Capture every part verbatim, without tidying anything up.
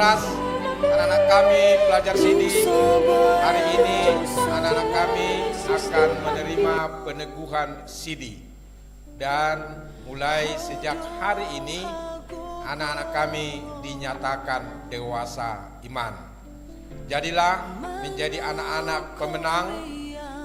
Anak-anak kami pelajar sidi, hari ini anak-anak kami akan menerima peneguhan sidi. Dan mulai sejak hari ini, anak-anak kami dinyatakan dewasa iman. Jadilah menjadi anak-anak pemenang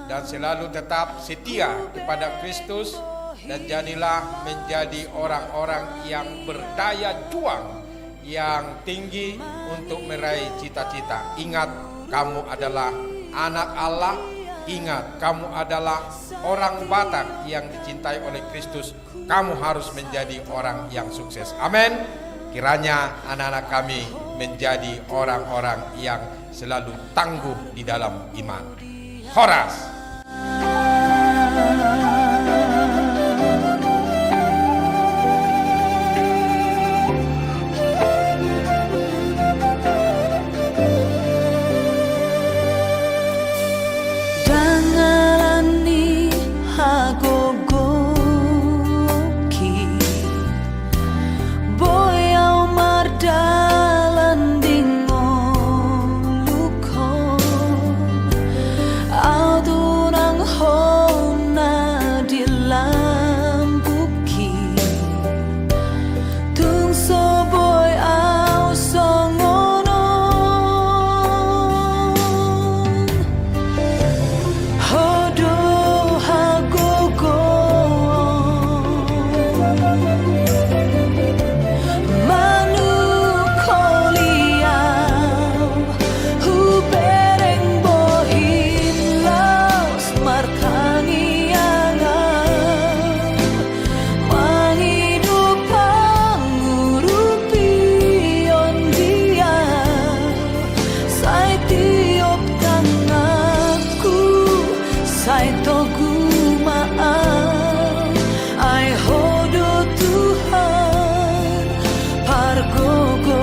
dan selalu tetap setia kepada Kristus, dan jadilah menjadi orang-orang yang berdaya juang yang tinggi untuk meraih cita-cita. Ingat, kamu adalah anak Allah. Ingat, kamu adalah orang Batak yang dicintai oleh Kristus. Kamu harus menjadi orang yang sukses. Amin. Kiranya anak-anak kami menjadi orang-orang yang selalu tangguh di dalam iman. Horas. Dangalan ni hagogoonki, boi ahu mardalan di ngolungkon, ahu tunanghon na di lambungki. Tung so boi ahu songon on. Ho do hagogoon manungkoli ahu, hubereng bohim laos martangiang ahu. Mangido pangurupion di ahu, sai tiop tanganku, sai togu ma ahu, ai Ho do Tuhan pargogo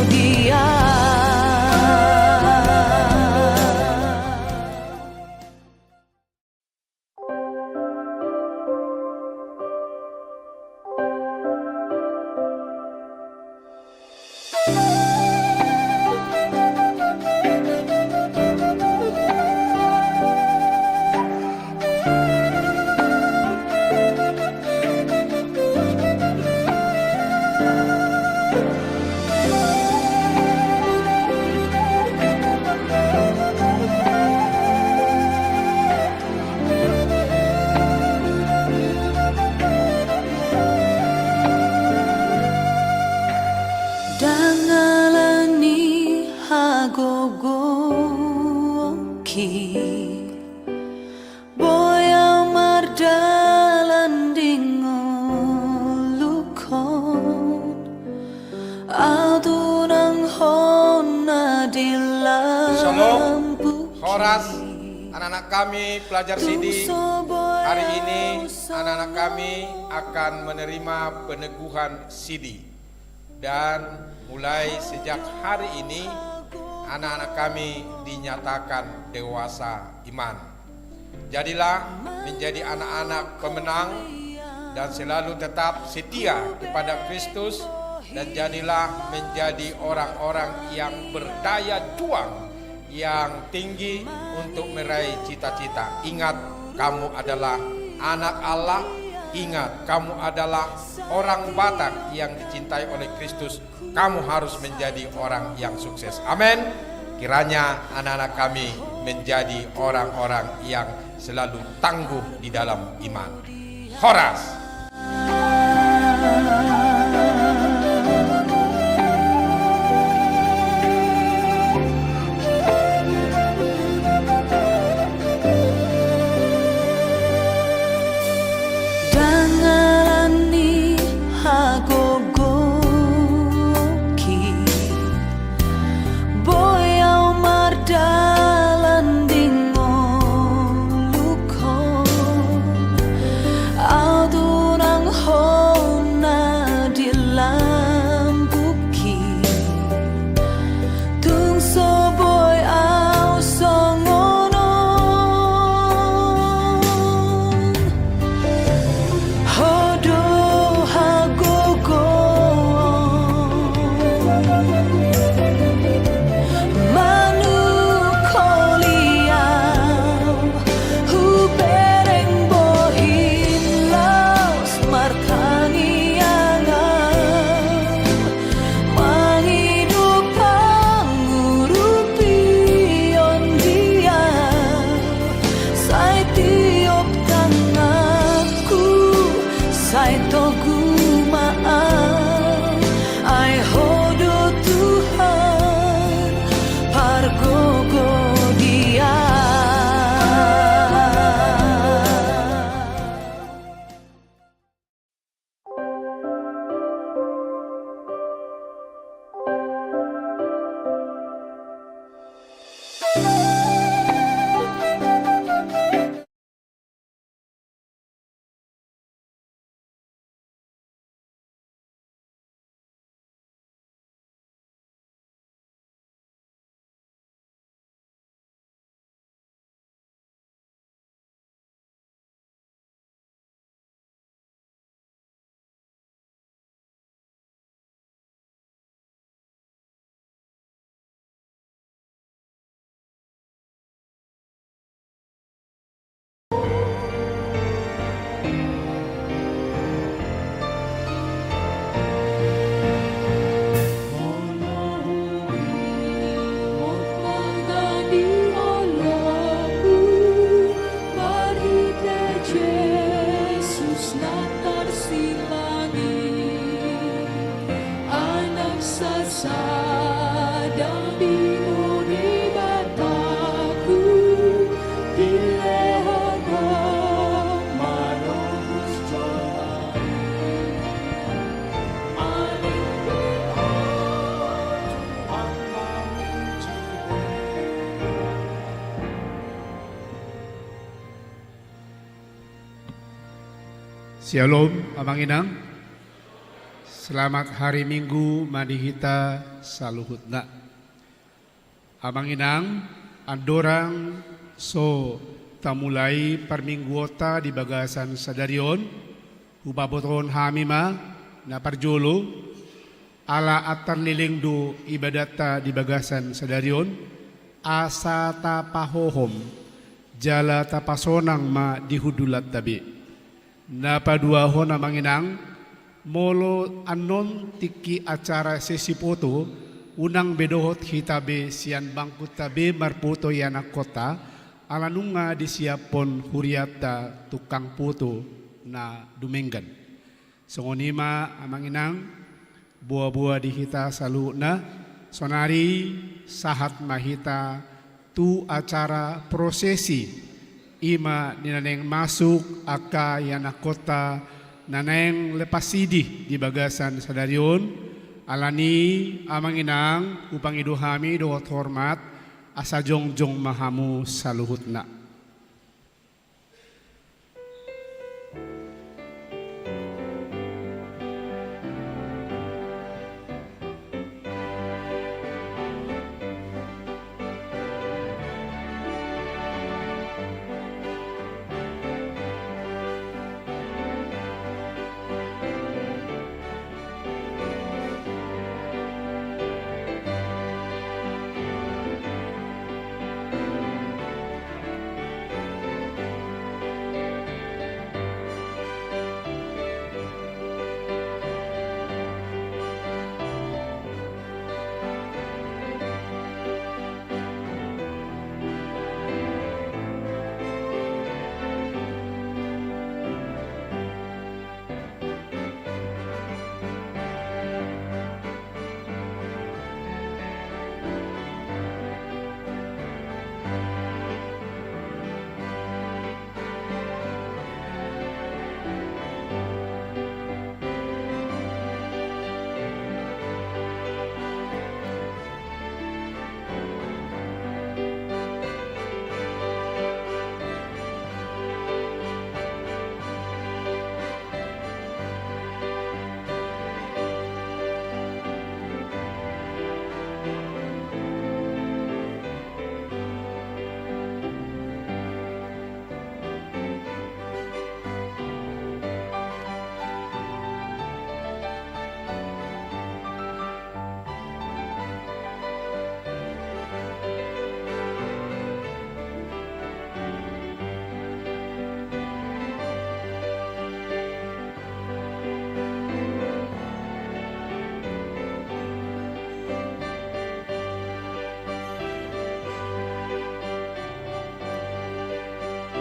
di ahu. Dangalan ni hagogoonki, boi ahu mardalan di ngolungkon, ahu tunanghon na di lambungki. Syalom. Horas, anak-anak kami pelajar sidi. Hari ini anak-anak kami akan menerima peneguhan sidi. Dan mulai sejak hari ini, anak-anak kami dinyatakan dewasa iman. Jadilah menjadi anak-anak pemenang dan selalu tetap setia kepada Kristus, dan jadilah menjadi orang-orang yang berdaya juang yang tinggi untuk meraih cita-cita. Ingat, kamu adalah anak Allah. Ingat, kamu adalah orang Batak yang dicintai oleh Kristus. Kamu harus menjadi orang yang sukses. Amin. Kiranya anak-anak kami menjadi orang-orang yang selalu tangguh di dalam iman. Horas. Dangalan ni hagogoonki, boi ahu mardalan di ngolungkon, ahu Syalom, Amang Inang. Selamat hari Minggu ma di hita saluhutna. Amang Inang, andorang so tamulai parmingguonta di bagasan sadari on, hupabotohon hami ma na parjolo, ala antar leleng do ibadatta di bagasan sadari on, asa tapahohom jala tapasonang ma di hundulanta be. Na paduahon, Amang Inang, molo annon tingki acara sesi poto, unang be dohot hita be sian bangkunta be marpoto ianakkonta, ala nunga disiaphon hurianta tukang poto na dumenggan. Songon i ma, Amang Inang, boa-boa di hita saluhutna, sonari sahat ma hita tu acara prosesi, i ma ni na naeng masuk angka ianakkonta na naeng lepas sidi di bagasan sadari on. Alani, Amang Inang, hupangido hami dohot hormat, asa jongjong ma hamu saluhutna.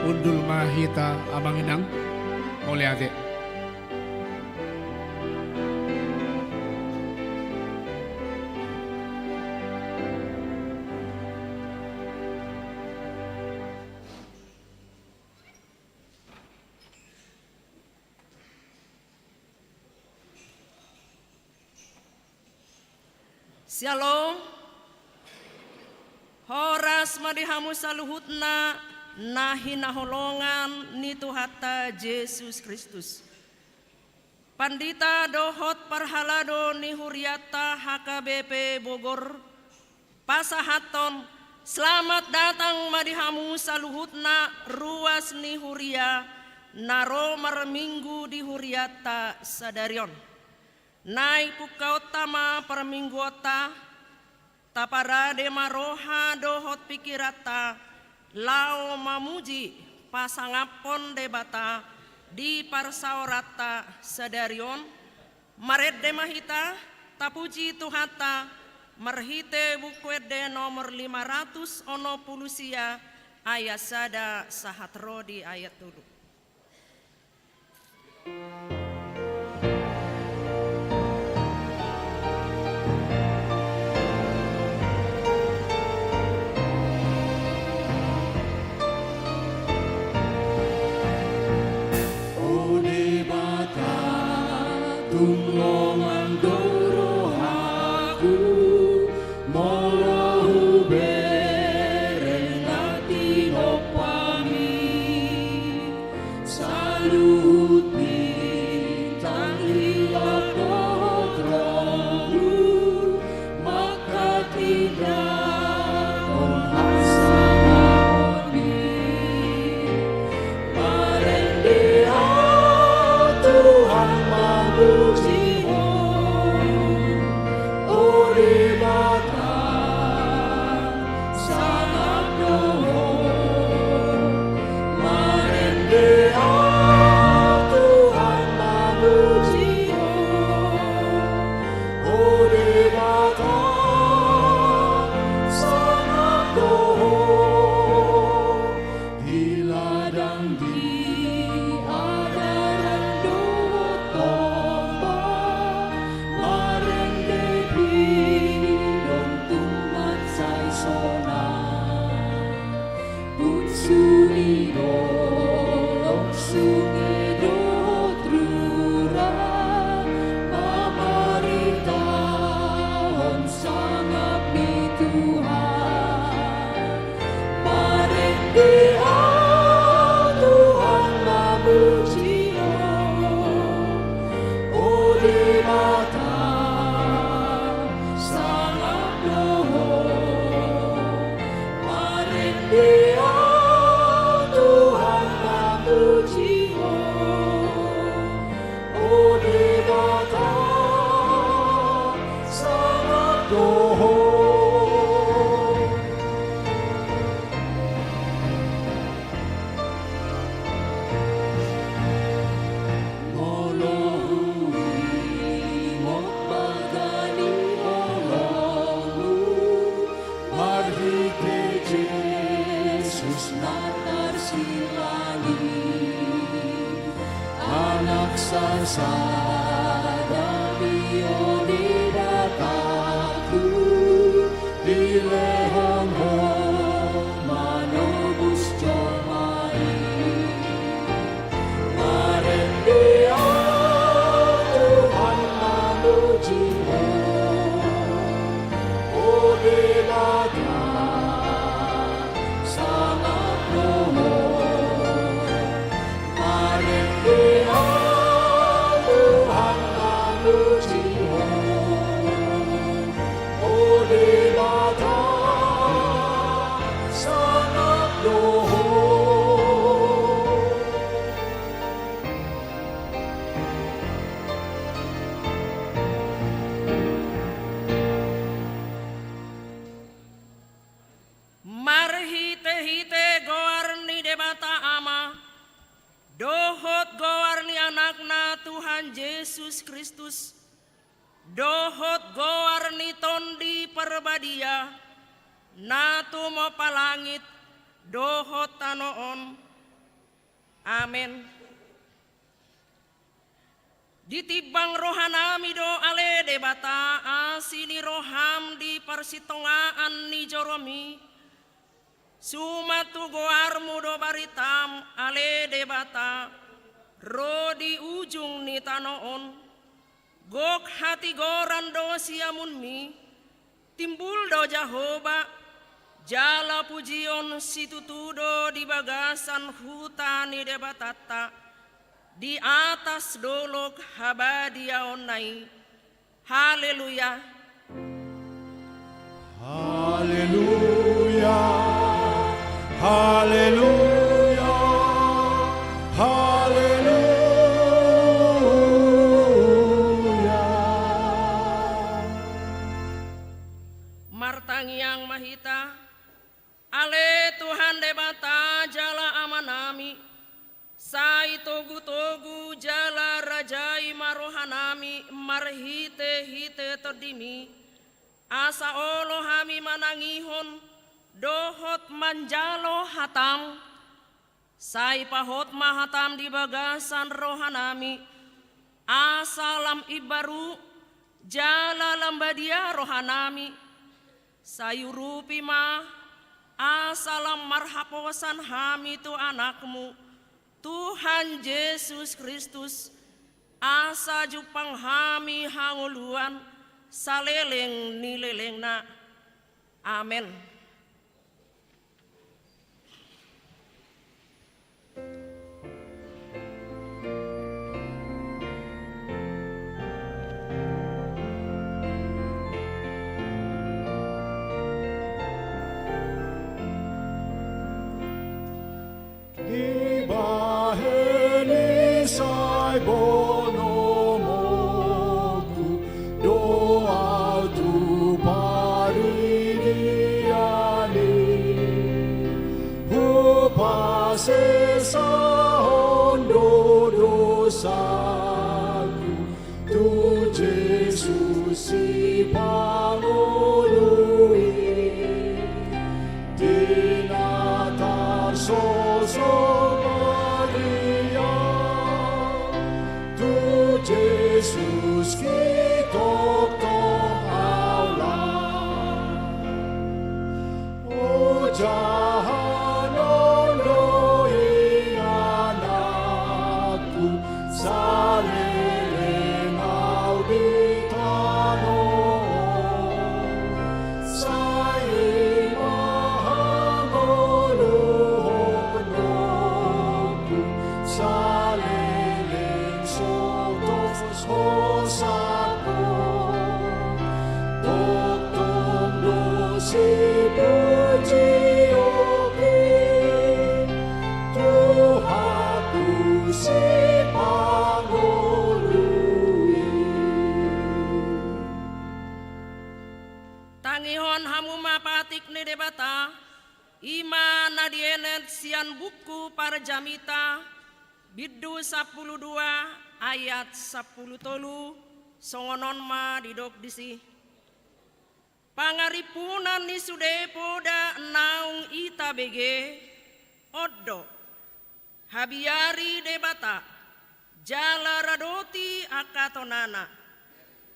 Hundul ma hita, Amang Inang. Mauliate. Syalom. Horas ma di hamu saluhutna na hinaholongan ni Tuhanta Jesus Kristus. Pandita dohot parhalado ni hurianta H K B P Bogor, pasahathon selamat datang ma di hamu saluhutna ruas ni huria na ro marminggu di hurianta sadari on. Naeng pungkaonta ma parmingguonta, taparade ma roha dohot pingkiranta laho mamuji pasangaphon Debata di parsaoranta sadari on. Marende ma hita, tapuji Tuhanta marhite Buku Ende nomor lima ratus onom pulu sia, ayat sada sahat ro di ayat tolu. O Debata, tung longang do rohangku, molo hubereng na tinompami. Saluhut ni Sasada mi o Debatangku, dilehon Ho manobus jolma i. Marende ahu Tuhan, mamuji Ho, o Debata, sangap do Ho. Marende ahu Tuhan, mamuji Ho, o Debata, sangap do Ho. Marhitehite goar ni Debata Ama, dohot goar ni Anakna Tuhan Jesus Kristus, dohot goar ni Tondi Parbadia, na tumompa langit dohot tano on. Amen. Ditimbang rohanami do ale Debata asi ni roham di parsitongaan ni joromi. Suman tu goarmu do baritam ale Debata, ro di ujung ni tano on. Gok hatigoran do siamunmi, timbul do Jahowa, jala pujion situtu do di bagasan huta ni Debatanta, di atas dolok habadiaonna i. Haleluya. Haleluya, haleluya, haleluya. Martangiang ma hita. Ale Tuhan Debata jala Amanami, sai togutogu jala rajai ma rohanami marhitehite Tondimi, asa olo hami manangihon dohot manjalo hataM. Sai pahot ma hataM di bagasan rohanami, asa lam imbaru jala lam badia rohanami. Sai urupi ma, asa lam marhaposan hami tu AnakMu, Tuhan Jesus Kristus, asa jumpang hami hangoluan saleleng ni lelengna. Amen. Dibahen i sai bonomonku do ahu tu paridian i, hupasesahon do dosaku tu Jesus Sipangolu i. Di na tarsoso ma di ahu tu Jesus, ditongtong ahu lam. Ojahanon do ingananku saleleng ahu di tano on. Sai i ma hangoluhononku saleleng so tos hosatku. Tongtong do sipujionku Tuhanku Sipangolu i. Tangihon hamu ma patik ni Debata, i ma na dienet sian buku Parjamita, bindu sampulu dua, ayat sampulu tolu, songon on ma didok disi. Pangarimpunan ni sude poda naung ita bege, on do: Habiari Debata, Jala radoti angka tonana,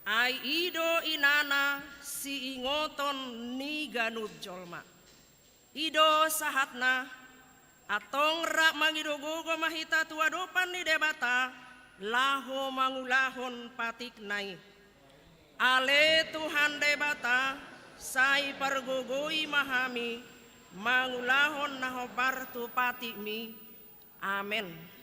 ai i do inana siingoton ni ganup jolma. I do sahatna, antong rap mangido gogo ma hita tu adopan ni Debata, laho mangulahon patikna i. Ale Tuhan Debata, sai pargogoi ma hami, mangulahon na hombar tu patikmi. Amen.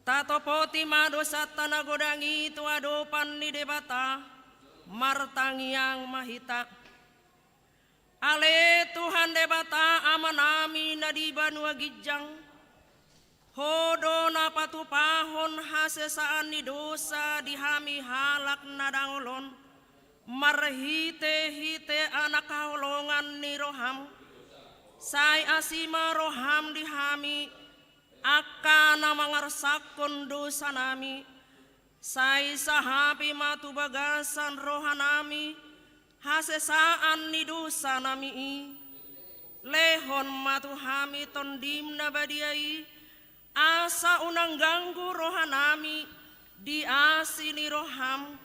Tatopoti ma dosanta na godang i tu adopan ni Debata, martangiang ma hita. Ale Tuhan Debata Amanami na di banua ginjang, Ho do na patupahon hasesaan ni dosa di hami halak na dangol on, marhitehite Anak haholongan ni roham. Sai asi ma roham di hami, angka na mangarsakhon dosanami, sai sahapi ma tu bagasan rohanami hasesaan ni dosanami i. Lehon ma tu hami Tondim na badia i, asa unang ganggu rohanami di asi ni roham,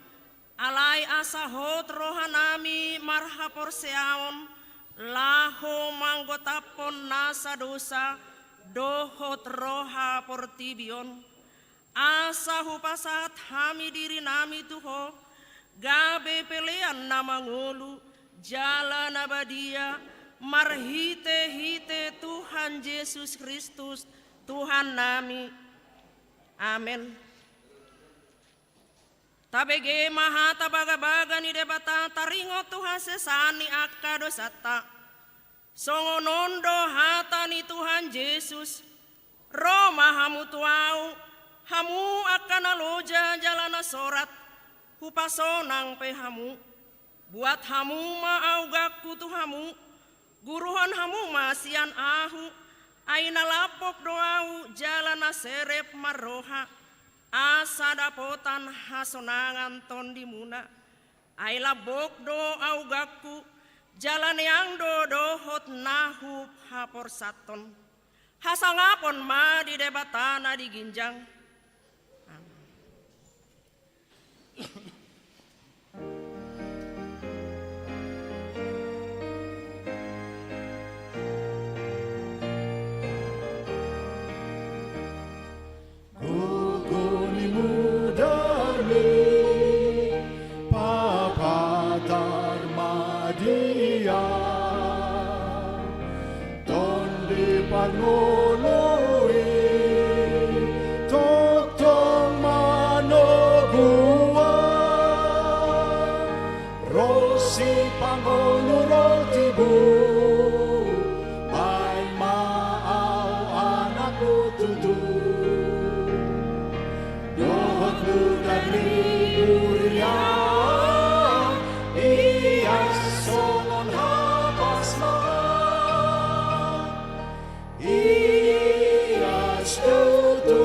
alai asa hot rohanami marhaporseaon, laho manggotaphon nasa dosa dohot roha portibi on. Asa hupasahat hami dirinami tu Ho, gabe pelean na mangolu, jala na badia, marhitehite Tuhan Jesus Kristus, Tuhannami. Amen. Tabege ma hata bagabaga ni Debata taringot tu hasesaan ni angka dosanta. Songon on do hata ni Tuhan Jesus: Ro ma hamu tu Ahu, hamu angka na loja jala na sorat, hupasonang pe hamu. Buat hamu ma augangku tu hamu, guruhon hamu ma sian Ahu, ai na lambok do Ahu jala na serep marroha, asa dapotan hasonangan tondimuna. Ai lambok do augangku, Jala nian do dohot na huhaporsathon. Hasangapon ma di Debata na di ginjang. Amen. Gogo ni mudar ni papatar ma di au. Tondi parngoluon i tongtong manogu au. Ro sipangolu ro tibu, baen ma au anakmu tutu. Dohot mudar ni huria, ias songon hapas ma. Ias tutu,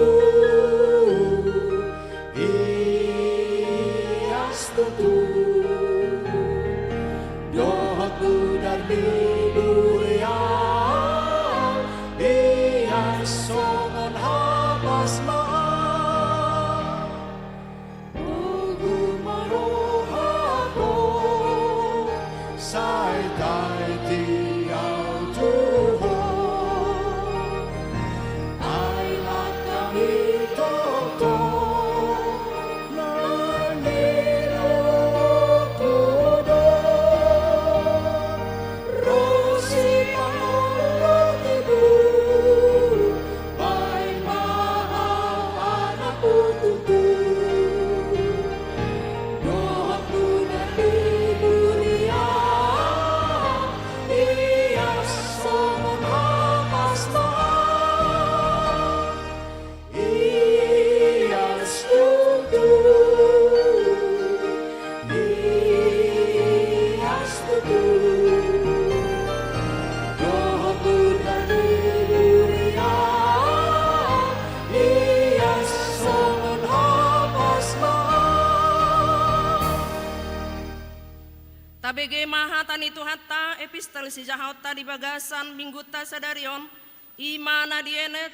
ias tutu. Dohot mudar ni huria, ias songon hapas ma. Ugu ma rohangku, sai taiti au tu Ho. Ai langkami tongtong mangido Ho do. Ro sipangolu ro tibu, baen ma au anakmu tutu. Dohot mudar ni huria, ias songon hapas ma. Ias tutu, ias tutu. Dohot mudar ni huria, ias songon hapas ma. Tabege ma hata ni Tuhanta, epistel sijahaonta di bagasan minggunta sadari on, i ma na dienet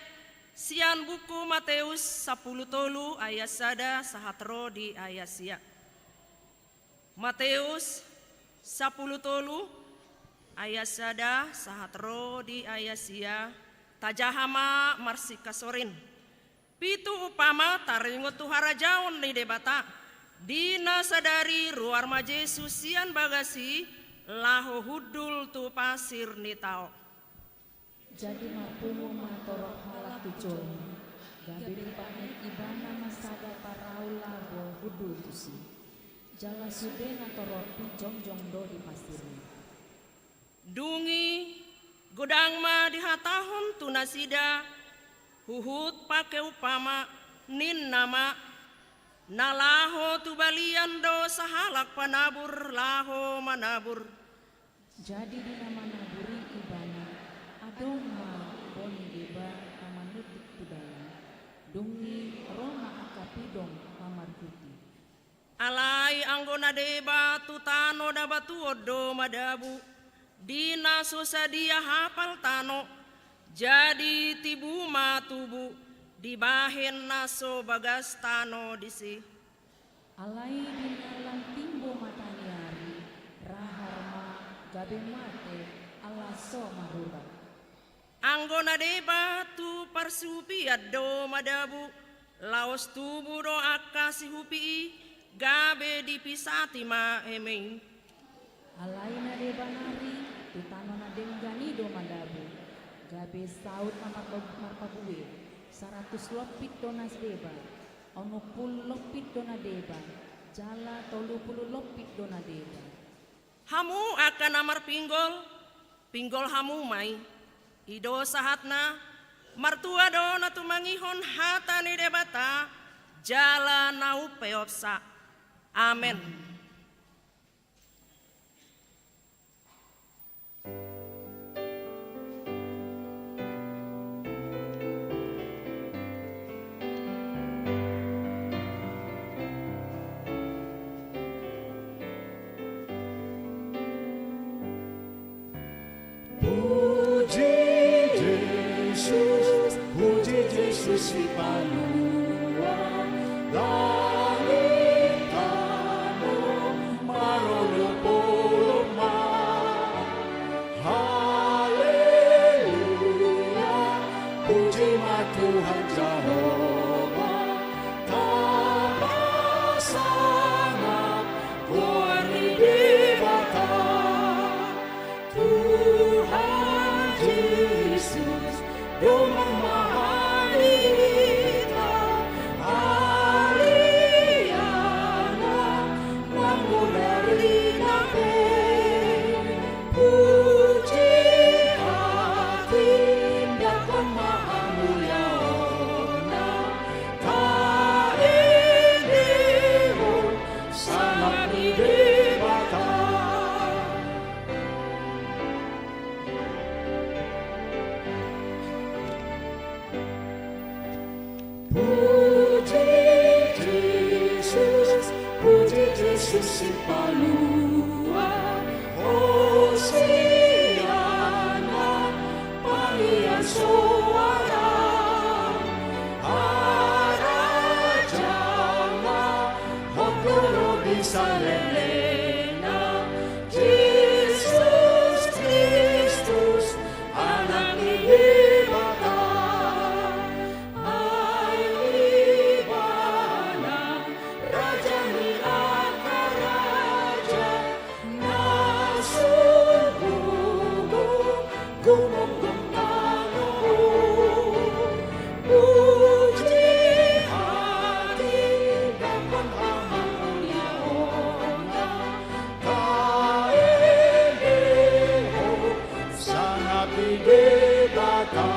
sian buku Mateus sampulu tolu ayat sada sahat ro di ayat sia. Mateus sampulu tolu ayat sada sahat ro di ayat sia. Tajaha ma marsingkasoring. Pitu umpama taringot tu harajaon ni Debata. Di na sadari ruar ma Jesus sian bagas i laho hundul tu pasir ni tao. Jadi marpungu ma torop halak tu jolma, gabe dipanik ibana ma sada parau laho hundul tusi. Jala sude na torop i jongjong do di pasir i. Dung i godang ma dihatahon tu nasida, huhut pake umpama, ninna ma: Na laho tu balian do sahalak panabur laho manabur. Jadi di na manabur i ibana, adong ma boni deba na manutik tu dalan. Dung i ro ma angka pidong na marhuti. Alai anggo na deba tu tano na batuon do madabu, di na so sadia hapal tano, jadi tibu ma tubu dibahen na so bagas tano disi. Alai di na lam timbo mataniari, rahar ma, gabe mate, ala so marurat. Anggo na deba tu parsihupian do madabu, laos tubu do angka sihupi i, gabe dipisati ma eme i. Alai na deba nari tu tano na denggan i do madabu, gabe saut ma marpa-, marpabue, saratus lompit do na deba, onom pulu lompit do na deba, jala tolu pulu lompit do na deba. Hamu angka na marpinggol, pinggol hamu ma i. I do sahatna. Martua do na tumangihon hata ni Debata, jala na umpeopsa. Amen. Sipalua langit tano marolopolop ma. Haleluya, puji ma Tuhan Jahowa, tamba sangap goar ni Debata. Tuhan Jesus, dongan mahani hita, ari anak mamurari na pe, puji hatindangkon ma hamuliaonna, taendehon sangap ni Debata. Puji Jesus, puji Jesus Sipalua, Hosiana, pangian soara, harajaonna, hot do ro di salelengna, Jesus Kristus, Anak ni Debata, ai Ibana Raja ni angka raja, na so gumomgom tano on. Puji hatindangkon hamuliaonna, taendehon sangap ni Debata.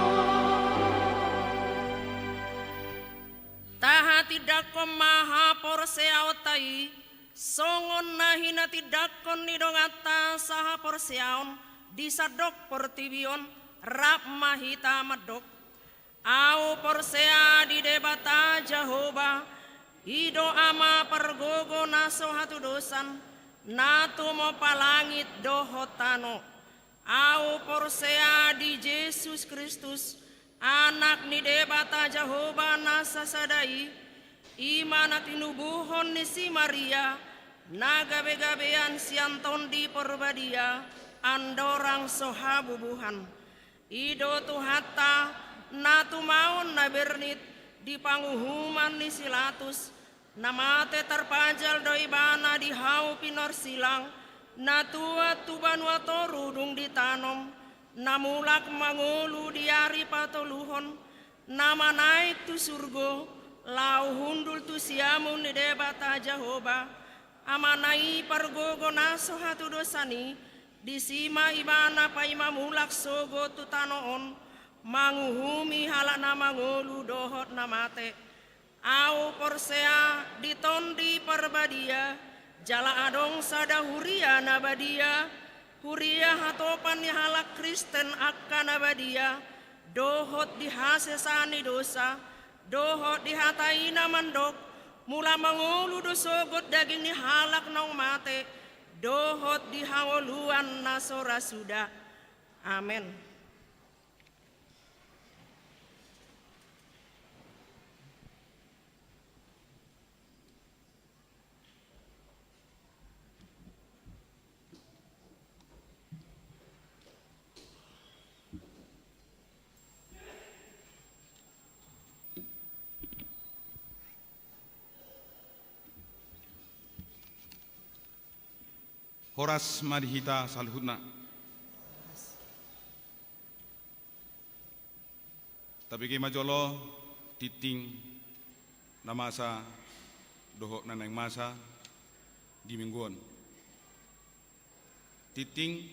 Tahatindangkon ma haporseaonta i, songon na hinatindangkon ni donganta sahaporseaon di sandok portibi on, rap ma hita mandok. Ahu porsea di Debata Jahowa, i do Ama pargogo na so hatudosan, na tumompa langit dohot tano. Ahu porsea di Jesus Kristus, Anak ni Debata Jahowa na sasada i, i ma na tinubuhon ni si Maria, na gabegabean sian Tondi Porbadia, andorang so habubuhan. I do Tuhanta, na tumaon na bernit di panguhuman ni si Latus, na mate tarpajal do Ibana di hau pinorsilang, na tuat tu banua toru dung ditanom, na mulak mangolu di ari patoluhon, na manaek tu surgo, laho hundul tu siamun ni Debata Jahowa, Amana i pargogo na so hatudosan i, disi ma Ibana paima mulak sogot tu tano on, manguhumi halak na mangolu dohot na mate. Ahu porsea di Tondi Parbadia, jala adong sada huria na badia, huria hatopan ni halak Kristen angka na badia, dohot di hasesaan ni dosa, dohot di hata i na mandok, mula mangolu do sogot daging ni halak naung mate, dohot di hangoluan na so ra suda. Amen. Horas ma di hita saluhutna. Tabege ma jolo tingting na masa dohot na naeng masa di minggu on. Tingting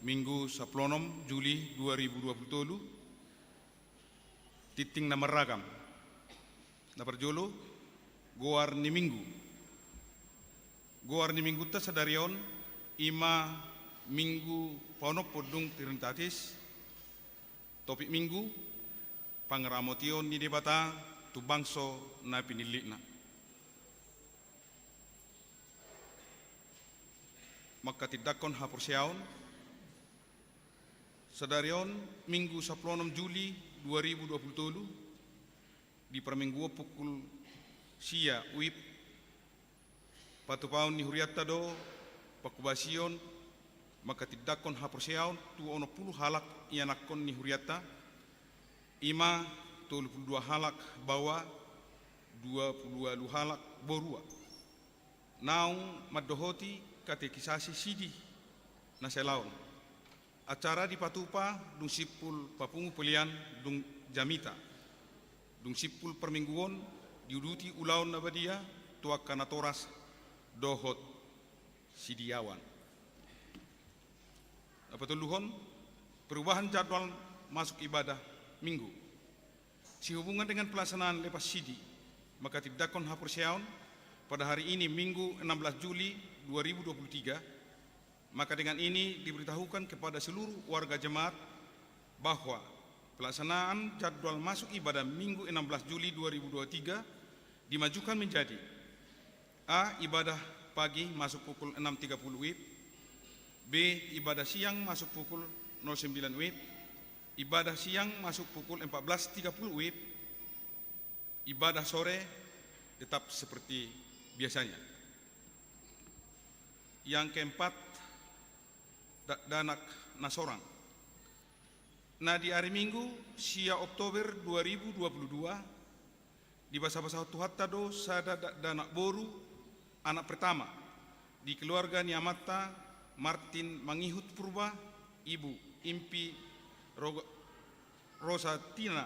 Minggu sampulu onom Juli dua ribu dua pulu tolu. Tingting na marragam. Na parjolo, goar ni Minggu. Goar ni Minggunta sadari on i ma Minggu paonomhon dung Trinitatis. Topik Minggu, pangaramotion ni Debata tu bangso na pinillitna. Manghatindanghon haporseaon, sadari on Minggu sampulu onom Juli dua ribu dua pulu tolu, Di parmingguon pukul sia WIB, patupaon ni hurianta do pangkobasion manghatindanghon haporseaon tu onom pulu halak ianakhon ni hurianta, i ma tolu pulu dua halak baoa, dua pulu ualu halak borua. Naung mandohoti katekisasi sidi na salaon. Acara dipatupa dung simpul papungu pelean dung jamita. Dung simpul parmingguon diuduti ulaon na badia tu angka natoras dohot sidiawan. Na patoluhon, perubahan jadwal masuk ibadah Minggu. Sehubungan dengan pelaksanaan lepas sidi manghatindanghon haporseaon pada hari ini, Minggu, enam belas Juli dua ribu dua puluh tiga, maka dengan ini diberitahukan kepada seluruh warga jemaat bahwa pelaksanaan jadwal masuk ibadah Minggu, enam belas Juli dua ribu dua puluh tiga dimajukan menjadi: A. Ibadah pagi masuk pukul enam tiga puluh WIB. B. Ibadah siang masuk pukul nol sembilan WIB. Ibadah siang masuk pukul empat belas tiga puluh WIB. Ibadah sore tetap seperti biasanya. Yang keempat, dakdanak na sorang. Na di ari Minggu, sia Oktober dua ribu dua puluh dua, dibasabasahon Tuhanta do sada dakdanak boru, anak pertama, di keluarga ni amanta Martin Mangihut Purba, ibu Impi Ro-, Rosatina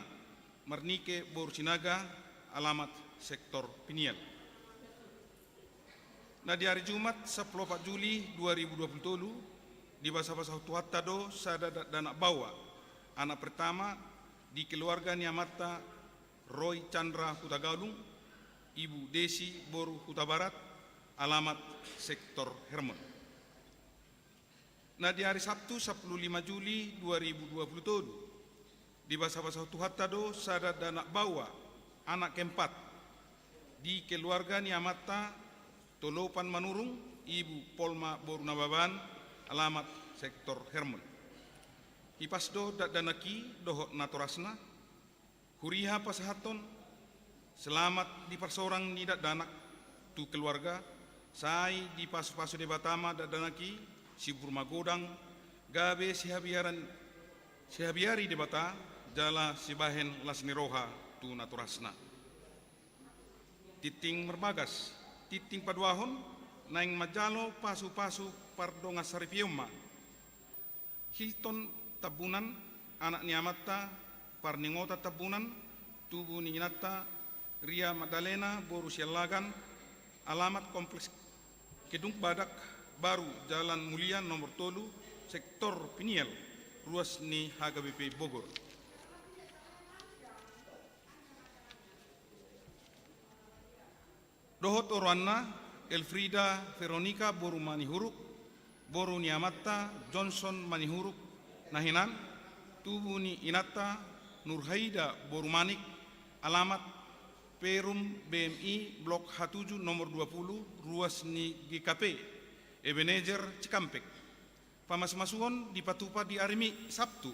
Marnike boru Sinaga, alamat sektor Piniel. Na di ari Jumat, sampulu opat Juli dua ribu dua puluh tolu, dibasabasahon Tuhanta do sada dakdanak baoa, anak pertama, di keluarga ni amanta Roy Chandra Hutagalung, ibu Desi boru Hutabarat, alamat sektor Hermon. Na di ari Sabtu, sampulu lima Juli dua ribu dua puluh tolu, dibasabasahon Tuhanta do sada dakdanak baoa, anak keempat, di keluarga ni amanta Tolopan Manurung, ibu Polma boru Nababan, alamat sektor Hermon. Hipas do dakdanak i dohot natorasna. Huria pasahathon selamat di parsorang ni dakdanak tu keluarga, sai dipasupasu Debata ma dakdanak i, subur magodang, gabe sihabiaran, sihabiari Debata, jala sibahen las ni roha tu natorasna. Tingting marbagas, tingting paduahon, naeng manjalo pasupasu pardongansaripeon ma. Hilton Tambunan, anak ni amanta Parningotan Tambunan, tubu ni inanta Ria Magdalena boru Siallagan, alamat Kompleks Gedung Badak Baru, Jalan Mulia nomor tolu, sektor Piniel, ruas ni H K B P Bogor. Dohot oroanna, Elfrida Veronica boru Manihuruk, boru ni amanta Johnson Manihuruk nahinan, tubu ni inanta Nurhaida boru Manik, alamat Perum B M I Blok H tujuh nomor dua puluh, ruas ni G K P Ebenezer Cikampek. Pamasumasuon dipatupa di ari Mi-, Sabtu,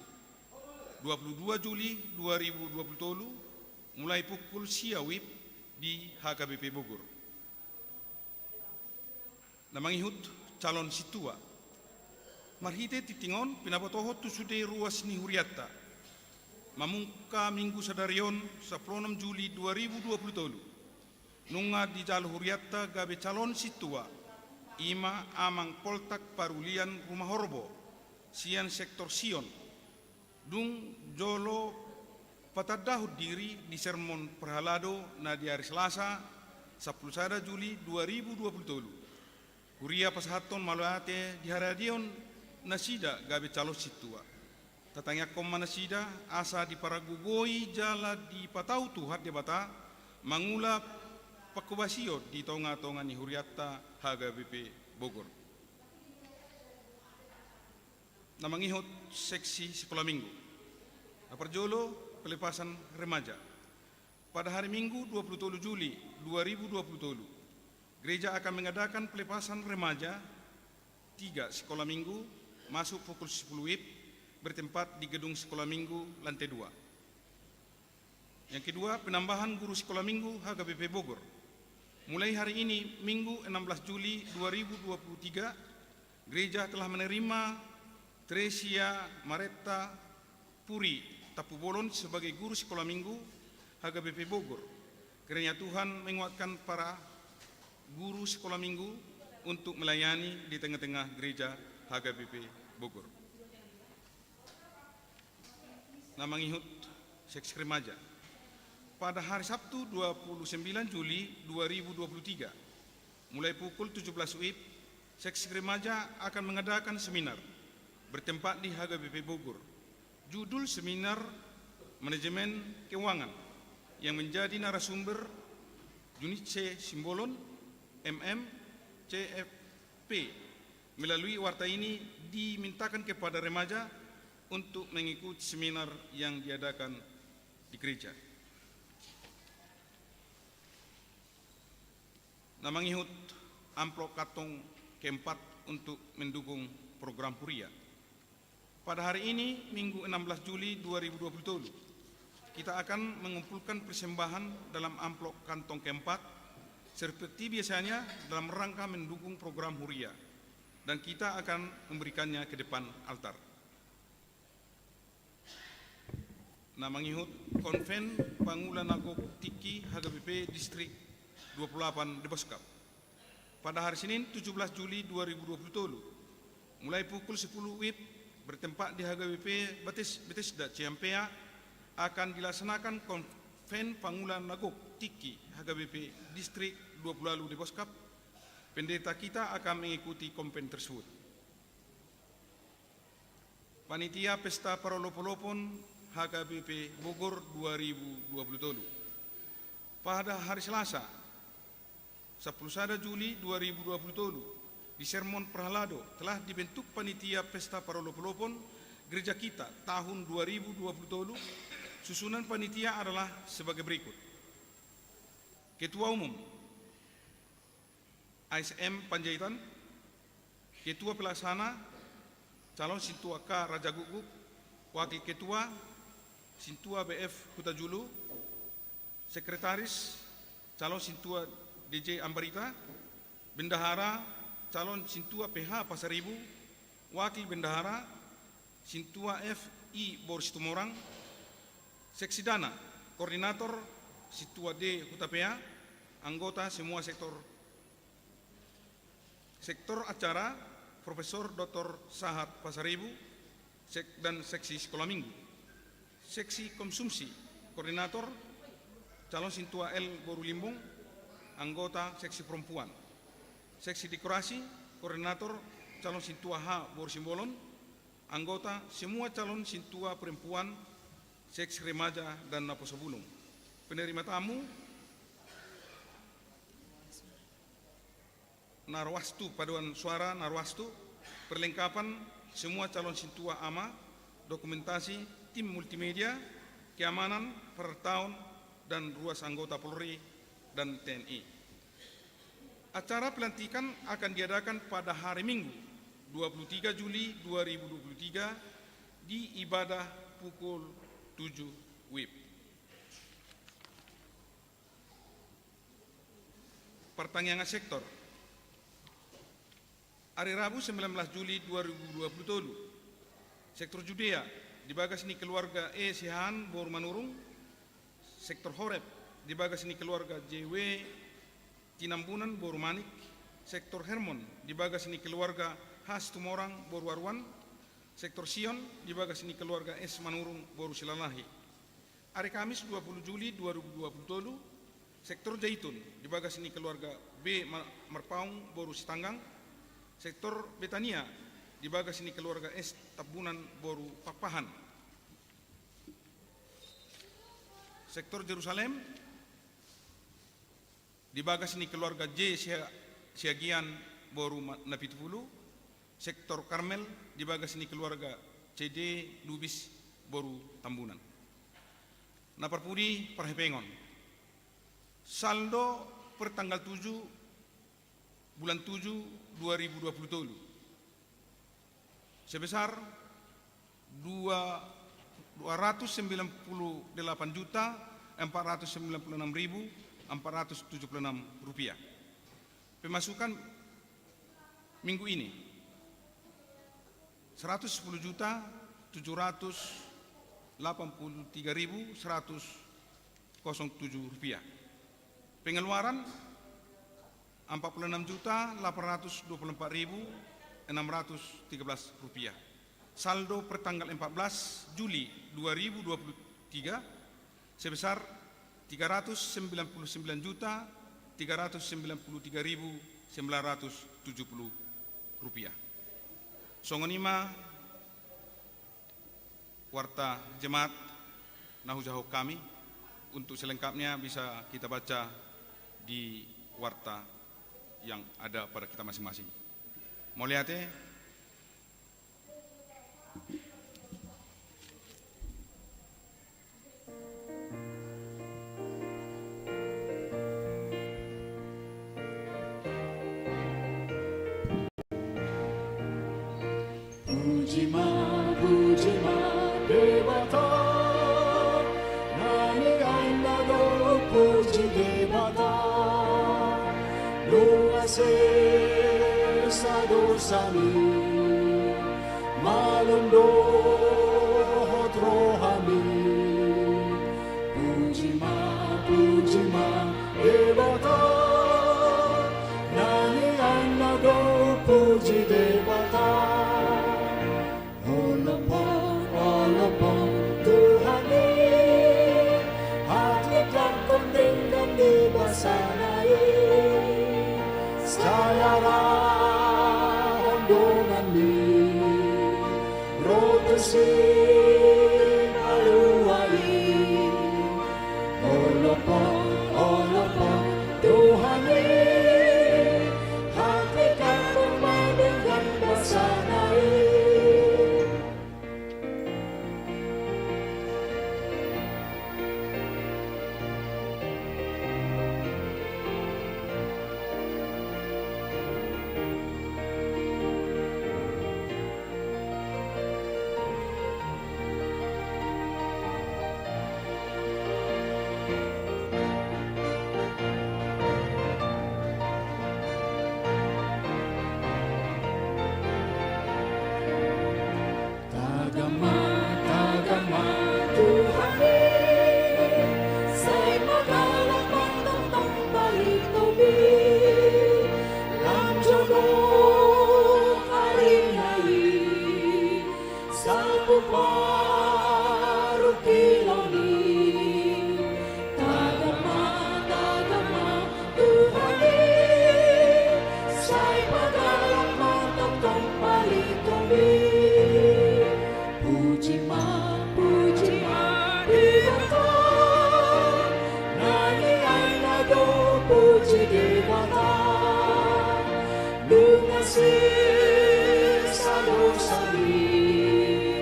dua puluh dua Juli dua ribu dua puluh tolu, mulai pukul sia WIB di H K B P Bogor. Na mangihut calon sintua. Marhite tingting on pinabotohon tu sude ruas ni hurianta, mamungka Minggu sadari on, sampulu onom Juli dua ribu dua puluh tolu, nunga dijalo hurianta gabe calon sintua, i ma Amang Poltak Parulian Rumahorbo, sian sektor Sion, dung jolo patandahon diri di sermon parhalado na di ari Selasa, sampulu sada Juli dua ribu dua puluh tolu. Huria pasahathon mauliate di haradeon nasida gabe calon sintua. Tatangiangkon ma nasida asa dipargogoi jala dipatau Tuhan Debata mangula pangkobasion di tongatonga ni hurianta H K B P Bogor. Na mangihut seksi sikola Minggu. Na parjolo, pelepasan remaja. Pada hari Minggu, dua puluh tolu Juli dua ribu dua puluh tolu, gereja akan mengadakan pelepasan remaja tiga sikola Minggu, masuk pukul sepuluh WIB, bertempat di gedung sikola Minggu lantai dua. Yang kedua, penambahan guru sekolah minggu H K B P Bogor. Mulai hari ini, Minggu enam belas Juli dua ribu dua puluh tiga, gereja telah menerima Tresia Maretta Puri Tampubolon sebagai guru sekolah minggu H K B P Bogor. Kiranya Tuhan menguatkan para guru sekolah minggu untuk melayani di tengah-tengah gereja H K B P Bogor. Na mangihut, seksi remaja. Pada hari Sabtu dua puluh sembilan Juli dua ribu dua puluh tiga, mulai pukul tujuh belas W I B, seksi remaja akan mengadakan seminar bertempat di H K B P Bogor. Judul seminar Manajemen Keuangan, yang menjadi narasumber Junice Simbolon, M M, C F P. Melalui warta ini dimintakan kepada remaja untuk mengikuti seminar yang diadakan di gereja. Na mangihut, amplop kantong keempat untuk mendukung program huria. Pada hari ini, Minggu enam belas Juli dua ribu dua puluh tolu, kita akan mengumpulkan persembahan dalam amplop kantong keempat seperti biasanya dalam rangka mendukung program huria, dan kita akan memberikannya ke depan altar. Na mangihut, Konven Pangula na gok tingki H K B P Distrik dua puluh delapan Deboskap. Pada hari Senin, tujuh belas Juli dua ribu dua puluh tolu, mulai pukul sepuluh W I B, bertempat di H K B P Betes-, Betesda Ciampea, akan dilaksanakan Konven Pangula na gok tingki H K B P Distrik dua puluh ualu Deboskap. Pendeta kita akan mengikuti konven tersebut. Panitia Pesta Parolopolopon H K B P Bogor dua ribu dua puluh tolu. Pada hari Selasa, sepuluh sada Juli dua ribu dua puluh tolu, di Sermon Prahalado telah dibentuk Panitia Pesta Parolopolopon Gereja Kita tahun dua ribu dua puluh tolu. Susunan panitia adalah sebagai berikut. Ketua Umum, A S M Panjaitan. Ketua Pelaksana, calon Sintua K Rajagukguk. Wakil Ketua, Sintua B F Hutajulu. Sekretaris, calon Sintua D J Ambarita. Bendahara, calon Sintua P H Pasaribu. Wakil Bendahara, Sintua F I Boru Situmorang. Seksi Dana, koordinator, Sintua D Hutapea. Anggota semua sektor. Sektor acara, Profesor Doktor Sahat Pasaribu, sek-, dan seksi sekolah minggu. Seksi konsumsi, koordinator, calon Sintua L Boru Limbong. Anggota seksi perempuan. Seksi dekorasi, koordinator, calon Sintua H Boru Simbolon. Anggota semua calon Sintua perempuan, seksi remaja dan naposobulung. Penerima tamu, na roastu, paduan suara na roastu, perlengkapan semua calon Sintua ama, dokumentasi, tim multimedia, keamanan, perartaon, dan ruas anggota Polri dan T N I. Acara pelantikan akan diadakan pada hari Minggu, dua puluh tiga Juli dua ribu dua puluh tiga, di ibadah pukul tujuh W I B. Partangiangan sektor. Ari Rabu, sembilan belas Juli dua ribu dua puluh tolu, sektor Judea, di bagas ni keluarga E Siahaan Boru Manurung. Sektor Horeb, di bagas ni keluarga J W Tinambunan Boru Manik. Sektor Hermon, di bagas ni keluarga H Situmorang Boru Aruan. Sektor Sion, di bagas ni keluarga S Manurung Boru Silalahi. Ari Kamis, dua puluh Juli dua ribu dua puluh tolu, sektor Jaitun, di bagas ni keluarga B Ma-, Marpaung Boru Sitanggang. Sektor Betania, di bagas ni keluarga S Tambunan Boru Pakpahan. Sektor Jerusalem, di bagas ni keluarga J Sia-, Siagian Boru Ma-, Napitupulu. Sektor Karmel, di bagas ni keluarga C D Lubis Boru Tambunan. Na parpudi parhepengon. Saldo per tanggal tujuh bulan tujuh dua ribu dua puluh tolu, sebesar dua, dua ratus sembilan puluh delapan juta empat ratus sembilan puluh enam ribu empat ratus tujuh puluh enam rupiah. Pemasukan minggu ini, seratus sepuluh juta tujuh ratus delapan puluh tiga ribu seratus kosong tujuh rupiah. Pengeluaran, empat puluh enam juta delapan ratus dua puluh empat ribu enam ratus tiga belas rupiah. Saldo per tanggal empat belas Juli dua ribu dua puluh tiga sebesar tiga ratus sembilan puluh sembilan juta tiga ratus sembilan puluh tiga ribu sembilan ratus tujuh puluh rupiah. Songon i ma warta jemaat na hujahahon hami. Untuk selengkapnya bisa kita baca di warta yang ada pada kita masing-masing. Mauliate. Puji ma, puji ma Debata, na nian na do puji Debata. Nunga sesa dosami, malum dohot rohami. Puji ma, puji ma Debata, na nian na do puji Debata. Olopon, olopon Tuhan i, hatindanghon denggan ni basana i. Sai arahon donganmi ro tu sipalua i. Olopon, olopon Tuhan i, hatindanghon ma denggan basana i. Tagam ma, tagam ma Tuhan i, sai panggalak ma tongtong palitomi. Lam jonok ari nai, salpu parungkilon i. Tagam ma, tagam ma Tuhan i, sai panggalak ma tongtong palitomi. Puji ma, puji ma Debata, na nian na do puji Debata. Nunga sesa dosami,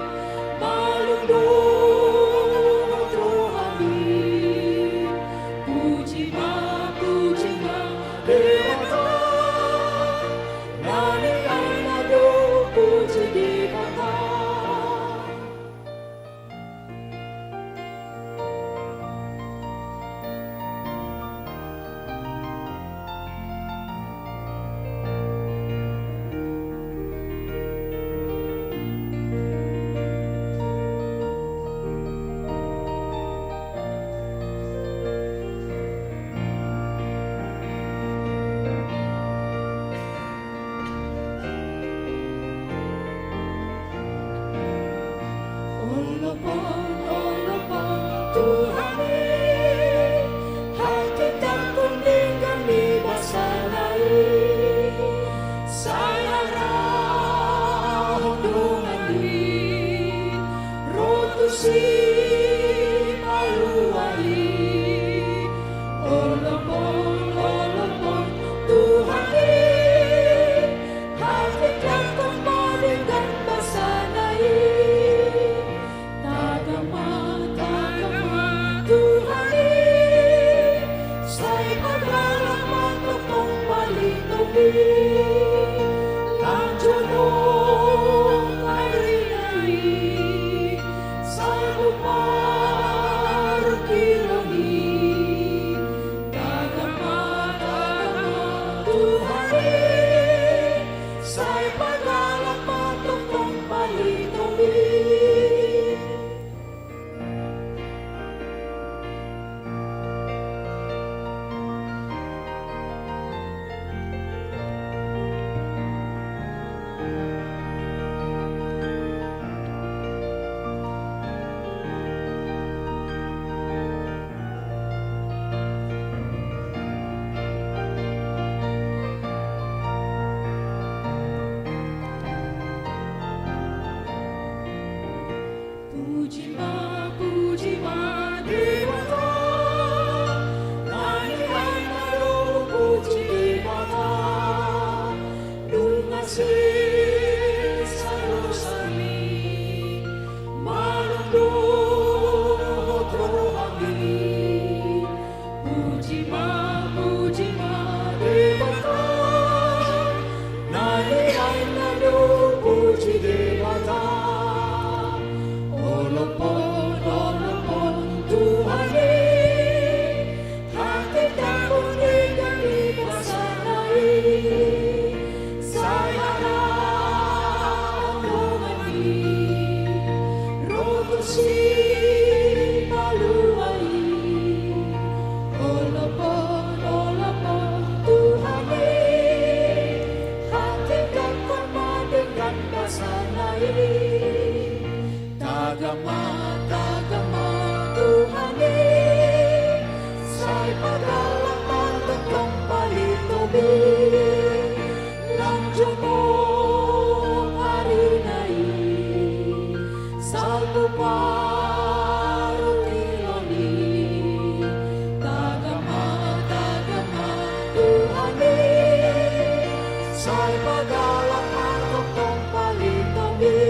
malum dohot rohami. Puji ma, puji ma Debata, na nian na do puji Debata. Olopon, olopon Tuhan i, hatindanghon denggan ni basana i. Sai arahon donganmi ro tu sipalua i. Olopon, olopon Tuhan i, hatindanghon ma denggan basana i. Tagam ma, tagam ma Tuhan i, sai panggalak ma tongtong palitomi. Lam jonok ari nai, salpu parungkilon i. Puji ma, puji ma Debata, na niaina do puji Debata, nunga sesa dosami, malum do rohami. Puji ma, puji ma Debata, na niaina do puji Debata. Olopon, olopon Tuhan i, hatindangon denggan di basana i. Sai harapan dongan i, ro tu Sipalua i. Olopon, olopon Tuhan i, hatindanghon ma denggan basana i. Tagam ma, tagam ma Tuhan i, sai pagalak ma tongtong palitomi. Lam jomong ari na i, salpu parungkilon i. Tagam ma, tagam ma Tuhan i, sai pagalak ma tongtong palitomi.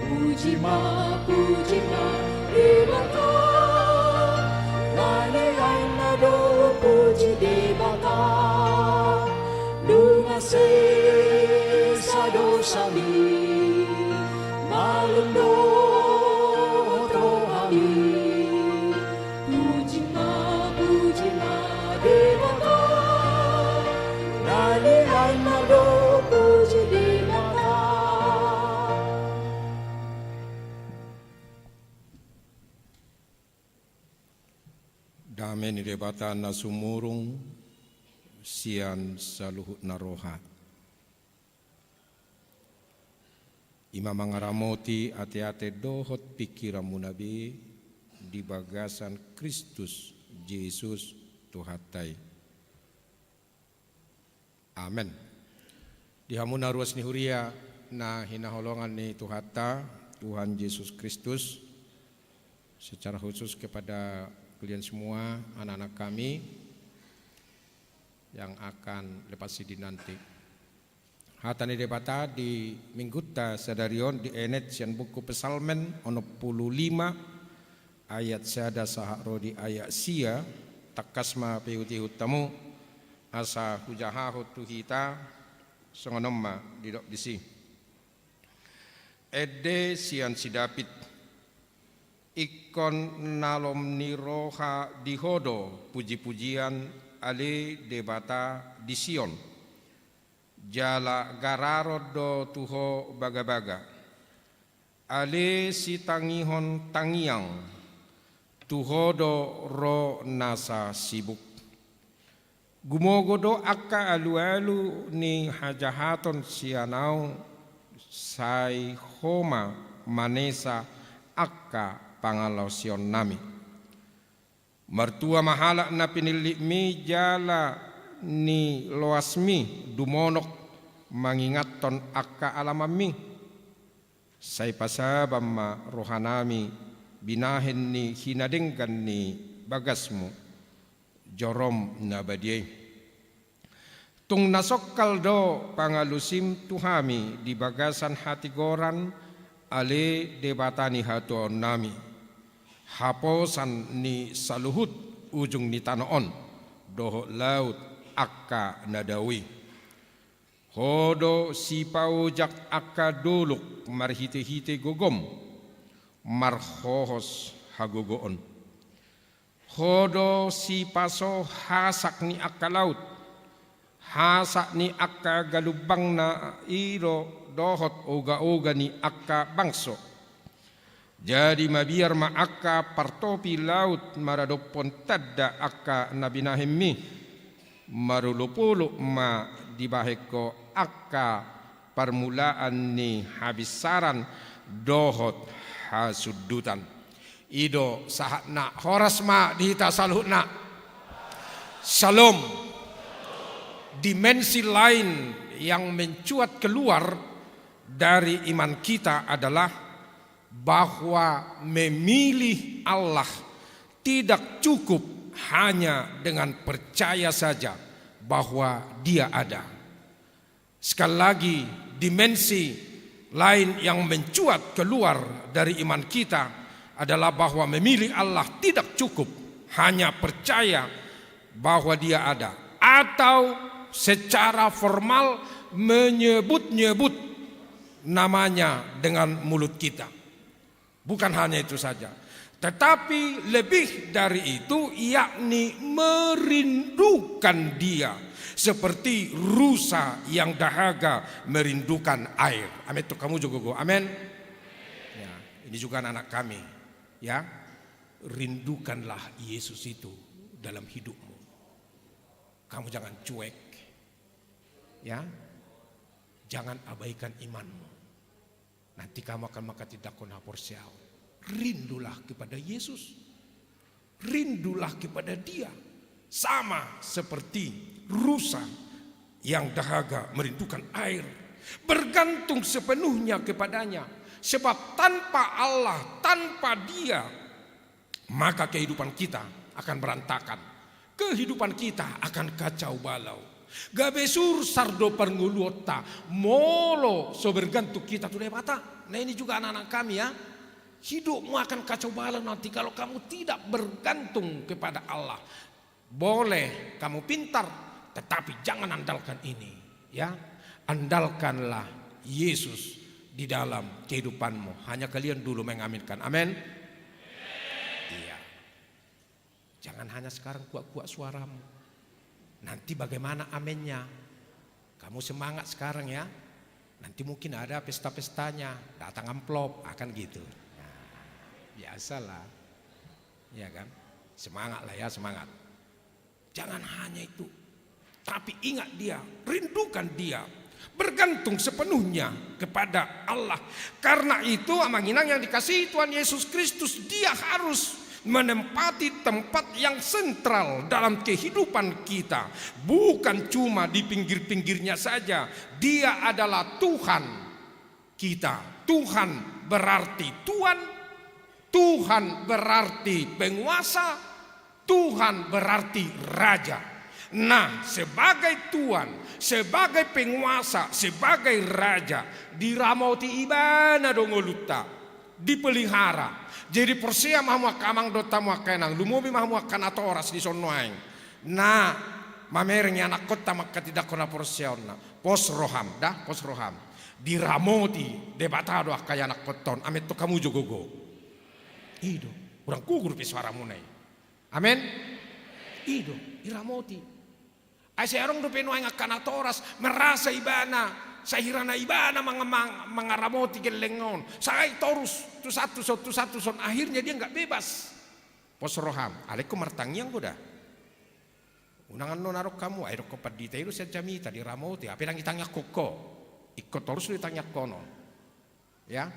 Puji ma, puji ma Debata, na niaina do puji Debata, nunga sesa dosami, malum do rohami. Puji ma, puji ma Debata, na niaina do puji Debata. Dame ni Debata na sumurung sian saluhutna roha, i ma mangaramoti ateate dohot pingkiranmuna be di bagasan Kristus Jesus Tuhanta i. Amen. Di hamu na ruas ni huria na hinaholongan ni Tuhanta, Tuhan Jesus Kristus, secara khusus kepada kalian semua, anak-anak kami yang akan lepas sidi nanti. Hata ni Debata di Minggunta sadari on dienet sian buku Psalmen onom pulu lima, ayat sada sahat ro di ayat sia. Tangkas ma paihutihut hamu, asa hujahahon tu hita. Songon on ma didok disi. Ende sian si David. Ingkon nalom ni roha di Ho do pujipujian, ale Debata, di Sion, jala gararon do tu Ho bagabaga. Ale sitangihon tangiang, tu Ho do ro nasa sibuk. Gumogo do angka alualu ni hajahaton sian ahu, sai Ho ma manesa angka pangalaosionnami. Martua ma halak na pinillitmi jala niloasmi dumonok mangingathon angka alamanmi. Sai pasaban ma rohanami binahen ni hinadenggan ni bagasmu, jorom na badia i. Tung na songkal do pangalusim tu hami di bagasan hatigoran, ale Debata ni hatuaonnami, haposan ni saluhut ujung ni tano on, dohot laut angka na dao i. Ho do sipaojak angka dolok marhitehite gogom, marhohos hagogoon. Ho do sipaso hasak ni angka laut, hasak ni angka galumbangna i do dohot ogaoga ni angka bangso. Jadi mabiar ma angka partopi laut maradophon tanda angka na binahenmi, marolopolop ma dibahen ho angka parmulaan ni habinsaran dohot hasundutan. I do sahatna, horas ma di hita saluhutna. Shalom. Dimensi lain yang mencuat keluar dari iman kita adalah Bahwa memilih Allah tidak cukup hanya dengan percaya saja bahwa Dia ada. Sekali lagi, dimensi lain yang mencuat keluar dari iman kita adalah bahwa memilih Allah tidak cukup hanya percaya bahwa Dia ada atau secara formal menyebut-nyebut namanya dengan mulut kita. Bukan hanya itu saja, tetapi lebih dari itu, yakni merindukan Dia seperti rusa yang dahaga merindukan air. Amin tu hamu jo gogo. Amin. Ya, ini juga anak-anak kami, ya. Rindukanlah Yesus itu dalam hidupmu. Kamu jangan cuek. Ya. Jangan abaikan imanmu. Nanti kamu akan mangkatindangkon haporseaon. Rindulah kepada Yesus. Rindulah kepada Dia. Sama seperti rusa yang dahaga merindukan air. Bergantung sepenuhnya kepada-Nya. Sebab tanpa Allah, tanpa Dia, maka kehidupan kita akan berantakan. Kehidupan kita akan kacau balau. Gabe sursar do parngoluonta molo so bergantung kita tu Debata. Nah, ini juga anak-anak kami, ya. Hidupmu akan kacau balau nanti kalau kamu tidak bergantung kepada Allah. Boleh kamu pintar, tetapi jangan andalkan ini, ya. Andalkanlah Yesus di dalam kehidupanmu. Hanya kalian dulu mengaminkan. Amin. Iya. Jangan hanya sekarang kuak-kuak suaramu. Nanti bagaimana aminnya? Kamu semangat sekarang, ya. Nanti mungkin ada pesta-pestanya, datang amplop, akan gitu. Nah, biasalah. Ya kan? Semangatlah, ya, semangat. Jangan hanya itu. Tapi ingat Dia, rindukan Dia, bergantung sepenuhnya kepada Allah. Karena itu, amang inang yang dikasihi Tuhan Yesus Kristus, Dia harus menempati tempat yang sentral dalam kehidupan kita. Bukan cuma di pinggir-pinggirnya saja. Dia adalah Tuhan kita. Tuhan berarti Tuhan, Tuhan berarti penguasa, Tuhan berarti raja. Nah, sebagai Tuhan, sebagai penguasa, sebagai raja, diramoti Ibana do ngolunta, dipelihara. Jadi porsea ma hamu angka amang dohot hamu angka inang, lumobi ma hamu angka natoras di son nuaeng. Na mamereng ianakkonta mangkatindangkon haporseaonna. Pos roham, da, pos roham. Diramoti Debata do angka ianakkonta on. Amen tu hamu jo gogo. I do. Hurang gugur pe suaramuna i. Amen. I do. Diramoti. Ai sai adong dope nuaeng angka natoras, merasa ibana, sahirana ibana mang-, mang-, mangaramoti gelleng on. Sai torus, tu satu son, tu satu son. Akhirnya dia nggak bebas. Pos roham. Alai ingkon martangiang do da. Unang annon adong hamu, ai dokkon pandita i do sian jamita, diramoti, hape ndang itangiangkon ho. Ingkon torus do itangiangkonon. Ya.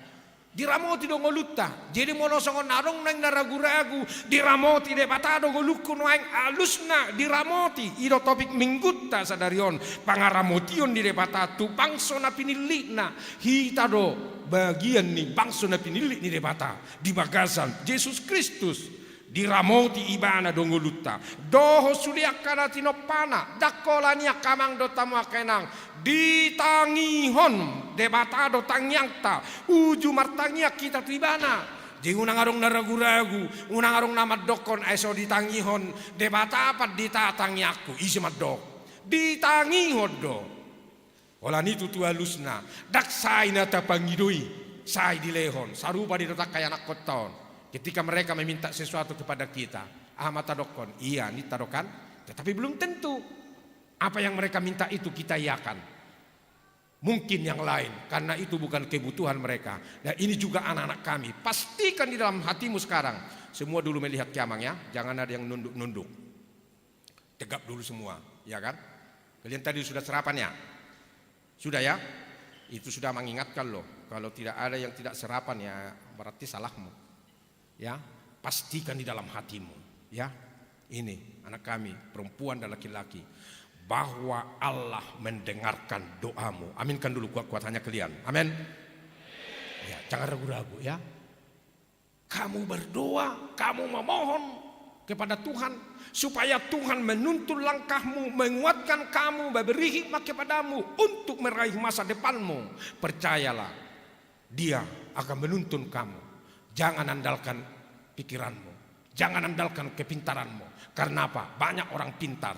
Diramoti do ngolunta. Jadi molo songon adong nuaeng na ragu-ragu, diramoti Debata do ngolungku nuaeng, alusna diramoti. I do topik minggunta sadari on, pangaramotion ni Debata tu bangso na pinillitna. Hita do bagian ni bangso na pinillit ni Debata di bagasan Jesus Kristus. Diramoti ibana do ngolunta. Dohot sude angka na tinompana, ndang holan i angka amang dohot hamu angka inang. Ditangihon Debata do tangiangta. Uju martangiang hita tu ibana. Jadi unang adong na ragu-ragu, unang adong na mandokkon ai so ditangihon Debata pandita tangiangku. Ise mandok? Ditangihon do. Holan i tutu alusna, ndang sai na tapangido i, sai dilehon, sarupa do i dohot angka ianakkonta on. Ketika mereka meminta sesuatu kepada kita, aha ma tadokkon? Iya, ninta do kan? Tetapi belum tentu apa yang mereka minta itu kita iakan. Mungkin yang lain, karena itu bukan kebutuhan mereka. Dan ini juga anak-anak kami. Pastikan di dalam hatimu sekarang, semua dulu melihat ke amang ya, jangan ada yang nunduk-nunduk. Tegap dulu semua, ya kan? Kalian tadi sudah serapan ya? Sudah ya? Itu sudah mengingatkan loh. Kalau tidak ada yang tidak serapan ya, berarti salahmu. Ya, pastikan di dalam hatimu, ya. Ini anak kami, perempuan dan laki-laki, bahwa Allah mendengarkan doamu. Aminkan dulu kuat-kuat hanya kalian. Amin. Ya, jangan ragu-ragu ya. Kamu berdoa, kamu memohon kepada Tuhan, supaya Tuhan menuntun langkahmu, menguatkan kamu, memberi hikmat kepadamu untuk meraih masa depanmu. Percayalah, Dia akan menuntun kamu. Jangan andalkan pikiranmu, jangan andalkan kepintaranmu. Karena apa? Banyak orang pintar,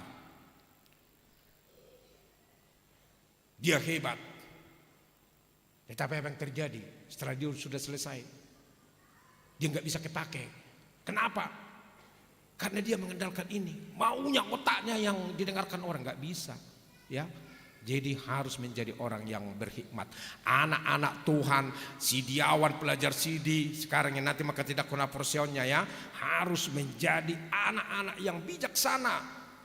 dia hebat. Tetapi apa yang terjadi setelah dia sudah selesai? Dia nggak bisa kepake. Kenapa? Karena dia mengandalkan ini. Maunya otaknya yang didengarkan orang, nggak bisa. Ya. Jadi harus menjadi orang yang berhikmat. Anak-anak Tuhan, sidiaon pelajar sidi, sekarang yang nanti maka tidak kena porsionnya ya, harus menjadi anak-anak yang bijaksana.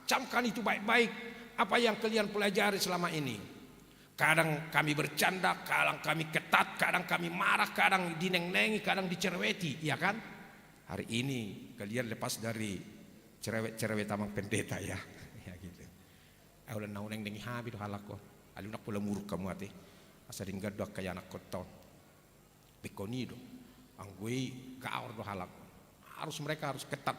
Camkan itu baik-baik, apa yang kalian pelajari selama ini. Kadang kami bercanda, kadang kami ketat, kadang kami marah, kadang dinengnengi, kadang dicereweti, ya kan? Hari ini kalian lepas dari cerewet-cerewet Amang Pendeta ya. Ya gitu. Au lan na hunengnengi hami do halak on. Alai unang pola muruk hamu ate. Asa denggan do angka ianakhonta on. Pingkon i do. Anggo i gaor do halak on. Harus mereka harus ketat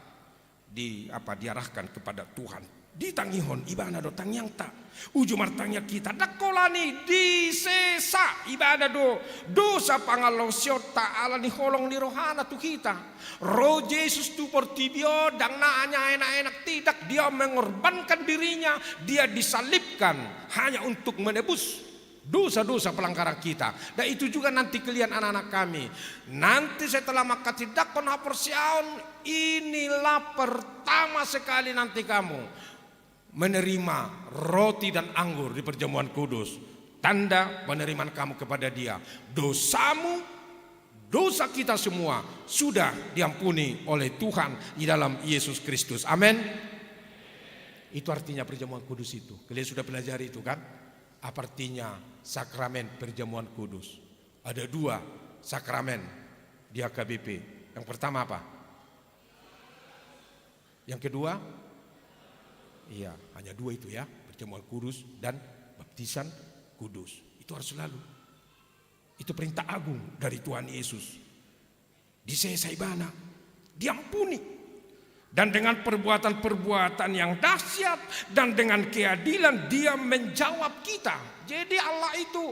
di apa, diarahkan kepada Tuhan. Ditangihon ibana do tangiangta. Uju martangiang hita, ndang holan i disesa ibana do dosa pangalaosionta ala ni holong ni rohana tu hita. Ro Jesus tu portibi on, ndang na hanya enak-enak, tidak, dia mengorbankan dirinya, dia disalibkan hanya untuk menebus dosa-dosa pelanggaran kita. Dan itu juga nanti kalian anak-anak kami. Nanti setelah manghatindanghon haporseaon, inilah pertama sekali nanti kamu menerima roti dan anggur di perjamuan kudus. Tanda penerimaan kamu kepada Dia. Dosamu, dosa kita semua sudah diampuni oleh Tuhan di dalam Yesus Kristus. Amin. Itu artinya perjamuan kudus itu. Kalian sudah pelajari itu kan? Apa artinya sakramen perjamuan kudus? Ada dua sakramen di H K B P. Yang pertama apa? Yang kedua? Iya, hanya dua itu ya, perjamuan kudus dan baptisan kudus. Itu harus selalu. Itu perintah agung dari Tuhan Yesus. Disesa ibana, diampuni. Dan dengan perbuatan-perbuatan yang dahsyat dan dengan keadilan dia menjawab kita. Jadi Allah itu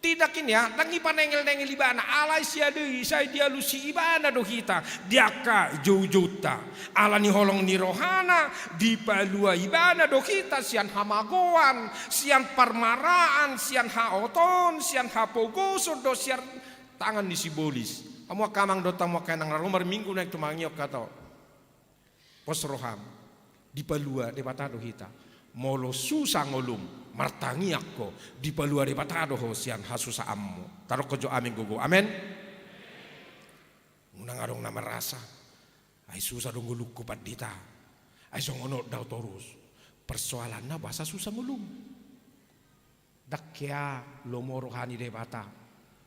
tidak ini ya, ndang dipanengel-nengel ibana, alai sian i sai dialusi ibana do hita di angka joujounta. Ala ni holong ni rohana dipalua ibana do hita sian hamagoan, sian parmaraan, sian haotoon, sian hapogoson dohot sian tangan ni sibolis. Hamu angka amang dohot hamu angka inang na ro marminggu nuaeng tu mangihon hata on. Pos roham, dipalua Debata do hita. Molo susa ngolum, martangiang ho, dipalua Debata do ho sian hasusaanmu. Taruhon jo amen gogo. Amen. Unang adong na merasa, ai susa do ngolungku pandita. Ai songon on do au torus. Persoalanna boasa susa ngolum. Ndang hea lomo roha ni Debata.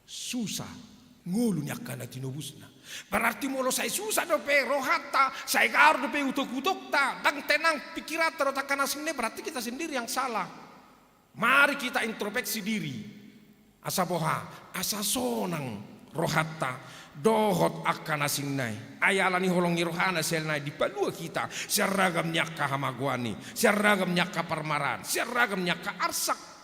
Susa ngolu ni angka na tinobusna. Berarti molo sai susa dope rohanta, sai gaor dope utok-utokta, ndang tenang pikiranta dohot angka na asing nai, berarti kita sendiri yang salah. Mari kita introspeksi diri. Asa boha, asa sonang rohanta dohot angka na asing nai. Ai ala ni holong ni rohana sian i dipalua hita sian ragam ni angka hamagoan i, sian ragam ni angka parmaraan, sian ragam ni angka arsak.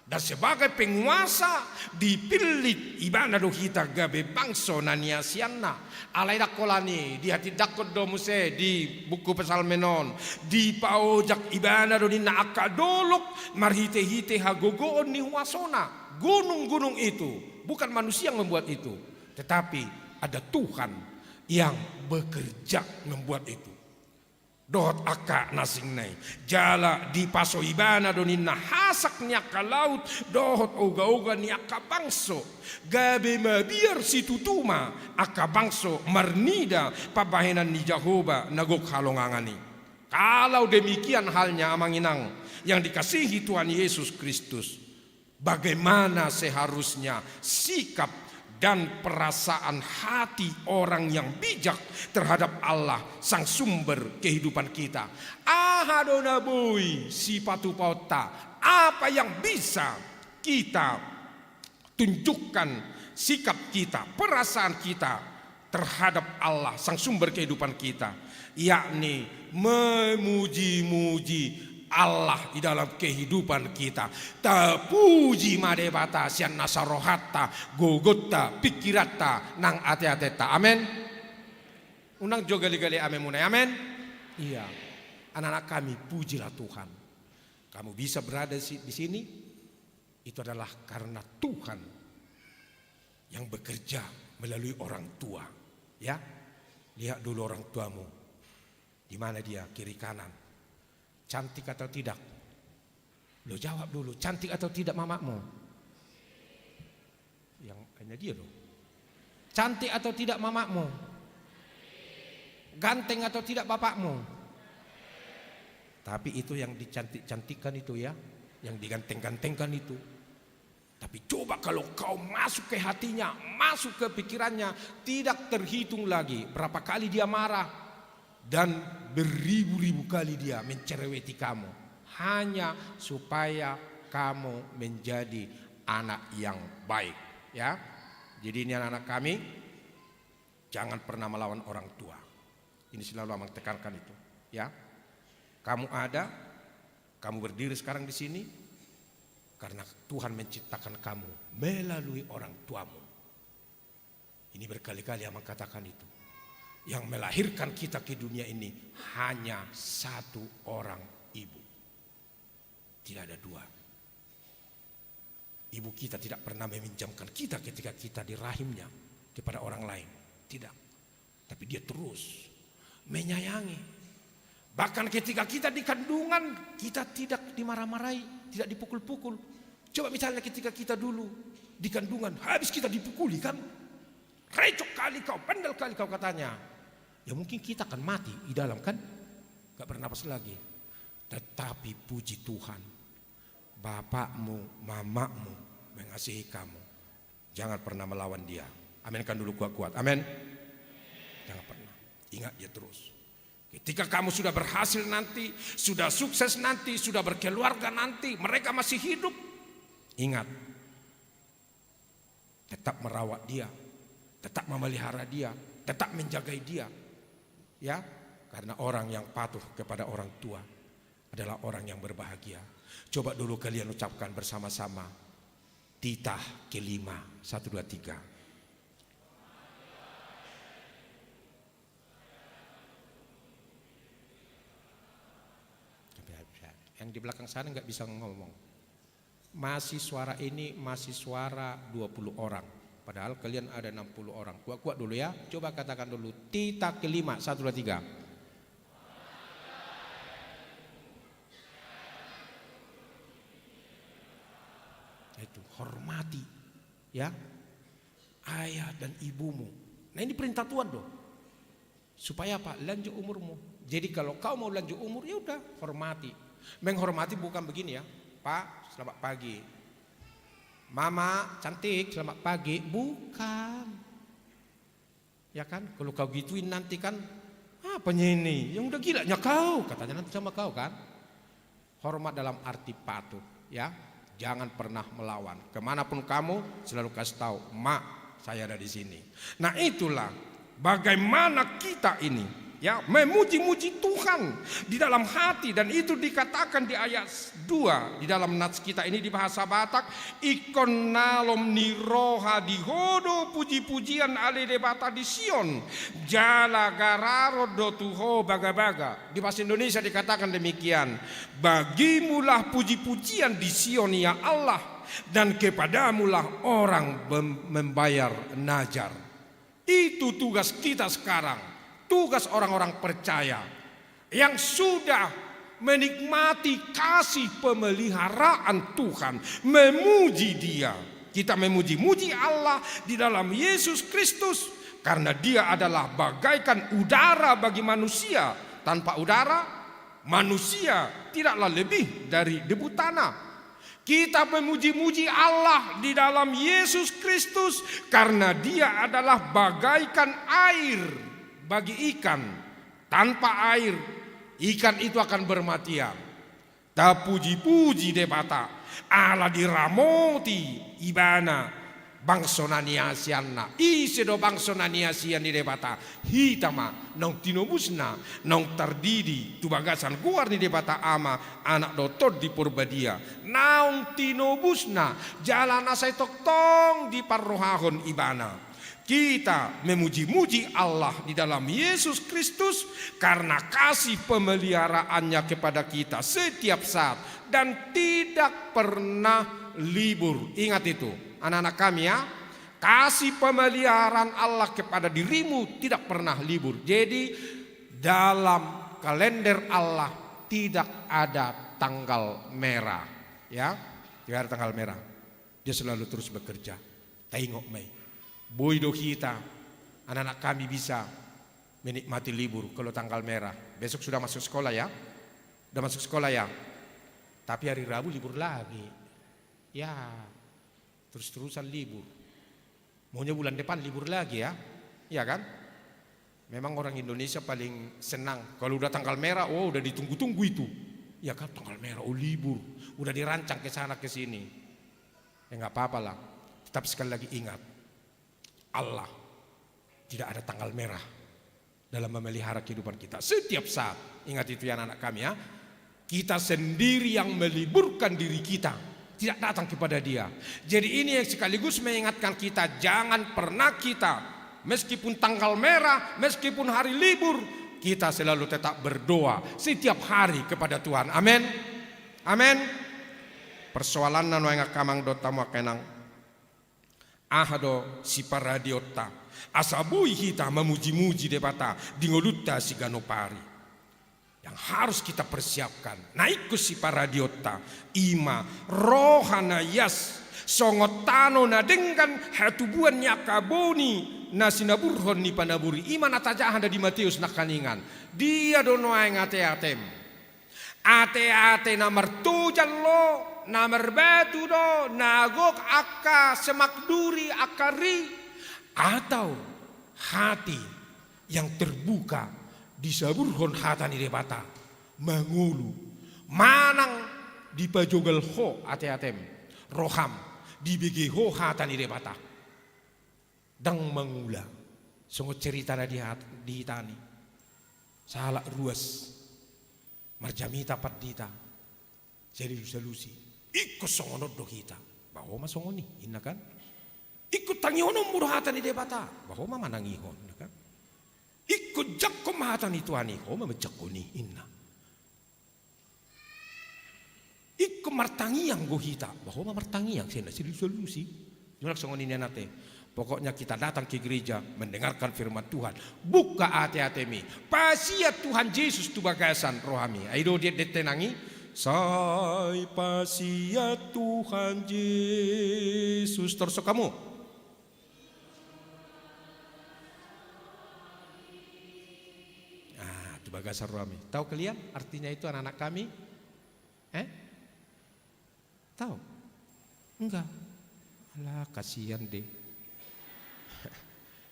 Dan sebagai penguasa, dipillit ibana do hita gabe bangso na niasianna. Alai ndang holan i, dihatindanghon do muse di buku Psalmen on, dipaojak ibana do ninna angka dolok marhite-hite hagogoon ni huasona. Gunung-gunung itu, bukan manusia yang membuat itu, tetapi ada Tuhan yang bekerja membuat itu. Dohot angka na asing nai. Jala dipaso ibana do ninna hasak ni angka laut dohot oga-oga ni angka bangso. Gabe mabiar situtu ma angka bangso marnida pambahenan ni Jahowa na gok halongangan i. Kalau demikian halnya amang inang yang dikasihi Tuhan Yesus Kristus, bagaimana seharusnya sikap dan perasaan hati orang yang bijak terhadap Allah, Sang Sumber kehidupan kita? Aha do na boi sipatupaonta? Apa yang bisa kita tunjukkan sikap kita, perasaan kita terhadap Allah, sang sumber kehidupan kita, yakni memuji-muji Allah di dalam kehidupan kita. Tapuji ma Debata sian nasa rohanta, gogonta, pingkiranta, nang ate-atenta. Amen. Unang jo gale-gale amen muna, amen. Iya. Anak-anak kami, pujilah Tuhan. Kamu bisa berada si-, di sini, itu adalah karena Tuhan yang bekerja melalui orang tua. Ya, lihat dulu orang tuamu. Di mana dia, kiri kanan? Cantik atau tidak? Lo jawab dulu, cantik atau tidak mamakmu? Yang hanya dia loh. Cantik atau tidak mamakmu? Ganteng atau tidak bapakmu? Tapi itu yang dicantik-cantikkan itu ya, yang diganteng-gantengkan itu. Tapi coba kalau kau masuk ke hatinya, masuk ke pikirannya, tidak terhitung lagi berapa kali dia marah dan beribu-ribu kali dia mencereweti kamu hanya supaya kamu menjadi anak yang baik, ya. Jadi ini anak-anak kami, jangan pernah melawan orang tua. Ini selalu Amang tekankan itu, ya. Kamu ada, kamu berdiri sekarang di sini karena Tuhan menciptakan kamu melalui orang tuamu. Ini berkali-kali Amang katakan itu. Yang melahirkan kita ke dunia ini hanya satu orang ibu. Tidak ada dua. Ibu kita tidak pernah meminjamkan kita ketika kita di rahimnya kepada orang lain. Tidak. Tapi dia terus menyayangi. Bahkan ketika kita di kandungan, kita tidak dimarah-marahi, tidak dipukul-pukul. Coba misalnya ketika kita dulu di kandungan, habis kita dipukuli kan? Recok kali kau, bandel kali kau katanya. Ya mungkin kita akan mati di dalam kan? Gak bernapas lagi. Tetapi puji Tuhan, bapakmu, mamakmu mengasihi kamu. Jangan pernah melawan dia. Amin kan dulu kuat-kuat. Amin. Jangan pernah. Ingat dia terus. Ketika kamu sudah berhasil nanti, sudah sukses nanti, sudah berkeluarga nanti, mereka masih hidup. Ingat, tetap merawat dia, tetap memelihara dia, tetap menjagai dia. Ya, karena orang yang patuh kepada orang tua adalah orang yang berbahagia. Coba dulu kalian ucapkan bersama-sama. Titah kelima, satu, dua, tiga. Yang di belakang sana nggak bisa ngomong. Masih suara ini, masih suara dua puluh orang. Padahal kalian ada enam puluh orang. Kuat-kuat dulu ya. Coba katakan dulu. Titah kelima, satu, dua, tiga. Itu, hormati. Ya. Ayah dan ibumu. Nah, ini perintah Tuhan loh. Supaya apa? Lanjut umurmu. Jadi kalau kau mau lanjut umur, ya udah, hormati. Menghormati bukan begini ya. Pak, selamat pagi. Mama, cantik, selamat pagi. Bukan. Ya kan? Kalau kau gituin nanti kan, apanya ini? Yang udah gilanya kau, katanya nanti sama kau kan. Hormat dalam arti patuh, ya. Jangan pernah melawan. Kemanapun kamu, selalu kasih tahu, "Mak, saya ada di sini." Nah, itulah bagaimana kita ini, ya, memuji-muji Tuhan di dalam hati, dan itu dikatakan di ayat dua di dalam nats kita ini di bahasa Batak, "Ingkon nalom ni roha di ho do puji-pujian ale Debata di Sion, jala gararon do tu ho baga-baga." Di bahasa Indonesia dikatakan demikian, "Bagimulah puji-pujian di Sion, ya Allah, dan kepadamulah orang mem-, membayar nazar." Itu tugas kita sekarang, tugas orang-orang percaya yang sudah menikmati kasih pemeliharaan Tuhan, memuji Dia. Kita memuji-muji Allah di dalam Yesus Kristus, karena Dia adalah bagaikan udara bagi manusia. Tanpa udara, manusia tidaklah lebih dari debu tanah. Kita memuji-muji Allah di dalam Yesus Kristus, karena Dia adalah bagaikan air bagi ikan. Tanpa air, ikan itu akan bermatian. Tapuji-puji Debata, ala diramoti Ibana bangso na niasianna. Ise do bangso na niasian ni Debata? Hita ma, naung tinobusna, naung tardidi tu bagasan goar ni Debata Ama, Anak dohot Tondi Porbadia. Naung tinobusna, jala na sai tongtong diparrohahon Ibana. Kita memuji-muji Allah di dalam Yesus Kristus karena kasih pemeliharaannya kepada kita setiap saat dan tidak pernah libur. Ingat itu, anak-anak kami ya, kasih pemeliharaan Allah kepada dirimu tidak pernah libur. Jadi dalam kalender Allah tidak ada tanggal merah. Ya, tidak ada tanggal merah. Dia selalu terus bekerja. Taingot ma i. Boi do hita, anak-anak kami bisa menikmati libur kalau tanggal merah. Besok sudah masuk sekolah ya. Sudah masuk sekolah ya. Tapi hari Rabu libur lagi. Ya, terus-terusan libur. Maunya bulan depan libur lagi ya. Iya kan? Memang orang Indonesia paling senang kalau udah tanggal merah, oh, udah ditunggu-tunggu itu. Ya kan, tanggal merah, oh, libur. Udah dirancang ke sana ke sini. Ya nggak apa-apa lah. Tetap sekali lagi ingat, Allah tidak ada tanggal merah dalam memelihara kehidupan kita. Setiap saat, ingat itu ya anak-anak kami ya, kita sendiri yang meliburkan diri kita, tidak datang kepada Dia. Jadi ini yang sekaligus mengingatkan kita, jangan pernah kita, meskipun tanggal merah, meskipun hari libur, kita selalu tetap berdoa setiap hari kepada Tuhan. Amin. Amin. Persoalanna nuaeng angka amang dohot hamu angka inang, aha do siparadeonta asa boi hita mamuji-muji Debata di ngolunta siganup ari? Yang harus kita persiapkan, na ingkon siparadeonta, i ma roha na ias, songon tano na denggan hatubuan ni angka boni na sinaburhon ni panabur i. I ma na tajaha di Mateus nangkiningan. Dia do nuaeng ate-atem? Ate-ate na martojal do, na marbatu do, na gok angka semak duri, angka ri, atau hati yang terbuka disaburhon hata ni Debata, mangolu, manang dipajogal ho ate-atem, roham, dibege ho hata ni Debata. Ndang mangula, songon cerita na di hat-, di hita ni, sahalak ruas marjamita pandita, sai dilusalusi. Ingkon songon on do hita. Bah, ho ma songon i, inna kan. Ingkon tangihononmu do hata ni Debata. Bah, ho ma manangihon, inna kan. Ingkon jangkon ma hata ni Tuhan i, ho ma manjangkon i, inna. Ingkon martangiang do hita, bah, ho ma martangiang, sai na sai dilusalusi. Jumlah songon i nian ate. Pokoknya kita datang ke gereja mendengarkan firman Tuhan. Buka ate-atemi. Pasiat Tuhan Yesus tu bagasan rohami. Ai do diendenta nang i. Sai pasiat Tuhan Yesus. Torus hamu. Ah, tu bagasan rohami. Tahu kalian artinya itu, anak-anak kami? Eh? Tahu? Enggak. Alah, kasihan deh.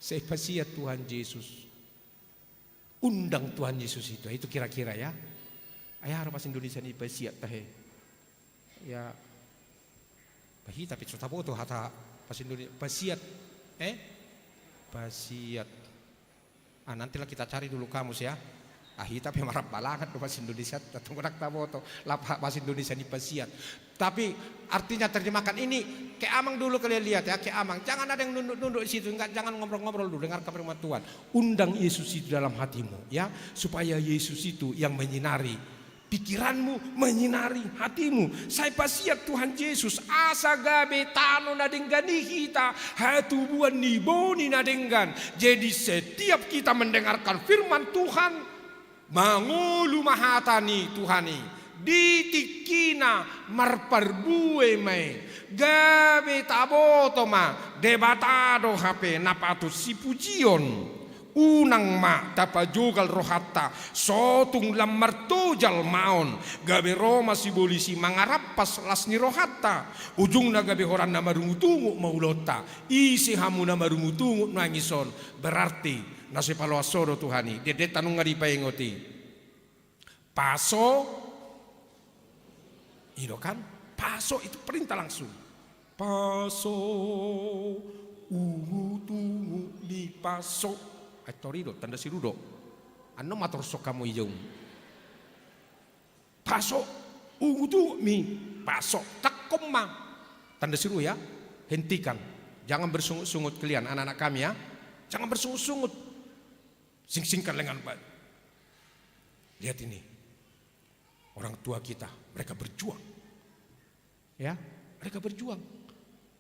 Sai pasiat Tuhan Yesus. Undang Tuhan Yesus itu. Itu kira-kira ya. Ai aha do bahasa Indonesia ni pasiat tahe? Ya. Bah, hita pe so taboto hata bahasa Indonesia. Pasiat. Eh? Pasiat. Ah, nantilah kita cari dulu kamus ya. Ah, hita pe marhabalangan do bahasa Indonesia, tatunggu ndang taboto. Lapa bahasa Indonesia ni pasiat. Tapi artinya terjemahkan ini, ke amang dulu kalian lihat ya, ke amang. Jangan ada yang nunduk-nunduk di situ, enggak, jangan ngobrol-ngobrol dulu, dengarkan firman Tuhan. Undang Yesus itu dalam hatimu ya, supaya Yesus itu yang menyinari pikiranmu, menyinari hatimu. Sai pasiat Tuhan Yesus, asa gabe tano na denggan i hita, hatubuan ni boni na denggan. Jadi setiap kita mendengarkan firman Tuhan, mangolu ma hata ni Tuhan i, di tingkina marparbue ma i, gabe taboto ma Debata do hape na patut sipujion. Unang ma tapajogal rohanta, sotung lam martojal ma on, gabe ro ma sibolis i mangarampas las ni rohanta, ujungna gabe holan na marungutungut ma ulaonta. Ise hamu na marungutungut nuaeng i son, berarti na so ipaloas ho do Tuhan i, diendenta nunga dipaingot i. Paso, i do kan? Paso itu perintah langsung. Paso, ungut-ungut ni paso. Ai tor i do, tanda siru do. Annon ma tor so hamu i jauh. Paso, ungut-ungut ni paso. Tangkon ma. Tanda siru ya. Hentikan. Jangan bersungut-sungut kalian, anak-anak kami ya. Jangan bersungut-sungut. Singsingkan lengan. Lihat ini. Orang tua kita, mereka berjuang. Ya, mereka berjuang.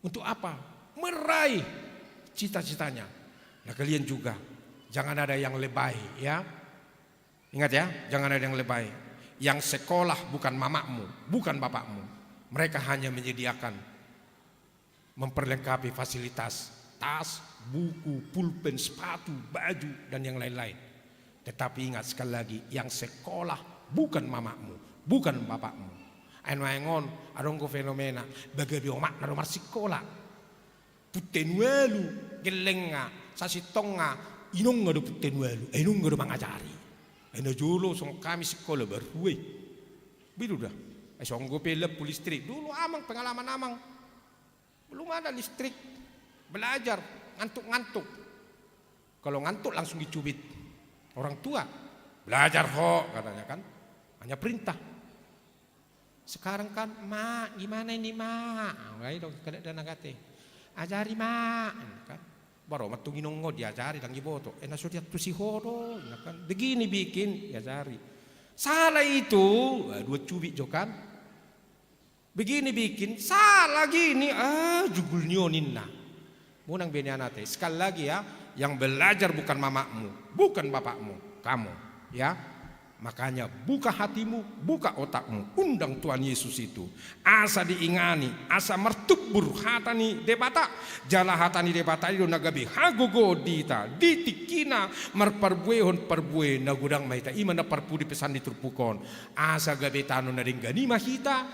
Untuk apa? Meraih cita-citanya. Nah, kalian juga, jangan ada yang lebay, ya. Ingat ya, jangan ada yang lebay. Yang sekolah bukan mamakmu, bukan bapakmu. Mereka hanya menyediakan, memperlengkapi fasilitas, tas, buku, pulpen, sepatu, baju, dan yang lain-lain. Tetapi ingat sekali lagi, yang sekolah bukan mamakmu, bukan bapakmu. Ai nuaeng on, adong do fenomena, ba gabe omakna do marsikola. Punten ualu, gellengna, sasintongna, inongna do punten ualu, ai inongna do mangajari. Ai na jolo songon hami sikola barrue. Bidu da. Ai songon pe lampu listrik. Dulu amang, pengalaman amang. Belum ada listrik. Belajar, ngantuk-ngantuk. Kalau ngantuk langsung dicubit. Orang tua, belajar ho, katanya kan. Hanya perintah. Sekarang kan, "Mak, gimana ini, Mak?" Ai do, kada dana kate. "Ajari, Mak," kan. Baru ma tu inong on diajari, dang diboto. Eh, na so diantusi ho do, kan. "Begini bikin," diajari. "Salah itu," ah, dua cubit jo kan. "Begini bikin, salah gini," ah, jugul ni on ninna. Unang be nian ate. Sekali lagi ya, yang belajar bukan mamakmu, bukan bapakmu, kamu, ya. Makanya buka hatimu, buka otakmu, undang Tuhan Yesus itu. Asa diingani, asa martumbur hata ni Debata, jala hata ni Debata i do na gabe hagogoon di hita, di tingkina marparbuehon parbue na godang ma hita, i ma na parpudi pesan ni turpuk on. Asa gabe tano na denggan i ma hita,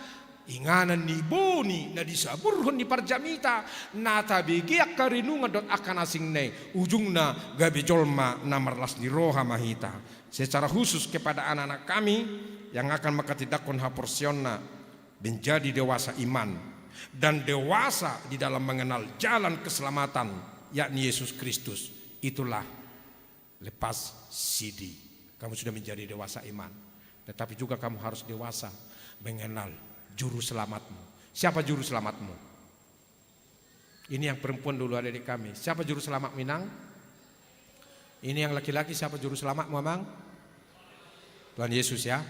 inganan ni boni na disaburhon ni parjamita, na tabege angka renungan dohot angka na asing na i, ujungna gabe jolma na marlas ni roha ma hita. Secara khusus kepada anak-anak kami yang akan manghatindanghon haporseaonna, menjadi dewasa iman dan dewasa di dalam mengenal jalan keselamatan, yakni Yesus Kristus. Itulah lepas sidi. Kamu sudah menjadi dewasa iman. Tetapi juga kamu harus dewasa mengenal juru selamatmu. Siapa juru selamatmu? Ini yang perempuan dulu, adik-adik kami. Siapa juru selamatmu, Inang? Ini yang laki-laki, siapa juru selamatmu, Amang? Tuhan Yesus ya.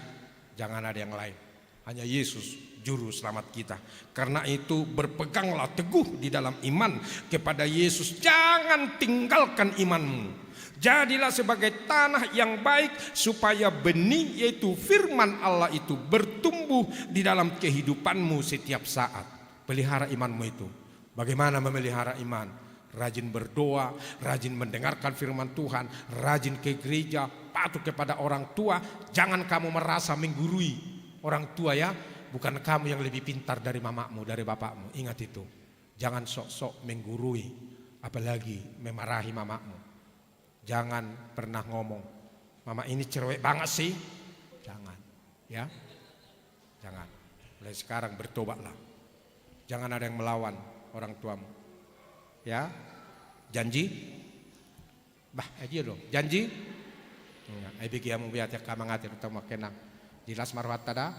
Jangan ada yang lain. Hanya Yesus juru selamat kita. Karena itu, berpeganglah teguh di dalam iman kepada Yesus. Jangan tinggalkan imanmu. Jadilah sebagai tanah yang baik, supaya benih, yaitu firman Allah itu, bertumbuh di dalam kehidupanmu setiap saat. Pelihara imanmu itu. Bagaimana memelihara iman? Rajin berdoa, rajin mendengarkan firman Tuhan, rajin ke gereja, patuh kepada orang tua. Jangan kamu merasa menggurui orang tua ya. Bukan kamu yang lebih pintar dari mamakmu, dari bapakmu. Ingat itu. Jangan sok-sok menggurui, apalagi memarahi mamakmu. Jangan pernah ngomong, "Mama ini cerewet banget sih." Jangan, ya. Jangan. Mulai sekarang bertobatlah. Jangan ada yang melawan orang tuamu. Ya. Janji? Bah, eh, dia dong. Janji? Ai bege hamu be ate, angka amang ate dohot angka inang. Jelas ma rohanta da.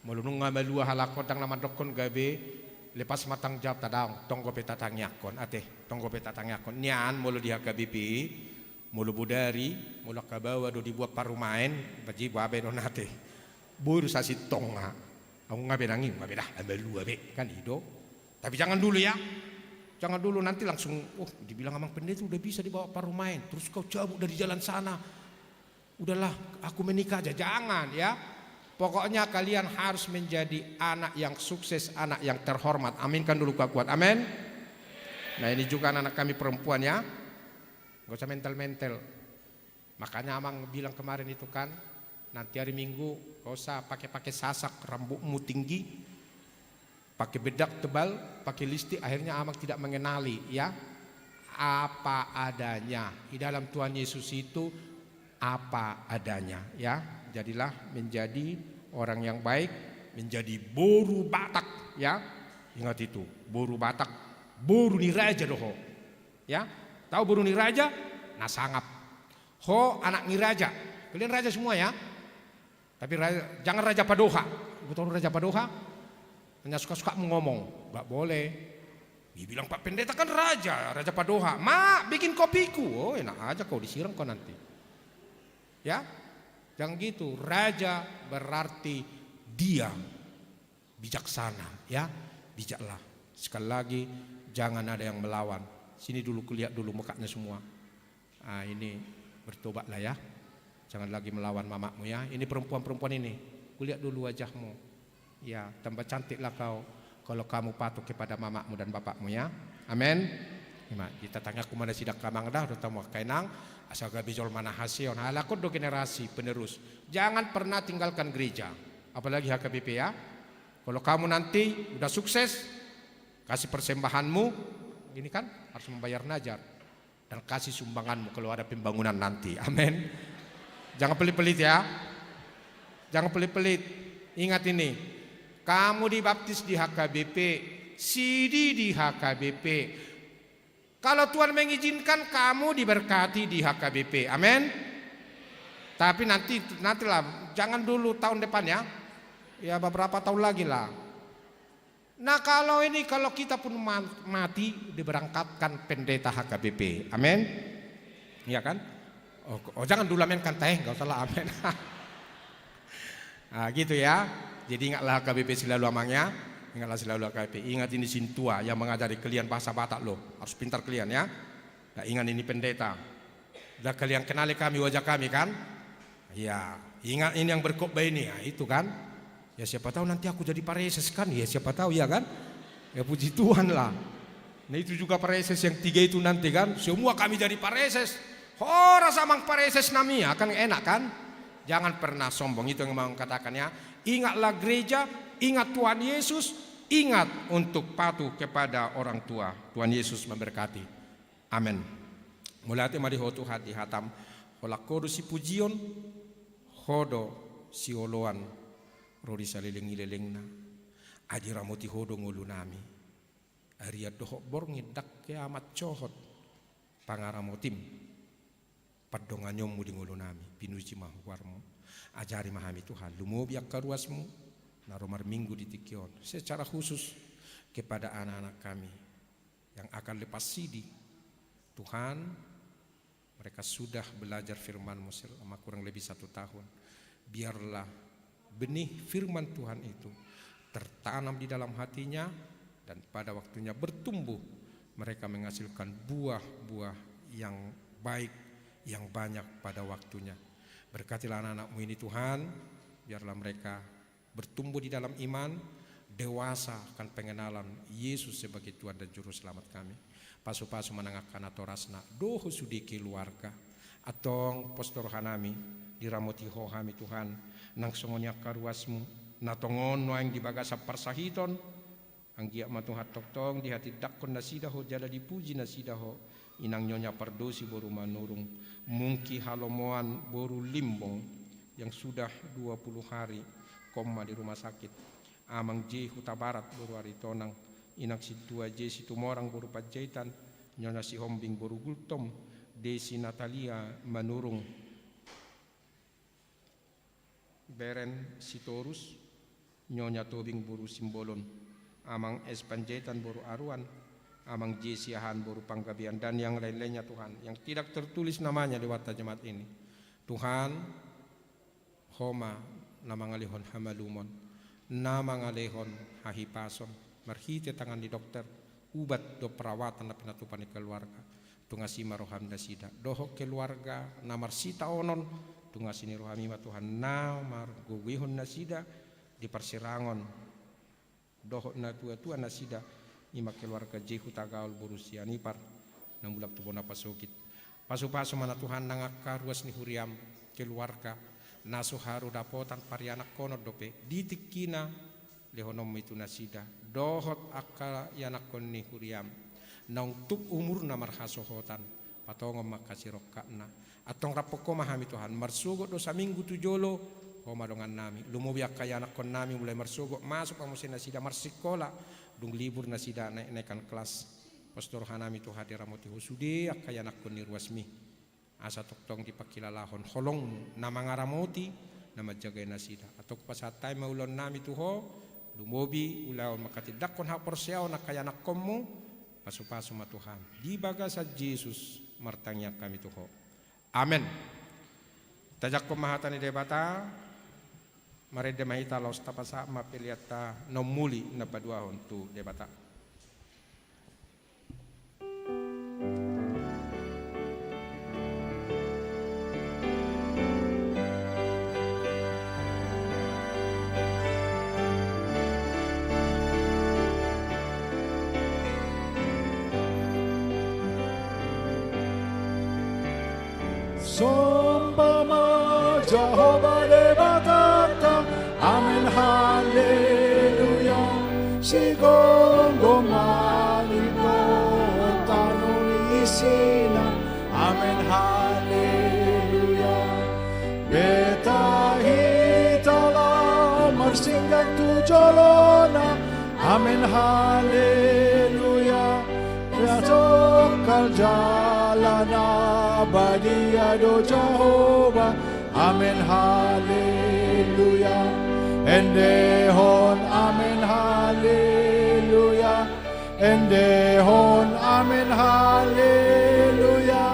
Molo nunga malua halak on, ndang na mandokkon gabe lepas ma tanggung jawab, tadao, tong dope tatangiangkon, ate, tong dope tatangiangkon. Nian molo di H K B P, molo bodari, molo angka baoa do dibuat parumaen, baji boa be do nate. Boru sasintongna. Au nga be nang i, nga be da, malua be, kan i do. Tapi jangan dulu ya. Jangan dulu, nanti langsung, "Oh, dibilang Amang Pendeta udah bisa dibawa parumaen, terus kau cabut dari jalan sana." Udahlah, aku menikah aja. Jangan, ya. Pokoknya kalian harus menjadi anak yang sukses, anak yang terhormat. Aminkan dulu kuat-kuat. Amin. Nah, ini juga anak-anak kami perempuan, ya. Nggak usah mental-mental. Makanya Amang bilang kemarin itu kan, nanti hari Minggu nggak usah pakai-pakai sasak, rambutmu tinggi. Pakai bedak tebal, pakai lipstik, akhirnya Amang tidak mengenali, ya. Apa adanya. Di dalam Tuhan Yesus itu apa adanya, ya. Jadilah menjadi orang yang baik, menjadi boru Batak, ya. Ingat itu, boru Batak, boru ni raja do ho. Ya, tahu boru ni raja? Na sangap. Ho anak ni raja. Kalian raja semua ya. Tapi raja, jangan raja padoha. Lu tahu raja padoha? Hanya suka-suka ngomong, nggak boleh. Dibilang Pak Pendeta kan raja, raja padoha. "Mak, bikin kopiku." Oh, enak aja kau, disiram kau nanti. Ya, jangan gitu. Raja berarti dia bijaksana, ya, bijaklah. Sekali lagi, jangan ada yang melawan. Sini dulu, kulihat dulu mukanya semua. Ah, ini bertobatlah ya. Jangan lagi melawan mamamu ya. Ini perempuan-perempuan ini, kulihat dulu wajahmu. Ya, tambah cantiklah kau kalau kamu patuh kepada mamamu dan bapakmu ya. Amin. Ima, di tangiangku ma nasida angka amang da, dohot hamu angka inang, asa gabe jolma na hasea on, halak on do generasi penerus. Jangan pernah tinggalkan gereja, apalagi H K B P ya. Kalau kamu nanti udah sukses, kasih persembahanmu, ini kan harus membayar najar. Dan kasih sumbanganmu kalau ada pembangunan nanti. Amin. Jangan pelit-pelit ya. Jangan pelit-pelit. Ingat ini. Kamu dibaptis di H K B P, sidi di H K B P. Kalau Tuhan mengizinkan, kamu diberkati di H K B P. Amin. Tapi nanti, nantilah, jangan dulu tahun depan ya. Ya, beberapa tahun lagi lah. Nah, kalau ini, kalau kita pun ma-, mati, diberangkatkan pendeta H K B P. Amin. Iya kan? Oh, oh, jangan dulu amin kan, teh, nggak usah lah amin. Ah, gitu ya. Jadi ingatlah H K B P selalu, amang ya. Ingatlah selalu H K B P. Ingat ini sintua yang mengajari kalian bahasa Batak loh. Harus pintar kalian ya. Nah, ingat ini pendeta. Udah kalian kenali kami, wajah kami kan? Ya, ingat ini yang berkhotbah ini, ya, itu kan. Ya, siapa tahu nanti aku jadi pareses kan? Ya, siapa tahu ya kan? Ya, puji Tuhan lah. Nah, itu juga pareses yang tiga itu nanti kan. Semua kami jadi pareses. Horas amang pareses nami, ya kan, enak kan? Jangan pernah sombong, itu yang mau katakan ya. Ingatlah gereja, ingat Tuhan Yesus, ingat untuk patuh kepada orang tua. Tuhan Yesus memberkati. Amen. Mauliate ma di Ho Tuhan di hatam. Holan Ho do sipujion, Ho do sioloan, ro di saleleng ni lelengna. Ai diramoti Ho do ngolunami. Arian dohot borngin, ndang hea mansohot pangaramotim, pandonganionmu di ngolunami. Pinuji ma goarmu. Ajari ma hami Tuhan, lumobi angka ruasmu na ro marminggu di tingki on, secara khusus kepada anak-anak kami yang akan lepas sidi. Tuhan, mereka sudah belajar firman-Mu selama kurang lebih satu tahun. Biarlah benih firman Tuhan itu tertanam di dalam hatinya, dan pada waktunya bertumbuh, mereka menghasilkan buah-buah yang baik, yang banyak pada waktunya. Berkatilah anak-anak-Mu ini, Tuhan. Biarlah mereka bertumbuh di dalam iman, dewasa akan pengenalan Yesus sebagai Tuhan dan Juru Selamat kami. Pasu-pasu ma nang angka natorasna dohot sude keluarga. Antong pos do rohanami, diramoti Ho hami Tuhan, nang songon i angka ruasmu, na tongon nuaeng di bagasan parsahiton, anggiat ma Tuhan tongtong dihatindangkon nasida Ho jala dipuji nasida Ho, inang Nyonya Pardosi boru Manurung, Mungki Halomoan boru Limbong, yang sudah dua puluh hari koma di rumah sakit, Amang J Hutabarat boru Aritonang, inang Sintua J Situmorang boru Panjaitan, Nyonya Sihombing boru Gultom, Desi Natalia Manurung, Beren Sitorus, Nyonya Tobing boru Simbolon, Amang S Panjaitan boru Aruan, Amang J Siahaan boru Panggabean, dan yang lain-lainnya, Tuhan, yang tidak tertulis namanya lewat jemaat ini. Tuhan, Ho ma na mangalehon hamalumon, na mangalehon hahipason, marhite tangan ni dokter, ubat dohot perawatan na pinatupa ni keluarga. Tung asi ma roham nasida dohot keluarga na marsitaonon, tung asi ni rohami ma Tuhan na margogoihon nasida di parsirangon dohot natua-tua nasida, ima keluarga J Hutagaol boru Sianipar, na mulak tu bona pasogit. Pasu-pasu ma na Tuhan nang angka ruas ni huriam, keluarga na so haru dapotan parianakhonon dope di tingkina, lehononmu i tu nasida dohot angka ianakhon ni huriam naung tuk umurna marhasohotan, patongon ma angka sirongkapna. Antong raphon Ho ma hami Tuhan, marsogot do saminggu tu jolo, Ho ma dongannami. Lumobi angka ianakhonnami mulai marsogot masuk ma muse nasida marsikola, Dung libur nasida naek-naekan kelas, pos do rohanami Tuhan diramoti Ho sude angka ianakhon ni ruasmi. Asa tongtong dipangkilalahon holongmu na mangaramoti, na manjagai nasida. Antong pasahat hami ma ulaonnami tu Ho, lumobi ulaon manghatindanghon haporseaon angka ianakhonmu, pasupasu ma Tuhan. Di bagasan Jesus martangiang hami tu Ho. Amen. Tajangkon ma hata ni Debata, marende ma hita laos tapasahat ma peleanta na umuli na paduahon tu Debata. Somba ma Jahowa Debatanta, amen haleluya. Sigomgom ma linggomi tano ni isina, amen haleluya. Beta hita laho marsingkat tu jolona, amen haleluya. Ia tongkal jala na badia do Jahowa, amen haleluya. Endehon amen haleluya. Endehon amen haleluya.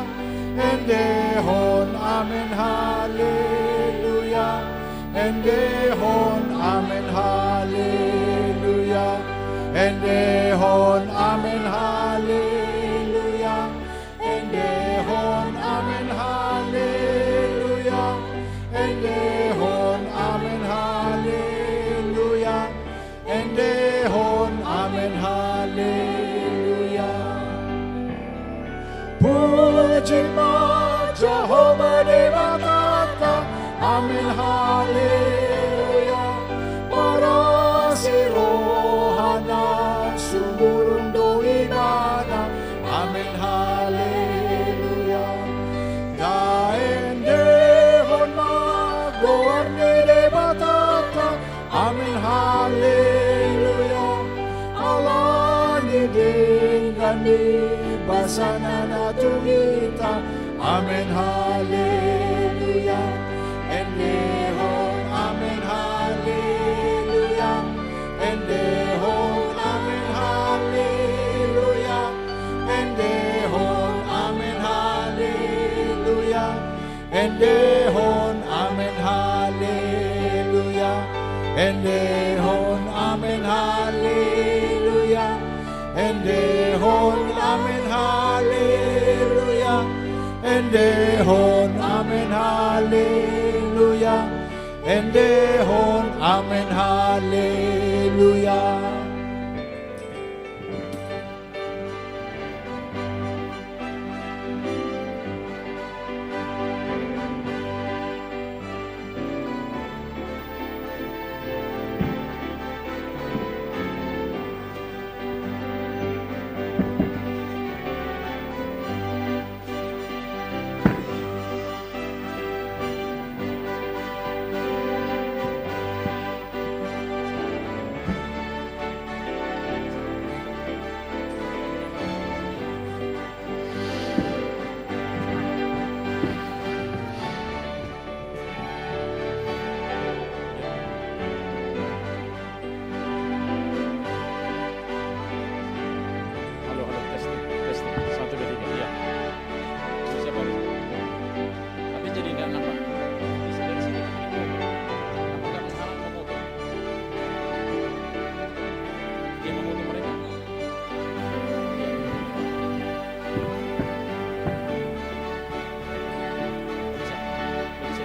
Endehon amen haleluya. Endehon amen haleluya. Endehon amen haleluya. Endehon amen haleluya. Endehon amen haleluya. Endehon amen haleluya. Puji ma Jahowa Debatanta, amen haleluya. Parasi rohana, sumurung do imana, amen haleluya. Taendehon ma goar ni Debatanta, amen haleluya. Ala ni denggan ni basana na tu hita, amen haleluya. Endehon amen haleluya. Endehon amen haleluya. Endehon amen haleluya. Endehon amen haleluya. Endehon amen haleluya. Endehon amen haleluya. Endehon amen haleluya. Endehon amen haleluya. Halo, halo, testing, testing. Satu, dua, tiga, iya. Bisa, Pak. Tapi jadi nggak nampak. Bisa dari sini. Apakah menghalang memotong? Dia memotong mereka? Iya. Bisa. Bisa.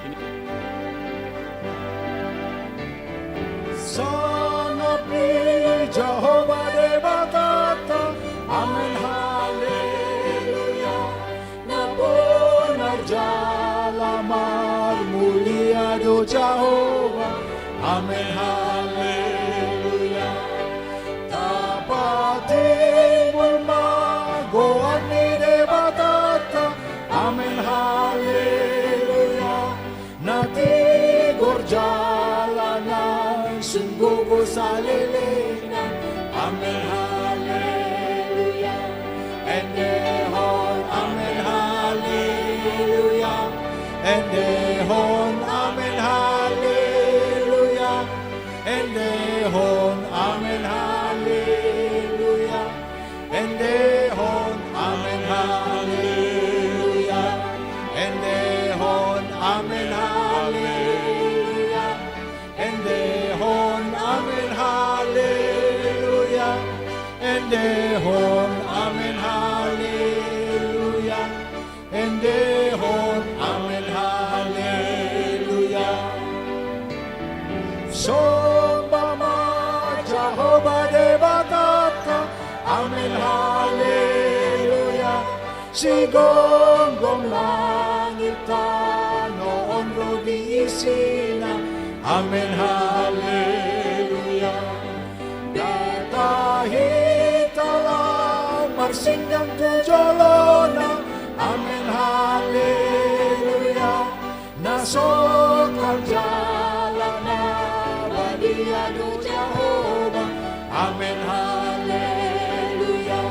Ini. Sangap ni Jahowa Debatanta, amen haleluya. Naponar jala marmulia do Jahowa, amen haleluya. Tapatimbul ma goar ni Debatanta, amen haleluya. Na tigor jala na sungguh Haleluya. Amen, haleluya. Endehon amen, haleluya. Endehon amen, haleluya. Endehon amen, haleluya. Endehon amen, haleluya. Endehon amen, haleluya. Endehon amen, haleluya. Endehon amen, haleluya. Endehon amen, haleluya. Somba ma Jahowa Debatanta, amen, haleluya. Sigomgom langit, tano on ro di isina, amen, haleluya. Data hita laho marsindang tu jolona, amen, haleluya. Na sokal jala na badia do Jahowa, amen, haleluya.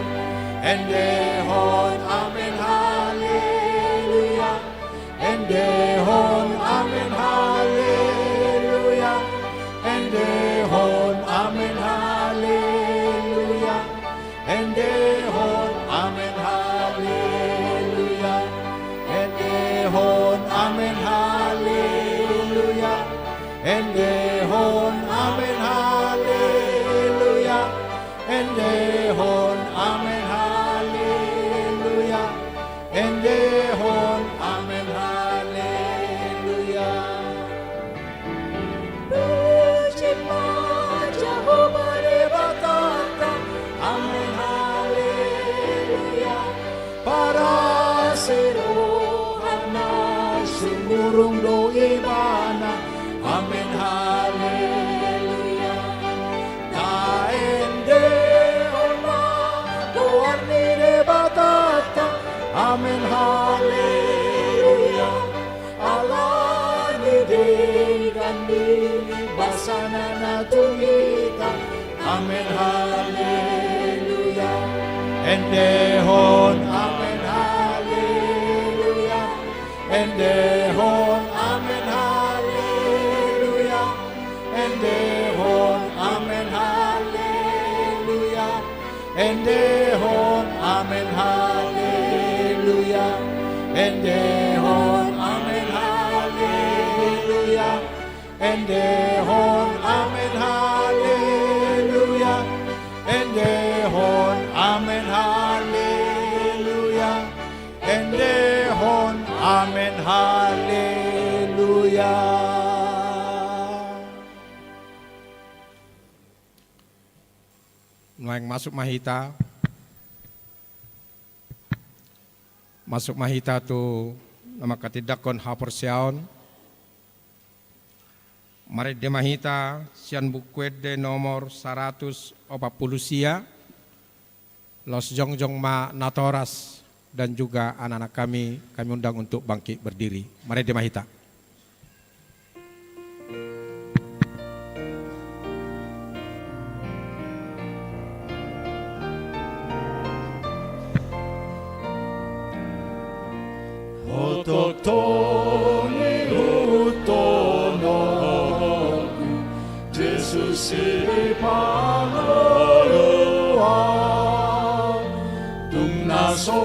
Endehon amen, haleluya. Endehon amen, haleluya. Endehon amen, haleluya. Endehon amen, haleluya. Endehon amen, haleluya. Endehon amen, haleluya. Endehon amen, haleluya. Endehon amen, haleluya. Puji ma Jahowa Debatanta, amen, haleluya. Parasi rohana sumurung do Ibana, amen, haleluya. Taendehon ma goar ni Debatanta, amen, haleluya. Ala ni denggan ni basana na tu hita, amen, haleluya. Endehon amen, haleluya. Endehon amen, haleluya. Endehon amen, haleluya. Endehon amen, haleluya. Endehon amen, haleluya. Endehon amen, haleluya. Endehon amen, haleluya. Endehon amen, haleluya. Nuaeng masuk ma hita. Masuk ma hita tu na manghatindanghon haporseaon. Marende ma hita sian Buku Ende nomor saratus opat pulu sia. Laos jongjong ma natoras dan juga anak-anak kami, kami undang untuk bangkit berdiri. Marende ma hita. Ho tongtong ihuthononku, Jesus sipangoloan, tung na so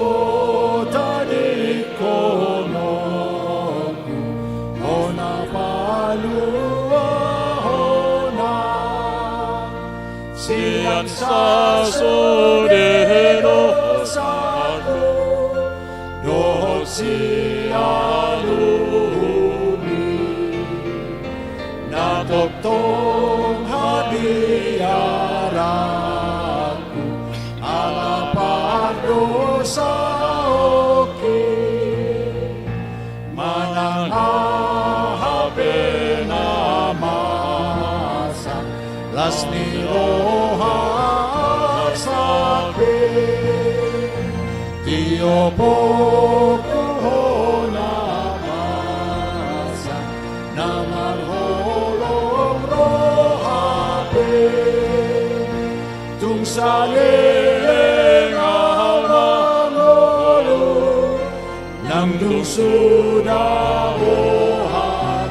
tadingkononku hona paluahon. Sian sasode dosaku dohot sian uli na tongtong habiaranku ala pardosaonki. Manang aha pe na masa, las ni roha, asa pe tiop ho tu hona masa, na marholong roha pe. Saleleng au mangolu, nang dung suda boha,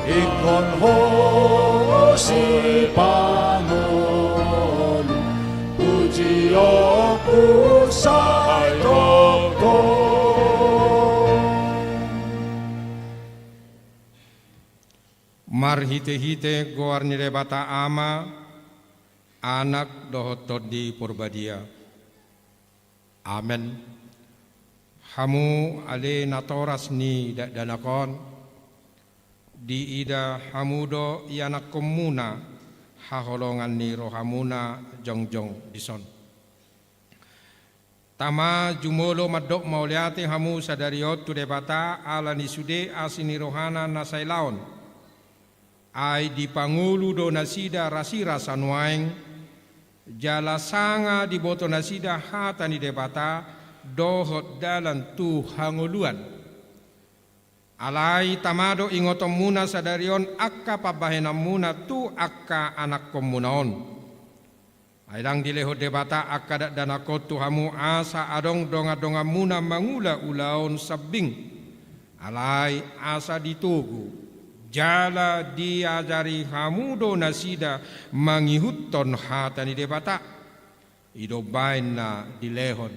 ingkon ho sipangolu, pujionku sai tongtong. Marhitehite goar ni Debata Ama, Anak dohot Tondi Porbadia. Amen. Hamu ale natoras ni dakdanak on, diida hamu do ianakkonmuna haholongan ni rohamuna jongjong dison. Tama, jumolo mandok mauliate hamu sadari on tu Debata ala ni sude asi ni rohana na sailaon. Ai dipangolu do nasida rasirasa nuaeng, jala sanga diboto nasida hata ni Debata dohot dalan tu hangoluan. Alai tama do ingotonmuna sadari on angka pambahenanmuna tu angka anakkonmuna on. Ai ndang dilehon Debata angka dakdanak on tu hamu asa adong dongan-donganmuna mangula ulaon sambing. Alai asa ditogu, jala diajari hamu do nasida mangihuthon hata ni Debata. I do umbahen na dilehon.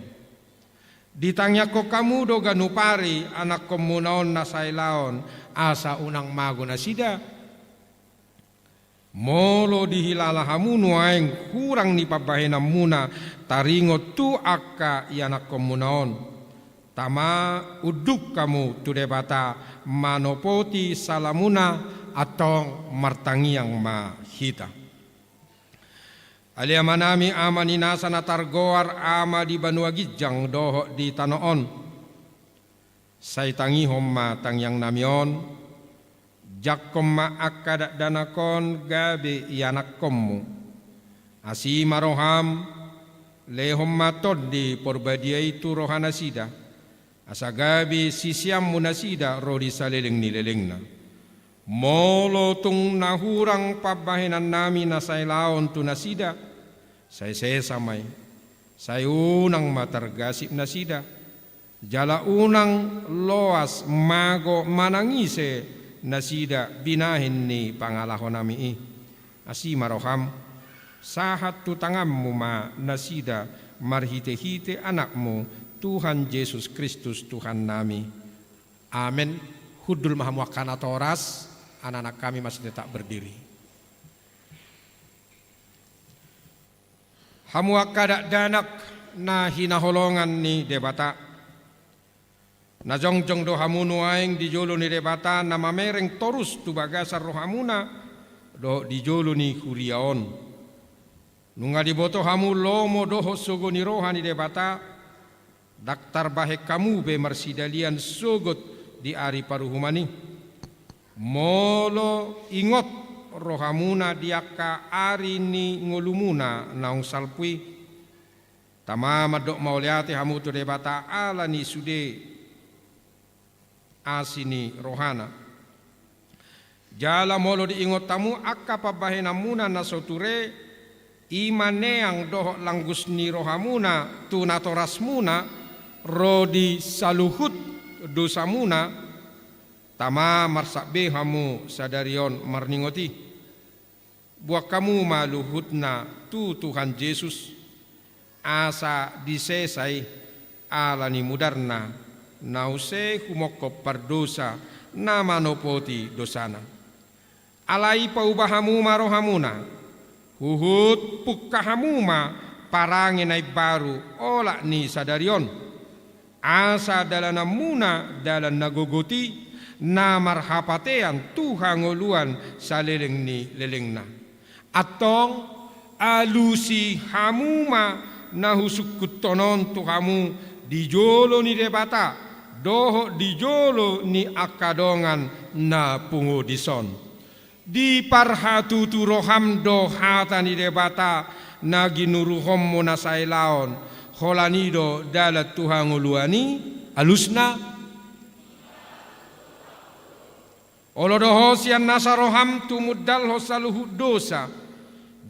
Ditangiangkon hamu do ganup ari anakkonmuna on na sailaon, asa unang mago nasida. Molo dihilala hamu nuaeng hurang ni pambahenanmuna taringot tu angka ianakkonmuna on, tama unduk hamu tu Debata manopoti salamuna, antong martangiang ma hita. Ale Amanami, Ama ni nasa na targoar Ama di banua ginjang dohot di tano on, sai tangihon ma tangiangnami on, jangkon ma angka dakdanak on gabe ianakkonmu. Asi ma roham, lehon ma Tondi Porbadia i tu rohanasida, asa gabe siseanmu nasida ro di saleleng ni lelengna. Molo tung na hurang pambahenannami na sailaon tu nasida, sai sesa ma i, sai unang ma targasip nasida, jala unang loas mago manang ise nasida binahen ni pangalahonami i. Asi ma roham, sahat tu tanganmu ma nasida marhitehite Anakmu, Tuhan Jesus Kristus Tuhannami. Amen. Hundul ma hamu angka natoras, anak-anak kami masih tetap berdiri. Hamu angka dakdanak na hinaholongan ni Debata, na jongjong do hamu nuaeng di jolo ni Debata na mamereng torus tu bagasan rohamuna dohot di jolo ni huria on. Nunga diboto hamu lomo dohot sogo ni roha ni Debata, ndang tarbahen hamu be marsidalian sogot di ari paruhuman i. Molo ingot rohamuna di angka ari ni ngolumuna naung salpu i, tama mandok mauliate hamu tu Debata ala ni sude asi ni rohana. Jala molo diingot hamu angka pambahenanmuna na so ture, i ma neang dohot langgus ni rohamuna tu natorasmuna ro di saluhut dosamuna, tama marsak be hamu sadari on marningot i. Boan hamu ma luhutna tu Tuhan Jesus, asa disesa i ala ni mudarna, na use humongkop pardosa na manopoti dosana. Alai pauba hamu ma rohamuna, huhut pungka hamu ma parange na imbaru olat ni sadari on. Asa dalananmuna dalan na gogot i, na marhapatean tu hangoluan saleleng ni lelengna. Antong alusi hamu ma na husungkunhon on tu hamu di jolo ni Debata dohot di jolo ni angka dongan na pungu dison. Diparhatutu roham do hata ni Debata na ginuruhonmu na sailaon, holan i do dalan tu hangoluan i, alusna. Olo do ho sian nasa roham tumundalhon saluhut dosa,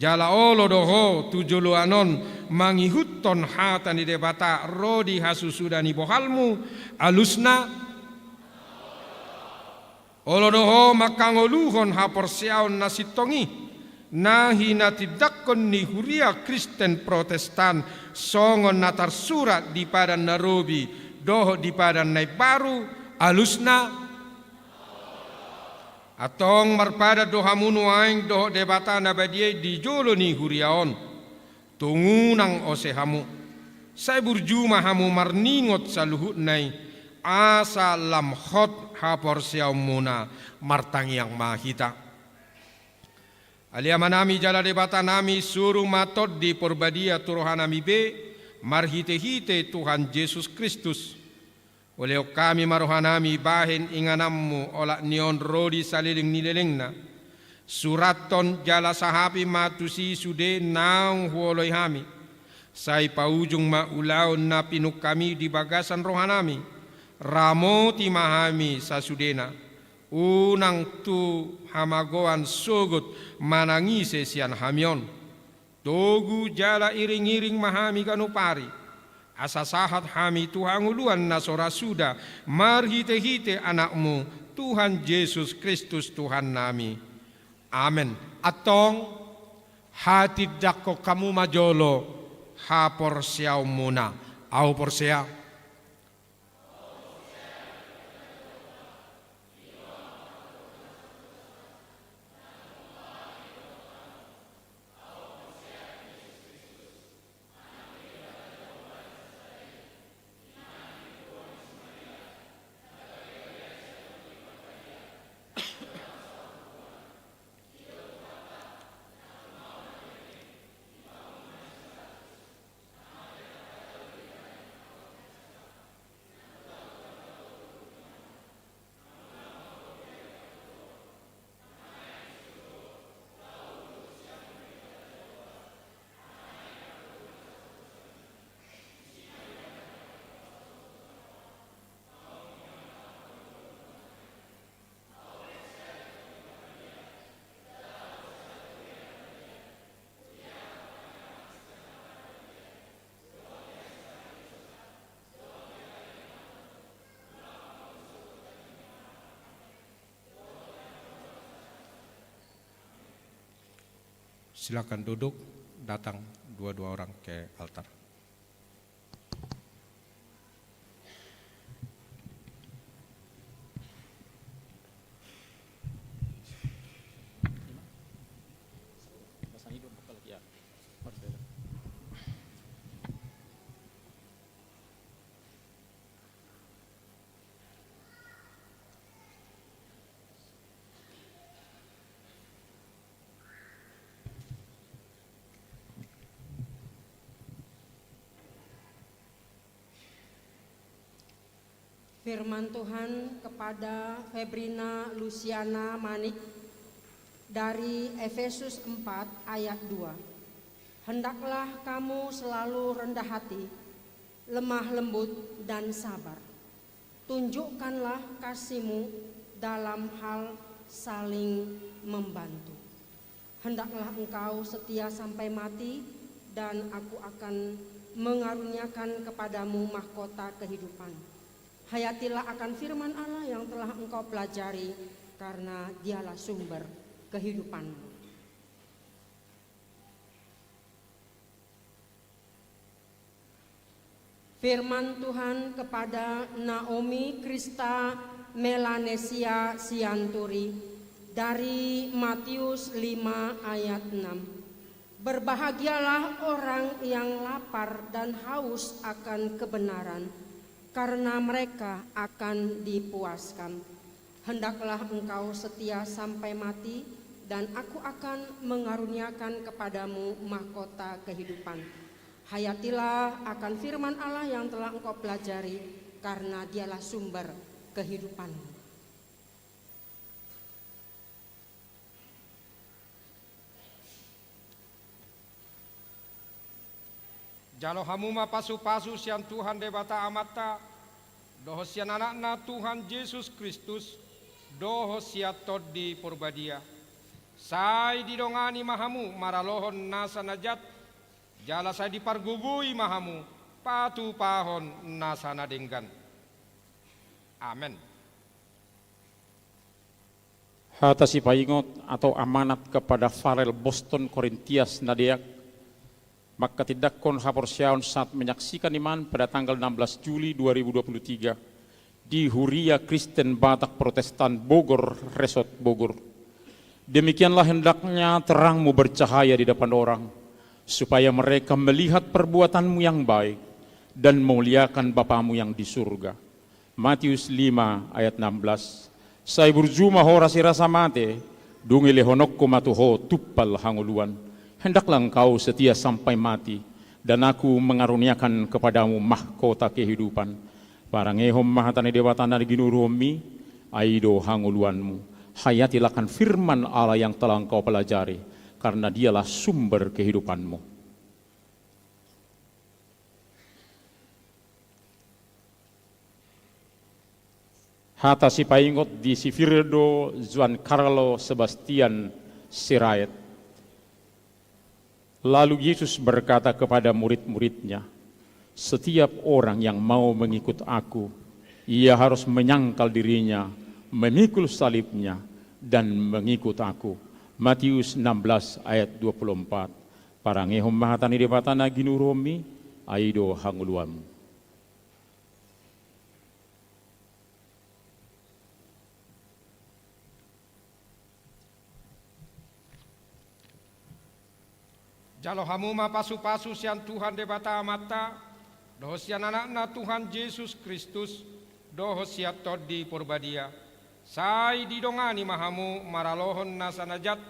Jala olo do ho tu joloan on mangihuthon hata ni Debata ro di hasusuda ni bohalmu, alusna. Olo do ho manghangoluhon haporseaon na sintong i, na hinatindangkon ni huria Kristen Protestan, songon na tarsurat di Padan na Robi dohot di Padan na Imbaru, alusna. Antong marpadan do hamu nuaeng dohot Debata na badia i di jolo ni huria on. Tung unang ose hamu. Sai burju ma hamu marningot saluhutna i, asa lam hot haporseaonmuna. Martangiang ma hita. Ale Amanami jala Debatanami, suru ma Tondi Porbadia tu rohanami be, marhitehite Tuhan Jesus Kristus. Ulehon hami ma rohanami bahen ingananmu olat ni on ro di saleleng ni lelengna. Surathon jala sahapi ma tusi sude naung huoloi hami. Sai paujung ma ulaon na pinungka-Mi di bagasan rohanami. Ramoti ma hami sasudena. Unang tu hamagoan sogot manang ise sian hami on. Togu jala iring-iring ma hami ganup ari, asa sahat hami tu hangoluan na so ra suda, marhite-hite Anakmu, Tuhan Jesus Kristus Tuhannami. Amen. Antong, hatindangkon hamu ma jolo haporseaonmuna. Ahu porsea. Silakan duduk, datang dua-dua orang ke altar. Firman Tuhan kepada Febrina Luciana Manik dari Efesus empat ayat dua. Hendaklah kamu selalu rendah hati, lemah lembut, dan sabar. Tunjukkanlah kasihmu dalam hal saling membantu. Hendaklah engkau setia sampai mati, dan Aku akan mengaruniakan kepadamu mahkota kehidupan. Hayatilah akan firman Allah yang telah engkau pelajari, karena Dialah sumber kehidupanmu. Firman Tuhan kepada Naomi Krista Melanesia Sianturi dari Matius lima ayat enam. Berbahagialah orang yang lapar dan haus akan kebenaran, karena mereka akan dipuaskan. Hendaklah engkau setia sampai mati, dan Aku akan mengaruniakan kepadamu mahkota kehidupan. Hayatilah akan firman Allah yang telah engkau pelajari, karena Dialah sumber kehidupanmu. Jalo hamu ma pasupasu sian Tuhan Debata Amanta, dohot sian Anakna Tuhan Jesus Kristus, dohot sian Tondi Porbadia. Sai didongani ma hamu maralohon nasa na jat, jala sai dipargogoi ma hamu patupahon nasa na denggan. Amen. Hata sipaingot atau amanat kepada Farel Boston Korintias na deak, mangkatindangkon haporseaon saat menyaksikan iman pada tanggal enam belas Juli dua ribu dua puluh tiga di Huria Kristen Batak Protestan Bogor, Resort Bogor. Demikianlah hendaknya terangmu bercahaya di depan orang, supaya mereka melihat perbuatanmu yang baik dan memuliakan Bapamu yang di surga. Matius lima ayat enam belas. Sai burju ma ho rasirasa mate, dung ilehononku ma tu ho tumpal hangoluan. Hendaklah engkau setia sampai mati, dan aku mengaruniakan kepadamu mahkota kehidupan. Parangehon ma hata ni Debata na ginuruhonmi, ai do hangoluanmu. Hayatilah akan firman Allah yang telah engkau pelajari, karena dialah sumber kehidupanmu. Hata sipaingot di si Firdo Juan Carlo Sebastian Sirait. Lalu Yesus berkata kepada murid-muridnya, "Setiap orang yang mau mengikut Aku, ia harus menyangkal dirinya, memikul salibnya, dan mengikut Aku." Matius enam belas ayat dua puluh empat. Parangehon ma hata ni Debata na ginuruhonmi, ai do hangoluanmu. Jalo hamu ma pasupasu sian Tuhan Debata Amanta, dohot sian Anakna Tuhan Jesus Kristus, dohot sian Tondi Porbadia. Sai didongani ma hamu maralohon nasa na jat,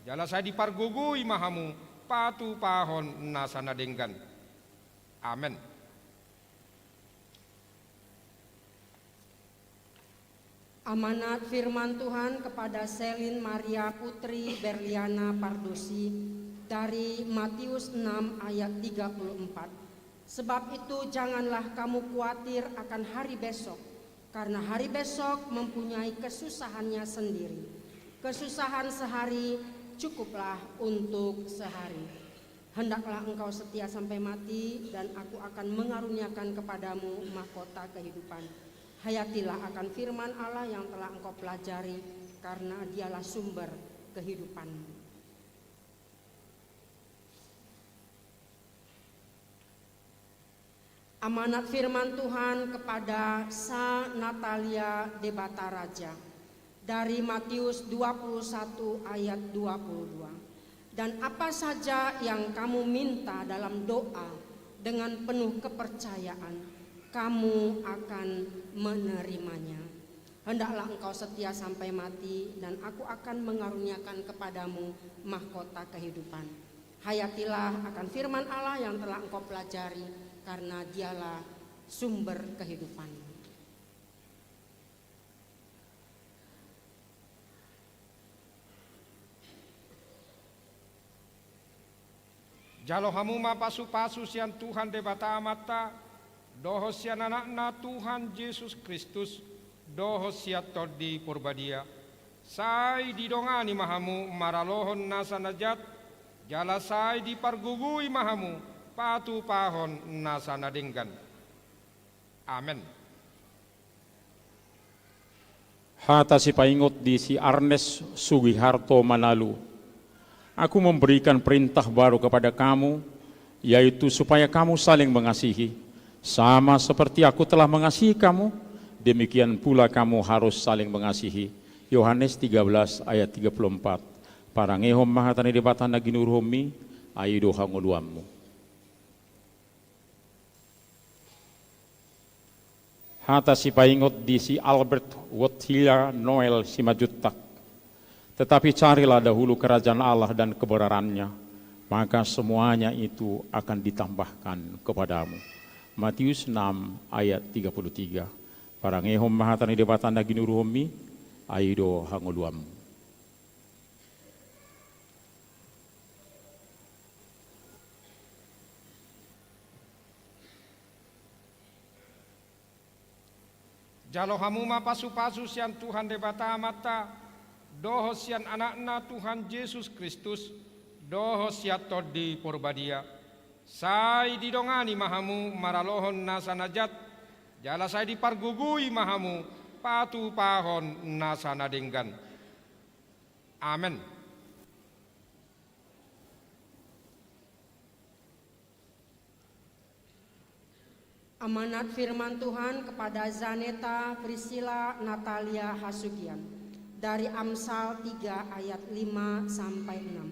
jala sai dipargogoi ma hamu patupahon nasa na denggan. Amen. Amanat firman Tuhan kepada Selin Maria Putri Berliana Pardosi dari Matius enam ayat tiga puluh empat. Sebab itu, janganlah kamu khawatir akan hari besok, karena hari besok mempunyai kesusahannya sendiri. Kesusahan sehari cukuplah untuk sehari. Hendaklah engkau setia sampai mati, dan Aku akan mengaruniakan kepadamu mahkota kehidupan. Hayatilah akan firman Allah yang telah engkau pelajari, karena Dialah sumber kehidupanmu. Amanat firman Tuhan kepada Sa Natalia Debata Raja dari Matius dua puluh satu ayat dua puluh dua. Dan apa saja yang kamu minta dalam doa dengan penuh kepercayaan, kamu akan menerimanya. Hendaklah engkau setia sampai mati, dan Aku akan mengaruniakan kepadamu mahkota kehidupan. Hayatilah akan firman Allah yang telah engkau pelajari, karena Dialah sumber kehidupan. Jalo hamu ma pasupasu sian Tuhan Debata Amanta, dohot sian Anakna Tuhan Jesus Kristus, dohot sian Tondi Porbadia. Sai didongani ma hamu maralohon nasa na jat, jala sai dipargogoi ma hamu patupahon nasa na denggan. Amen. Hata sipaingot di si Arnes Sugiharto Manalu. Aku memberikan perintah baru kepada kamu, yaitu supaya kamu saling mengasihi. Sama seperti Aku telah mengasihi kamu, demikian pula kamu harus saling mengasihi. Yohanes tiga belas ayat tiga puluh empat. Parangehon ma hata ni Debata na ginuruhonmi, ai do hangoluanmu. Hata sipaingot di si Albert Wojtyla Noel Simanjuntak. Tetapi carilah dahulu kerajaan Allah dan kebenaran-Nya, maka semuanya itu akan ditambahkan kepadamu. Matius enam ayat tiga puluh tiga. Parangehon ma hata ni Debata na ginuruhonmi, ai do hangoluanmu. Jalo hamu ma pasupasu sian Tuhan Debata Amanta, dohot sian Anakna Tuhan Jesus Kristus, dohot sian Tondi Porbadia. Sai didongani ma hamu maralohon nasa na jat, jala sai dipargogoi ma hamu patupahon nasa na denggan. Amen. Amanat firman Tuhan kepada Zaneta Priscilla Natalia Hasugian dari Amsal tiga ayat lima sampai enam.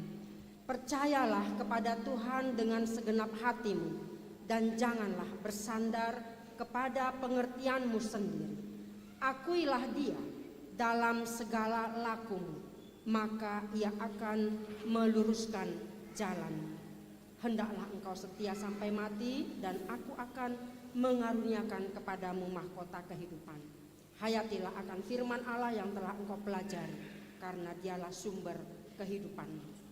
Percayalah kepada Tuhan dengan segenap hatimu, dan janganlah bersandar kepada pengertianmu sendiri. Akuilah Dia dalam segala lakumu, maka Ia akan meluruskan jalanmu. Hendaklah engkau setia sampai mati, dan Aku akan mengaruniakan kepadamu mahkota kehidupan. Hayatilah akan firman Allah yang telah engkau pelajari, karena Dialah sumber kehidupanmu.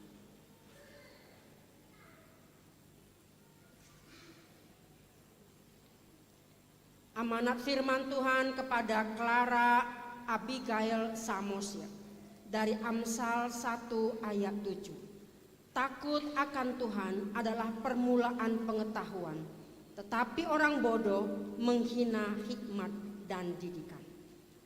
Amanat firman Tuhan kepada Clara Abigail Samosir dari Amsal satu ayat tujuh. Takut akan Tuhan adalah permulaan pengetahuan, tetapi orang bodoh menghina hikmat dan didikan.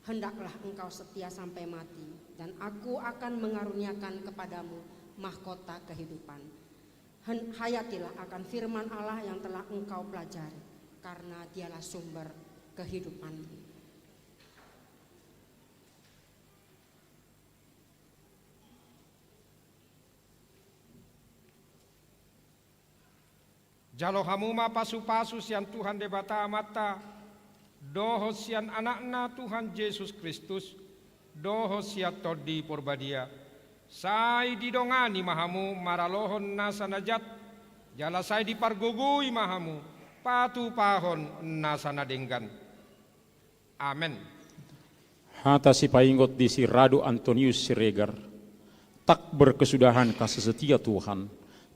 Hendaklah engkau setia sampai mati, dan Aku akan mengaruniakan kepadamu mahkota kehidupan. Hen-, hayatilah akan firman Allah yang telah engkau pelajari, karena Dialah sumber kehidupanmu. Jalo hamu ma pasupasu sian Tuhan Debata Amanta, dohot sian Anakna Tuhan Jesus Kristus, dohot sian Tondi Porbadia. Sai didongani ma hamu maralohon nasa na jat, jala sai dipargogoi ma hamu patupahon nasa na denggan. Amen. Hata sipaingot di si Radu Antonius Siregar. Tak berkesudahankah sesetia Tuhan,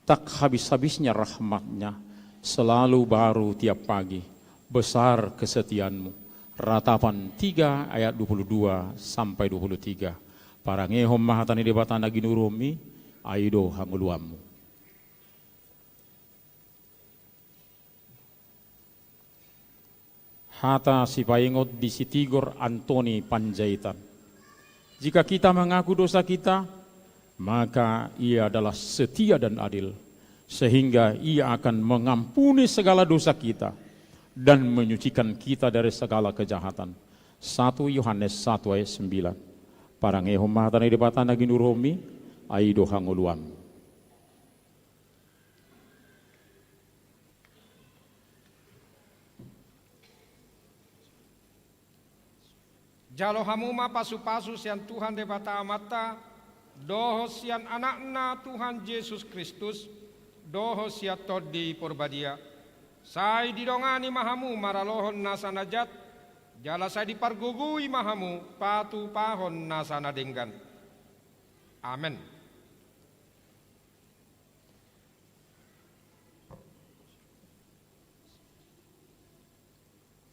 tak habis-habisnya rahmat-Nya, selalu baru tiap pagi, besar kesetiaan-Mu. Ratapan tiga ayat dua puluh dua sampai dua puluh tiga. Parangehon ma hata ni Debata na ginuruhonmi, ai do hangoluanmu. Hata sipaingot di si Tigor Antoni Panjaitan. Jika kita mengaku dosa kita, maka Ia adalah setia dan adil, sehingga Ia akan mengampuni segala dosa kita dan menyucikan kita dari segala kejahatan. Satu Yohanes satu ayat sembilan. Parangehon ma hata ni Debata na ginuruhonmi, ai do hangoluanmu. Jalo hamu ma pasupasu sian Tuhan Debata Amanta, dohot sian Anakna Tuhan Jesus Kristus, dohot sian Tondi Porbadia. Sai didongani ma hamu maralohon nasa na jat, jala sai dipargogoi ma hamu patupahon nasa na denggan. Amen.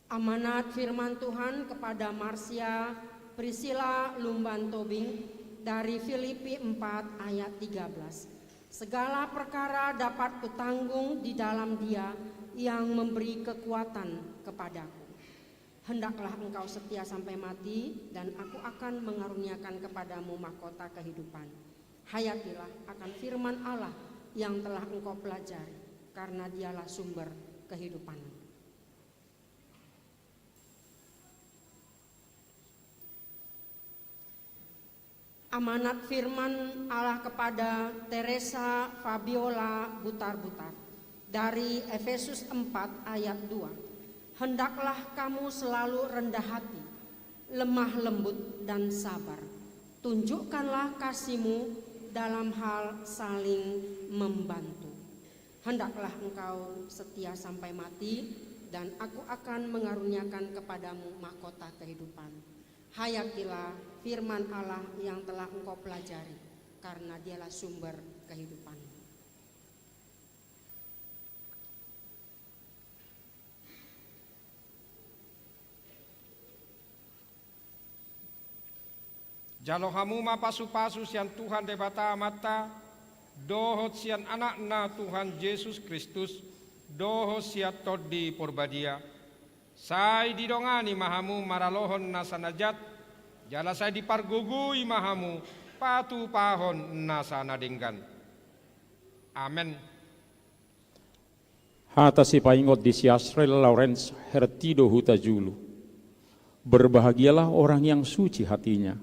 Amanat firman Tuhan kepada Marsia Priscilla Lumban Tobing dari Filipi empat ayat tiga belas. Segala perkara dapat kutanggung di dalam Dia yang memberi kekuatan kepadaku. Hendaklah engkau setia sampai mati, dan Aku akan mengaruniakan kepadamu mahkota kehidupan. Hayatilah akan firman Allah yang telah engkau pelajari, karena Dialah sumber kehidupanmu. Amanat firman Allah kepada Teresa Fabiola Butar-Butar dari Efesus empat ayat dua. Hendaklah kamu selalu rendah hati, lemah lembut, dan sabar. Tunjukkanlah kasihmu dalam hal saling membantu. Hendaklah engkau setia sampai mati, dan Aku akan mengaruniakan kepadamu mahkota kehidupan. Hayatilah firman Allah yang telah engkau pelajari, karena Dialah sumber kehidupan. Jalo hamu ma pasupasu sian Tuhan Debata Amanta, dohot sian Anakna Tuhan Jesus Kristus, dohot sian Tondi Porbadia. Sai didongani ma hamu maralohon nasa na jat, jala sai dipargogoi ma hamu patupahon nasa na denggan. Amen. Hata sipaingot di si Asriel Lawrence Hertido Hutajulu. Berbahagialah orang yang suci hatinya,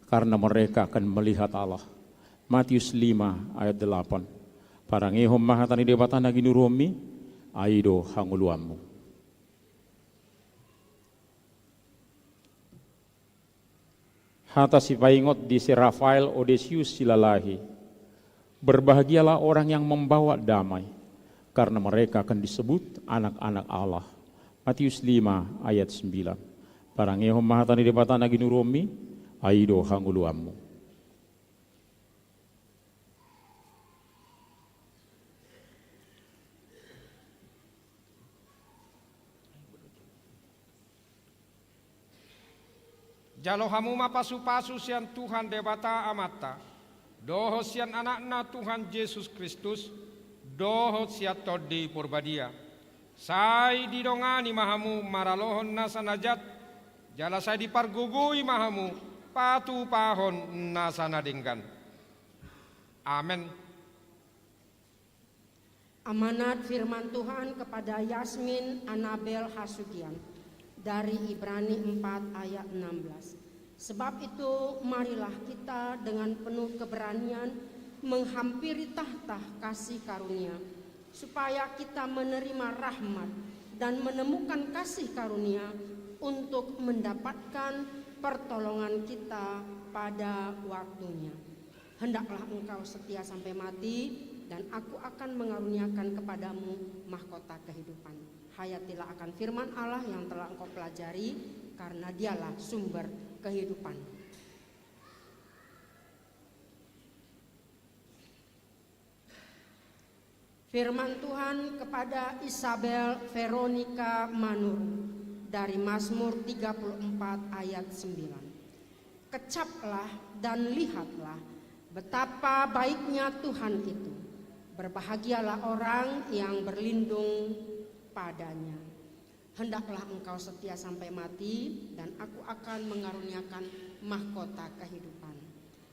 karena mereka akan melihat Allah. Matius lima ayat delapan. Parangehon ma hata ni Debata na ginuruhonmi, ai do hangoluanmu. Hata sipaingot di si Rafael Odesius Silalahi. Berbahagialah orang yang membawa damai, karena mereka akan disebut anak-anak Allah. Matius lima ayat sembilan. Parangehon ma hata ni Debata na ginuruhonmi, ai do hangoluanmu. Jalo hamu ma pasupasu sian Tuhan Debata Amanta, dohot sian Anakna Tuhan Jesus Kristus, dohot sian Tondi Porbadia. Sai didongani ma hamu maralohon nasa na jat, jala sai dipargogoi ma hamu patupahon nasa na denggan. Amen. Amanat firman Tuhan kepada Yasmin Anabel Hasugian dari Ibrani empat ayat enam belas. Sebab itu, marilah kita dengan penuh keberanian menghampiri tahta kasih karunia, supaya kita menerima rahmat dan menemukan kasih karunia untuk mendapatkan pertolongan kita pada waktunya. Hendaklah engkau setia sampai mati, dan Aku akan mengaruniakan kepadamu mahkota kehidupan. Hayatilah akan firman Allah yang telah engkau pelajari, karena Dialah sumber kehidupan. Firman Tuhan kepada Isabel Veronica Manurung dari Mazmur tiga puluh empat ayat sembilan. Kecaplah dan lihatlah betapa baiknya Tuhan itu. Berbahagialah orang yang berlindung pada-Nya. Hendaklah engkau setia sampai mati, dan Aku akan mengaruniakan mahkota kehidupan.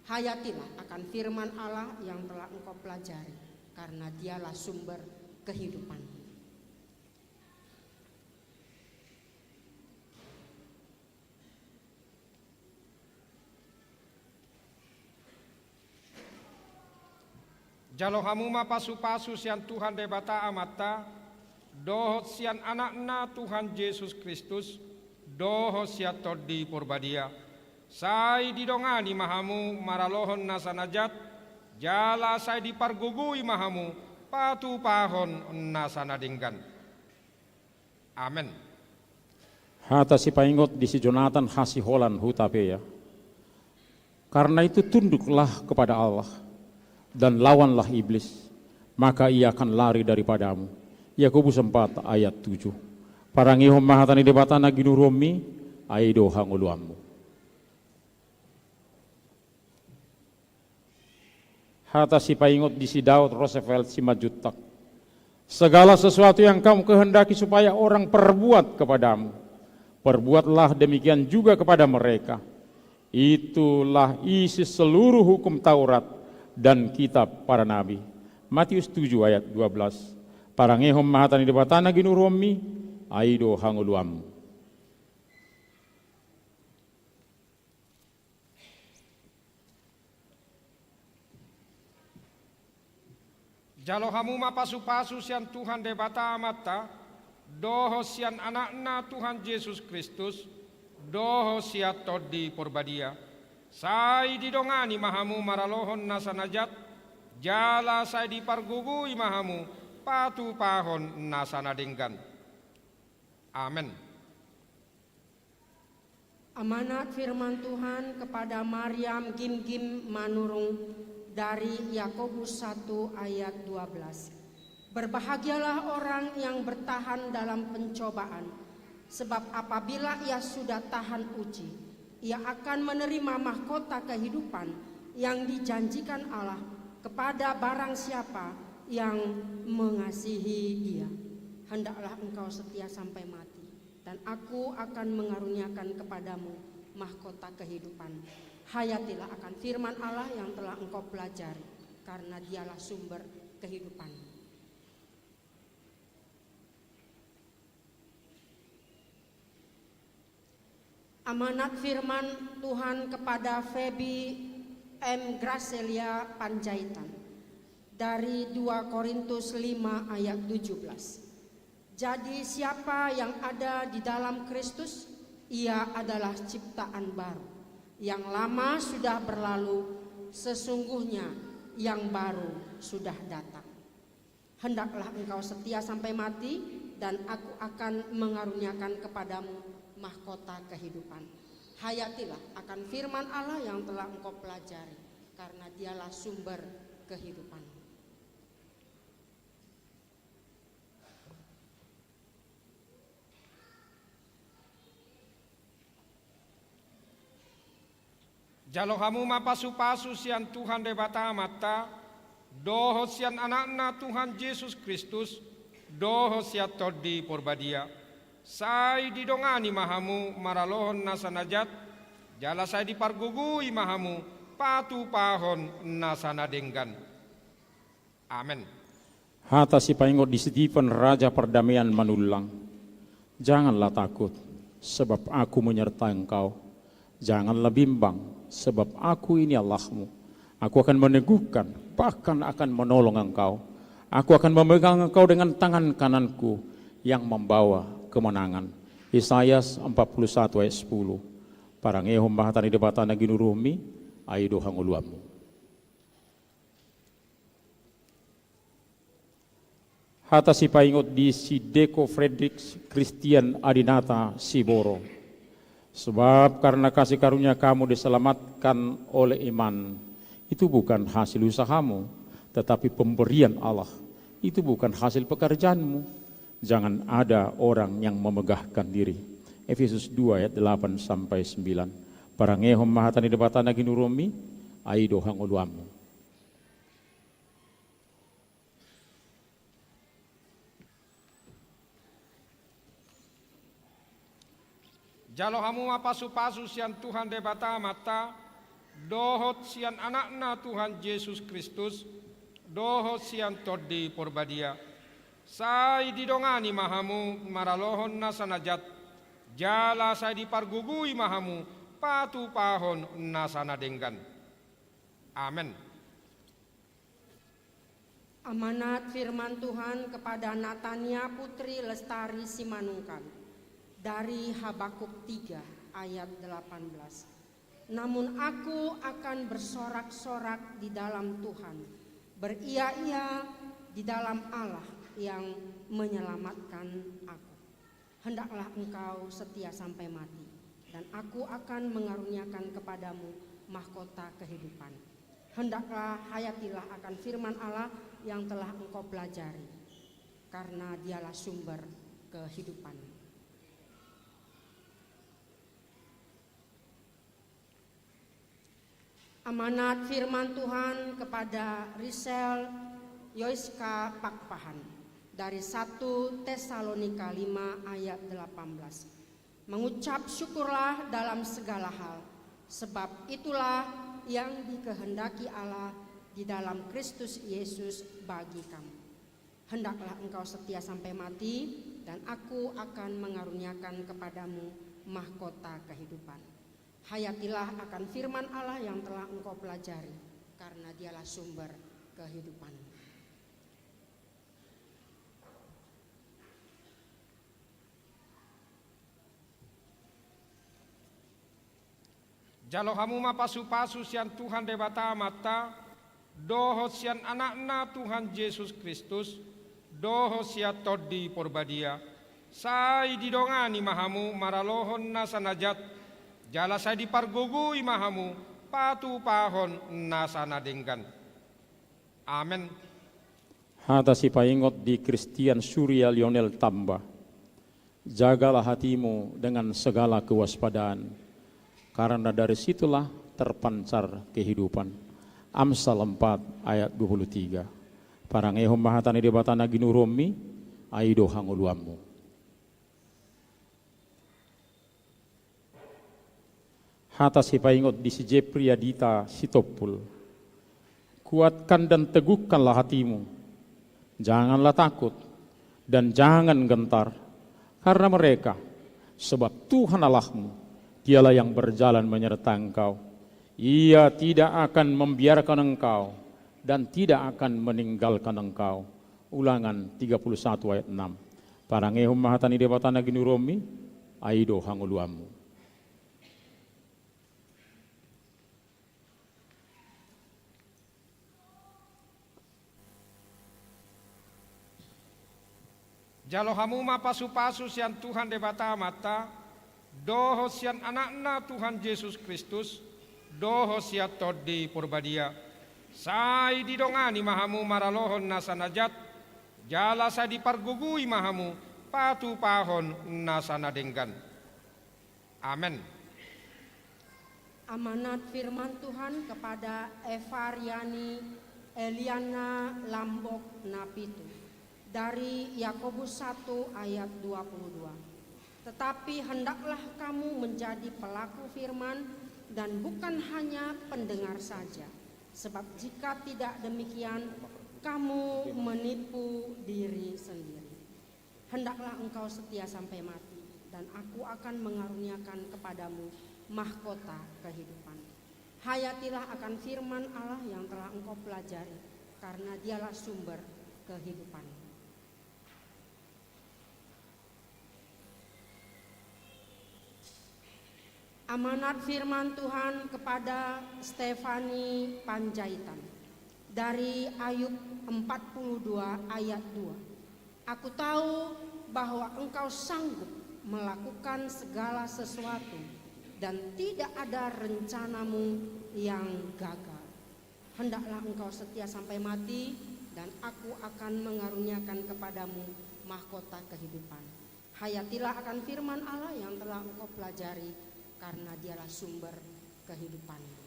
Hayatilah akan firman Allah yang telah engkau pelajari, karena Dialah sumber kehidupan. Jalo hamu ma pasupasu sian Tuhan Debata Amanta, dohot sian Anakna Tuhan Jesus Kristus, dohot sian Tondi Porbadia. Sai didongani ma hamu maralohon nasa na jat, jala sai dipargogoi ma hamu patupahon nasa na denggan. Amen. Hata sipaingot di si Jonatan Hasiholan Hutapea. Karena itu tunduklah kepada Allah dan lawanlah iblis, maka ia akan lari daripadamu. Yakobus empat ayat tujuh. Parangehon ma hata ni Debata na ginuruonmi, ai do hangoluanmu. Hata sipaingot di si Daud Roosevelt Simanjuntak. Segala sesuatu yang kamu kehendaki supaya orang perbuat kepadamu, perbuatlah demikian juga kepada mereka. Itulah isi seluruh hukum Taurat dan kitab para nabi. Matius tujuh ayat dua belas. Parangehon ma hata ni Debata na ginuruonmi, ai do hangoluanmu. Jalo hamu ma pasupasu sian Tuhan Debata Amanta, dohot sian Anakna Tuhan Jesus Kristus, dohot sian Tondi Porbadia. Sai didongani ma hamu maralohon nasa na jat, jala sai dipargogoi ma hamu patupahon nasa na denggan. Amen. Amanat firman Tuhan kepada Mariam Gimgim Manurung dari Yakobus satu ayat dua belas. Berbahagialah orang yang bertahan dalam pencobaan, sebab apabila ia sudah tahan uji, Ia akan menerima mahkota kehidupan yang dijanjikan Allah kepada barang siapa yang mengasihi Dia. Hendaklah engkau setia sampai mati, dan Aku akan mengaruniakan kepadamu mahkota kehidupan. Hayatilah akan firman Allah yang telah engkau pelajari, karena Dialah sumber kehidupan. Amanat firman Tuhan kepada Feby M Gracelia Panjaitan dari dua Korintus lima ayat tujuh belas. Jadi, siapa yang ada di dalam Kristus, ia adalah ciptaan baru. Yang lama sudah berlalu, sesungguhnya yang baru sudah datang. Hendaklah engkau setia sampai mati, dan Aku akan mengaruniakan kepadamu mahkota kehidupan. Hayatilah akan firman Allah yang telah engkau pelajari, karena Dialah sumber kehidupan. Jalo hamu ma pasu-pasu sian Tuhan Debata Amanta, dohot sian Anakna Tuhan Jesus Kristus, dohot sian Tondi Porbadia. Sai didongani ma hamu maralohon nasa na jat, jala sai dipargogoi ma hamu patupahon nasa na denggan. Amen. Hata sipaingot di Stipan, Raja Perdamaian, manullang: Janganlah takut, sebab Aku menyertai engkau. Janganlah bimbang, sebab Aku ini Allahmu. Aku akan meneguhkan, bahkan akan menolong engkau. Aku akan memegang engkau dengan tangan kanan-Ku yang membawa kemenangan. Yesaya empat puluh satu ayat sepuluh. Parangehon ma hata ni Debata na ginuruhonmi, ai do hangoluanmu. Hata sipaingot di si Deko Fredrik Christian Adinata Siboro. Sebab karena kasih karunia kamu diselamatkan oleh iman. Itu bukan hasil usahamu, tetapi pemberian Allah. Itu bukan hasil pekerjaanmu. Jangan ada orang yang memegahkan diri. Efesus dua ayat delapan sampai sembilan. Parangehon ma hata ni Debata na ginuruhonmi, ai do hangoluanmu. Jalo hamu ma pasu-pasu sian Tuhan Debata Amanta, dohot sian Anakna Tuhan Jesus Kristus, dohot sian Tondi Porbadia. Sai didongani ma hamu maralohon nasa na jat, jala sai dipargogoi ma hamu patupahon nasa na denggan. Amen. Amanat firman Tuhan kepada Natania Putri Lestari Simanungkalit dari Habakuk tiga ayat delapan belas. Namun aku akan bersorak-sorak di dalam Tuhan, beria-ia di dalam Allah yang menyelamatkan aku. Hendaklah engkau setia sampai mati, dan Aku akan mengaruniakan kepadamu mahkota kehidupan. Hendaklah hayatilah akan firman Allah yang telah engkau pelajari, karena Dialah sumber kehidupan. Amanat firman Tuhan kepada Risel Yoiska Pakpahan dari satu Tesalonika lima ayat delapan belas. Mengucap syukurlah dalam segala hal, sebab itulah yang dikehendaki Allah di dalam Kristus Yesus bagi kamu. Hendaklah engkau setia sampai mati, dan Aku akan mengaruniakan kepadamu mahkota kehidupan. Hayatilah akan firman Allah yang telah engkau pelajari, karena Dialah sumber kehidupan. Jalo hamu ma pasu-pasu sian Tuhan Debata Amanta, dohot sian Anakna Tuhan Jesus Kristus, dohot sian Tondi Porbadia. Sai didongani ma hamu maralohon nasa na jat, jala sai dipargogoi ma hamu patupahon nasa na denggan. Amen. Hata sipaingot di Christian Surya Lionel Tamba: Jagalah hatimu dengan segala kewaspadaan, karena dari situlah terpancar kehidupan. Amsal empat ayat dua puluh tiga. Parangehon ma hata ni Debata na ginuruonmi, ai do hangoluanmu. Hata sipaingot di si Jeffrey Adita Sitompul. Kuatkan dan teguhkanlah hatimu. Janganlah takut dan jangan gentar karena mereka, sebab Tuhan Allahmu, Dialah yang berjalan menyertai engkau. Ia tidak akan membiarkan engkau dan tidak akan meninggalkan engkau. Ulangan tiga puluh satu ayat enam. Parangehon ma hata ni Debata na ginuruonmi, ai do hangoluanmu. Jalo hamu ma pasupasu sian Tuhan Debata Amanta, dohot sian Anakna Tuhan Jesus Kristus, dohot sian Tondi Porbadia. Sai didongani ma hamu maralohon nasa na jat, jala sai dipargogoi ma hamu patupahon nasa na denggan. Amen. Amanat firman Tuhan kepada Evariani Eliana Lambok Napitu dari Yakobus satu ayat dua puluh dua. Tetapi hendaklah kamu menjadi pelaku firman dan bukan hanya pendengar saja, sebab jika tidak demikian, kamu menipu diri sendiri. Hendaklah engkau setia sampai mati, dan Aku akan mengaruniakan kepadamu mahkota kehidupan. Hayatilah akan firman Allah yang telah engkau pelajari, karena Dialah sumber kehidupan. Amanat firman Tuhan kepada Stefani Panjaitan dari Ayub empat puluh dua ayat dua. Aku tahu bahwa engkau sanggup melakukan segala sesuatu dan tidak ada rencanamu yang gagal. Hendaklah engkau setia sampai mati, dan Aku akan mengaruniakan kepadamu mahkota kehidupan. Hayatilah akan firman Allah yang telah engkau pelajari, karena Dialah sumber kehidupanmu.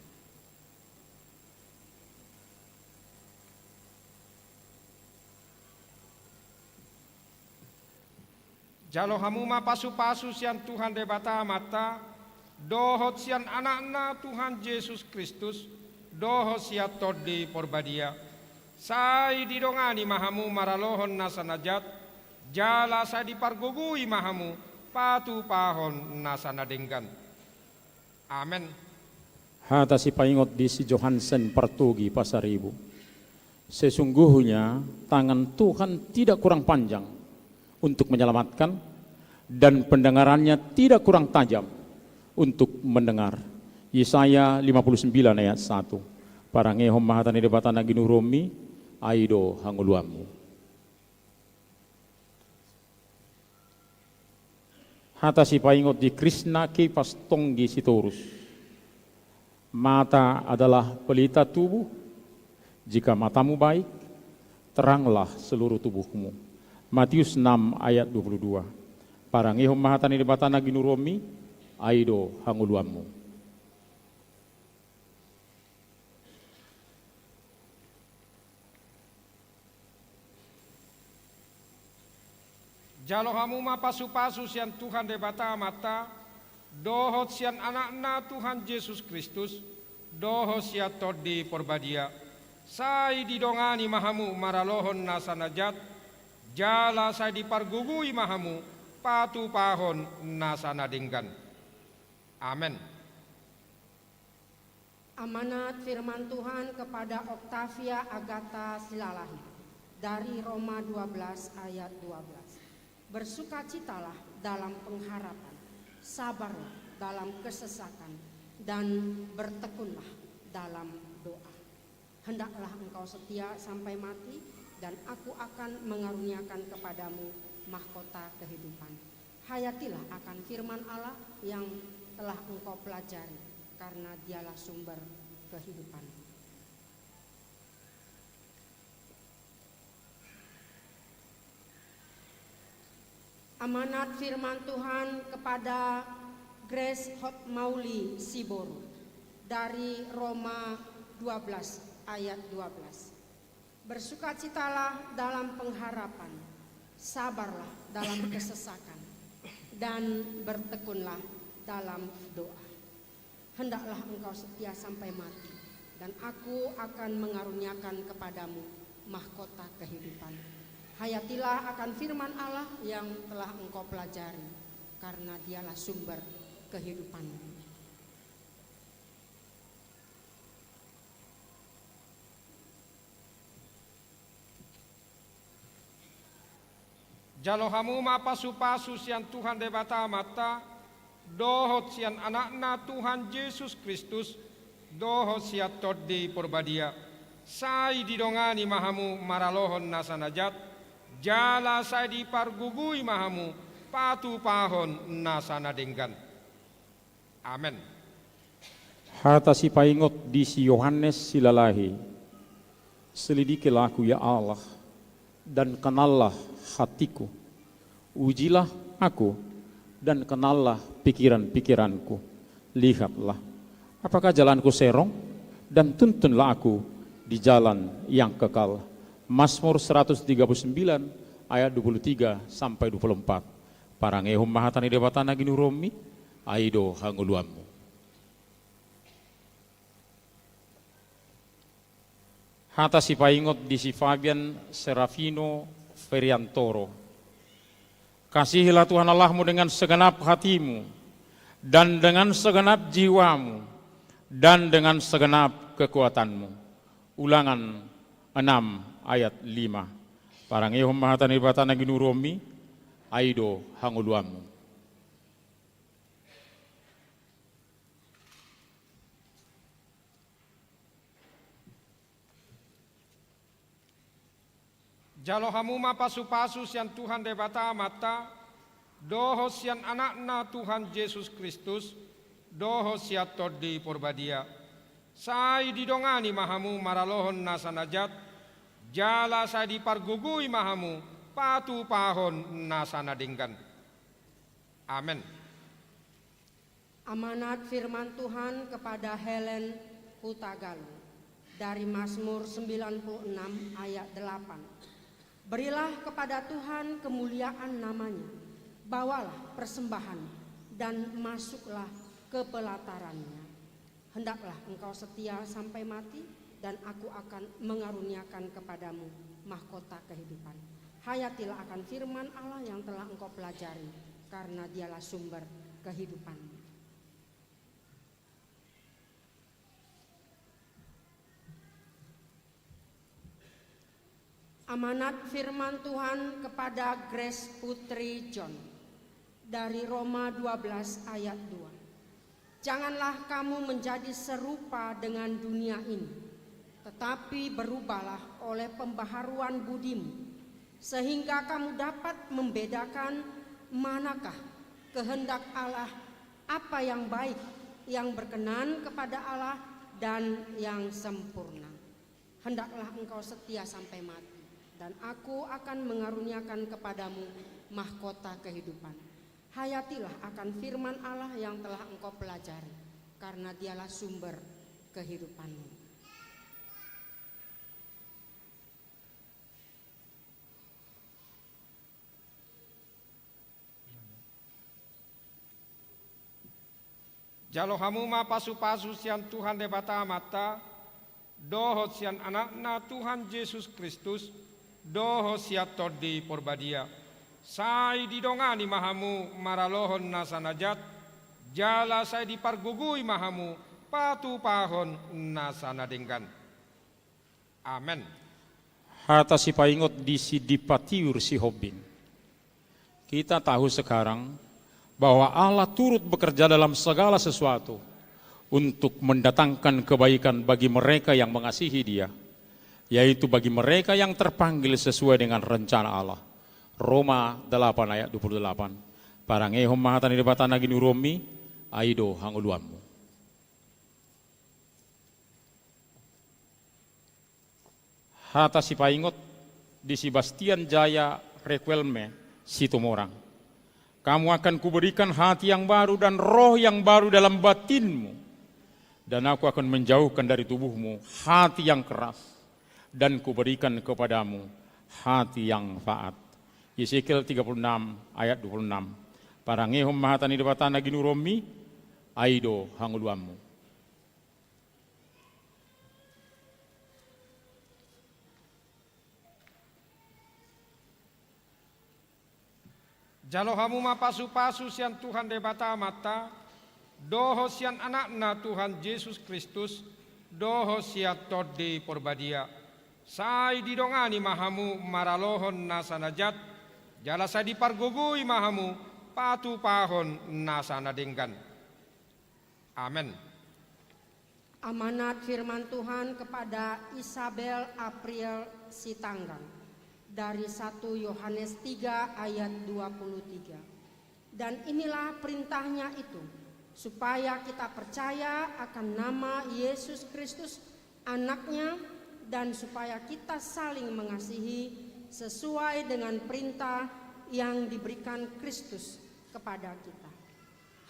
Jalo hamu ma pasupasu sian Tuhan Debata Amanta, dohot sian Anakna Tuhan Jesus Kristus, dohot sian Tondi Porbadia. Sai didongani ma hamu maralohon nasa na jat, jala sai dipargogoi ma hamu patupahon nasa na denggan. Amen. Hata sipaingot di si Johansen Partogi Pasaribu. Sesungguhnya tangan Tuhan tidak kurang panjang untuk menyelamatkan, dan pendengarannya tidak kurang tajam untuk mendengar. Yesaya lima puluh sembilan ayat satu. Parangehon ma hata ni Debata na ginuruonmi, ai do hangoluanmu. Hata sipaingot di Krisna Kipas Tonggi Sitorus. Mata adalah pelita tubuh. Jika matamu baik, teranglah seluruh tubuhmu. Matius enam ayat dua puluh dua. Parangehon ma hata ni Debata na ginuruonmi, ai do hangoluanmu. Jalo hamu ma pasupasu sian Tuhan Debata Amanta, dohot sian Anakna Tuhan Jesus Kristus, dohot sian Tondi Porbadia. Sai didongani ma hamu maralohon nasa na jat, jala sai dipargogoi ma hamu patupahon nasa na denggan. Amen. Amanat firman Tuhan kepada Octavia Agatha Silalahi dari Roma dua belas ayat dua belas. Bersukacitalah dalam pengharapan, sabarlah dalam kesesakan, dan bertekunlah dalam doa. Hendaklah engkau setia sampai mati, dan Aku akan mengaruniakan kepadamu mahkota kehidupan. Hayatilah akan firman Allah yang telah engkau pelajari, karena Dialah sumber kehidupan. Amanat firman Tuhan kepada Grace Hotmauli Siboru, dari Roma dua belas ayat dua belas. Bersukacitalah dalam pengharapan, sabarlah dalam kesesakan, dan bertekunlah dalam doa. Hendaklah engkau setia sampai mati, dan Aku akan mengaruniakan kepadamu mahkota kehidupan. Hayatilah akan firman Allah yang telah engkau pelajari, karena Dialah sumber kehidupanmu. Jalo hamu ma pasupasu sian Tuhan Debata Amanta, dohot sian Anakna Tuhan Jesus Kristus, dohot sian Tondi Porbadia. Sai didongani ma hamu maralohon nasa na jat, jala sai dipargogoi ma hamu patupahon nasa na denggan. Amen. Hata sipaingot di si Yohanes Silalahi. Selidikilah aku, ya Allah, dan kenallah hatiku. Ujilah aku, dan kenallah pikiran-pikiranku. Lihatlah, apakah jalanku serong, dan tuntunlah aku di jalan yang kekal. Mazmur seratus tiga puluh sembilan ayat dua puluh tiga sampai dua puluh empat. Parangehon ma hata ni Debata na ginuruonmi, ai do hangoluanmu. Hata sipaingot di si Fabian Serafino Feriantoro. Kasihilah Tuhan Allahmu dengan segenap hatimu, dan dengan segenap jiwamu, dan dengan segenap kekuatanmu. Ulangan enam ayat lima. Parangehon ma hata ni Debata na ginuruonmi, ai do hangoluanmu. Jalo hamu ma pasupasu sian Tuhan Debata Amanta, dohot sian Anakna Tuhan Jesus Kristus, dohot sian Tondi Porbadia. Sai didongani ma hamu maralohon nasa na jat, jala sai dipargogoi ma hamu patupahon nasa na denggan. Amen. Amanat firman Tuhan kepada Helen Hutagalung dari Mazmur sembilan puluh enam ayat delapan. Berilah kepada Tuhan kemuliaan namanya, bawalah persembahan dan masuklah ke pelatarannya. Hendaklah engkau setia sampai mati, dan Aku akan mengaruniakan kepadamu mahkota kehidupan. Hayatilah akan firman Allah yang telah engkau pelajari, karena Dialah sumber kehidupanmu. Amanat firman Tuhan kepada Grace Putri John dari Roma dua belas ayat dua. Janganlah kamu menjadi serupa dengan dunia ini, tetapi berubahlah oleh pembaharuan budimu, sehingga kamu dapat membedakan manakah kehendak Allah, apa yang baik, yang berkenan kepada Allah, dan yang sempurna. Hendaklah engkau setia sampai mati, dan Aku akan mengaruniakan kepadamu mahkota kehidupan. Hayatilah akan firman Allah yang telah engkau pelajari, karena Dialah sumber kehidupanmu. Jalo hamu ma pasupasu sian Tuhan Debata Amanta, dohot sian Anakna Tuhan Jesus Kristus, dohot sian Tondi Porbadia. Sai didongani ma hamu maralohon nasa na jat, jala sai dipargogoi ma hamu patupahon nasa na denggan. Amen. Hata sipaingot di si Dipatiur Sihombing. Kita tahu sekarang bahwa Allah turut bekerja dalam segala sesuatu untuk mendatangkan kebaikan bagi mereka yang mengasihi Dia, yaitu bagi mereka yang terpanggil sesuai dengan rencana Allah. Roma delapan ayat dua puluh delapan. Parangehon ma hata ni Debata na ginuruonmi, ai do hangoluanmu. Hata sipaingot di si Bastian Jaya Requelme Situmorang. Kamu akan kuberikan hati yang baru dan roh yang baru dalam batinmu. Dan aku akan menjauhkan dari tubuhmu hati yang keras dan kuberikan kepadamu hati yang taat. Yehezkiel tiga puluh enam ayat dua puluh enam. Parangehon ma hata ni Debata na ginuruonmi, ai do hangoluanmu. Jalo hamu ma pasu-pasu sian Tuhan Debata Amanta, dohot sian Anakna Tuhan Jesus Kristus, dohot sian Tondi Porbadia. Sai didongani ma hamu maralohon nasa na jat, jala sai dipargogoi ma hamu patupahon nasa na denggan. Amen. Amanat firman Tuhan kepada Isabel April Sitanggang dari satu Yohanes tiga ayat dua puluh tiga. Dan inilah perintahnya itu, supaya kita percaya akan nama Yesus Kristus, Anaknya, dan supaya kita saling mengasihi sesuai dengan perintah yang diberikan Kristus kepada kita.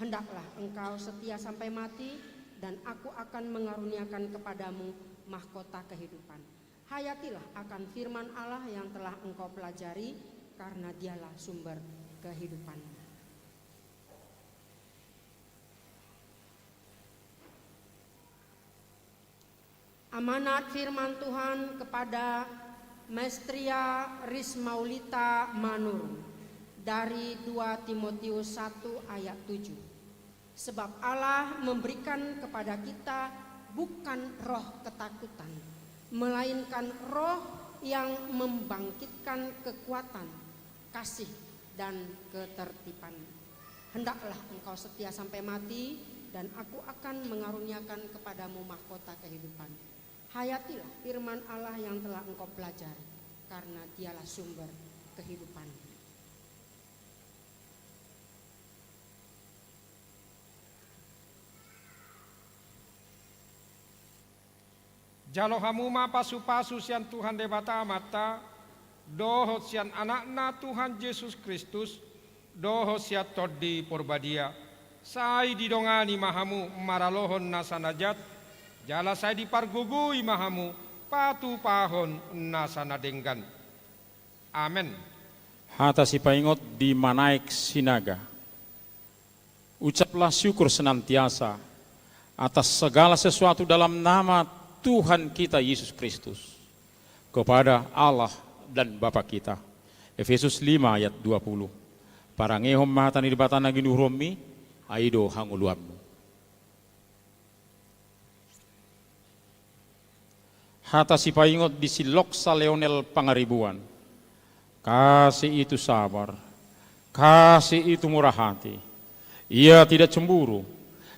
Hendaklah engkau setia sampai mati, dan aku akan mengaruniakan kepadamu mahkota kehidupan. Hayatilah akan firman Allah yang telah engkau pelajari, karena dialah sumber kehidupanmu. Amanat firman Tuhan kepada Mestria Rismaulita Manurung dari dua Timotius satu ayat tujuh. Sebab Allah memberikan kepada kita bukan roh ketakutan, melainkan roh yang membangkitkan kekuatan, kasih, dan ketertiban. Hendaklah engkau setia sampai mati, dan aku akan mengaruniakan kepadamu mahkota kehidupan. Hayatilah firman Allah yang telah engkau pelajari, karena dialah sumber kehidupan. Jalo hamu ma pasu-pasu sian Tuhan Debata Amanta, dohot sian Anakna Tuhan Jesus Kristus, dohot sian Tondi Porbadia. Sai didongani ma hamu maralohon nasa na jat, jala sai dipargogoi ma hamu patupahon nasa na denggan. Amen. Hata sipaingot di Manaek Sinaga. Ucaplah syukur senantiasa atas segala sesuatu dalam nama Tuhan kita Yesus Kristus, kepada Allah dan Bapa kita. Efesus lima ayat dua puluh. Parangehon ma hata ni Debata na ginuruonmi, ai do hangoluanmu. Hata sipaingot di si Loksa Leonel Pangaribuan. Kasih itu sabar, kasih itu murah hati. Ia tidak cemburu,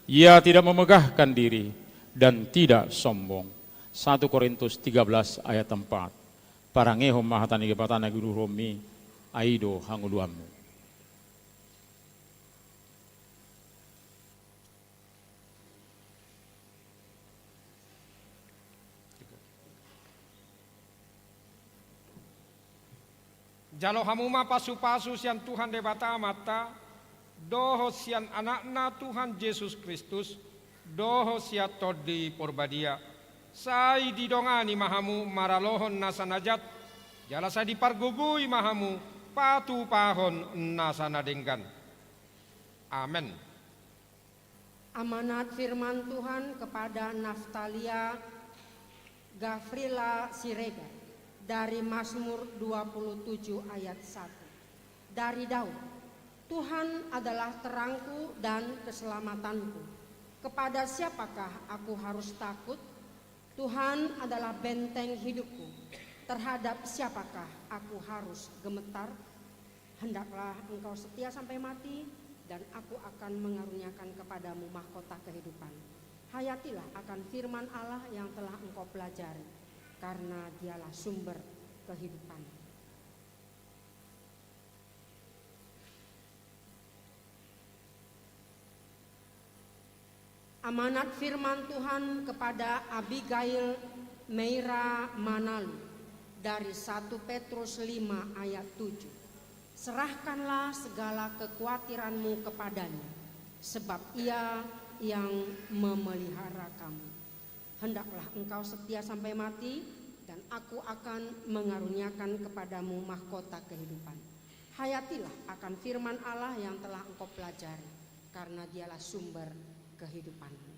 ia tidak memegahkan diri, dan tidak sombong. Satu Korintus tiga belas ayat empat. Parangehon ma hata ni Debata na ginuruonmi, ai do hangoluanmu. Jalo hamu ma pasu-pasu sian Tuhan Debata Amanta, dohot sian Anakna Tuhan Jesus Kristus, dohot sian Tondi Porbadia. Sai didongani ma hamu maralohon nasa na jat, jala sai dipargogoi ma hamu patupahon nasa na denggan. Amen. Amanat firman Tuhan kepada Naftalia Gafrila Siregar dari Mazmur dua puluh tujuh ayat satu. Dari Daud, Tuhan adalah terangku dan keselamatanku. Kepada siapakah aku harus takut? Tuhan adalah benteng hidupku. Terhadap siapakah aku harus gemetar? Hendaklah engkau setia sampai mati, dan aku akan mengaruniakan kepadamu mahkota kehidupan. Hayatilah akan firman Allah yang telah engkau pelajari, karena dialah sumber kehidupan. Amanat firman Tuhan kepada Abigail Meira Manalu dari satu Petrus lima ayat tujuh. Serahkanlah segala kekuatiranmu kepada-Nya, sebab Ia yang memelihara kamu. Hendaklah engkau setia sampai mati, dan Aku akan mengaruniakan kepadamu mahkota kehidupan. Hayatilah akan firman Allah yang telah engkau pelajari, karena Dialah sumber kehidupanmu.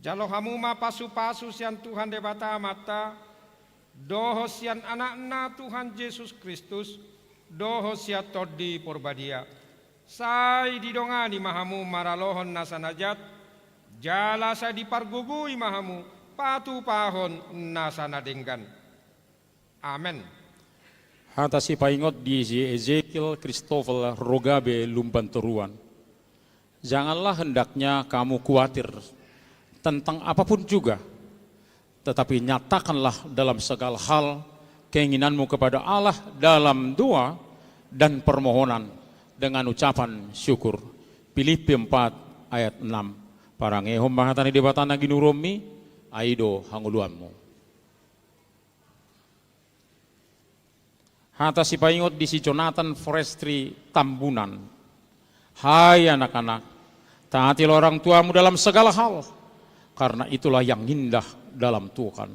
Jalo hamu ma pasupasu sian Tuhan Debata Amanta, dohot sian Anakna Tuhan Jesus Kristus, dohot sian Tondi Porbadia. Sai didongani ma hamu maralohon nasa na jat, jala sai dipargogoi ma hamu patupahon nasa na denggan. Amen. Hata sipaingot di Ezekiel Christoffel Rogabe Lumban Toruan. Janganlah hendaknya kamu khawatir tentang apapun juga, tetapi nyatakanlah dalam segala hal keinginanmu kepada Allah dalam doa dan permohonan dengan ucapan syukur. Filipi empat ayat enam. Parangehon ma hata ni Debata na ginuruonmi, ai do hangoluanmu. Hata sipaingot di si Jonathan Forestry Tambunan. Hai anak-anak, taatilah orang tuamu dalam segala hal, karena itulah yang indah dalam Tuhan.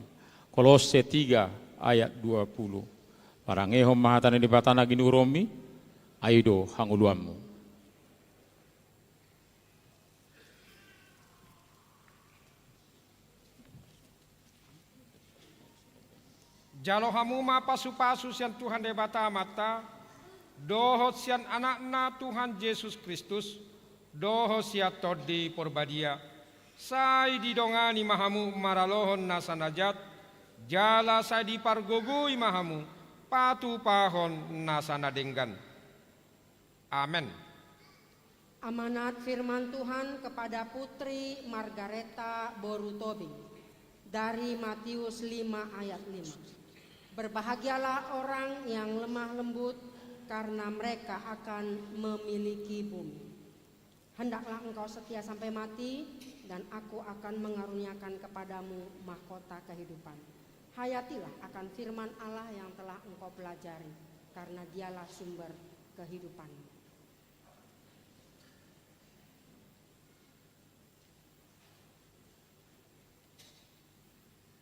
Kolose tiga ayat dua puluh. Parangehon ma hata ni Debata na ginuruonmi, ai do hangoluanmu. Jalo hamu ma pasupasu sian Tuhan Debata Amanta, dohot sian Anakna Tuhan Jesus Kristus, dohot sian Tondi Porbadia. Sai didongani ma hamu maralohon nasa na jat, jala sai dipargogoi ma hamu patupahon nasa na denggan. Amen. Amanat firman Tuhan kepada Putri Margareta boru Tobing dari Matius lima ayat lima. Berbahagialah orang yang lemah lembut, karena mereka akan memiliki bumi. Hendaklah engkau setia sampai mati, dan Aku akan mengaruniakan kepadamu mahkota kehidupan. Hayatilah akan firman Allah yang telah engkau pelajari, karena Dialah sumber kehidupanmu.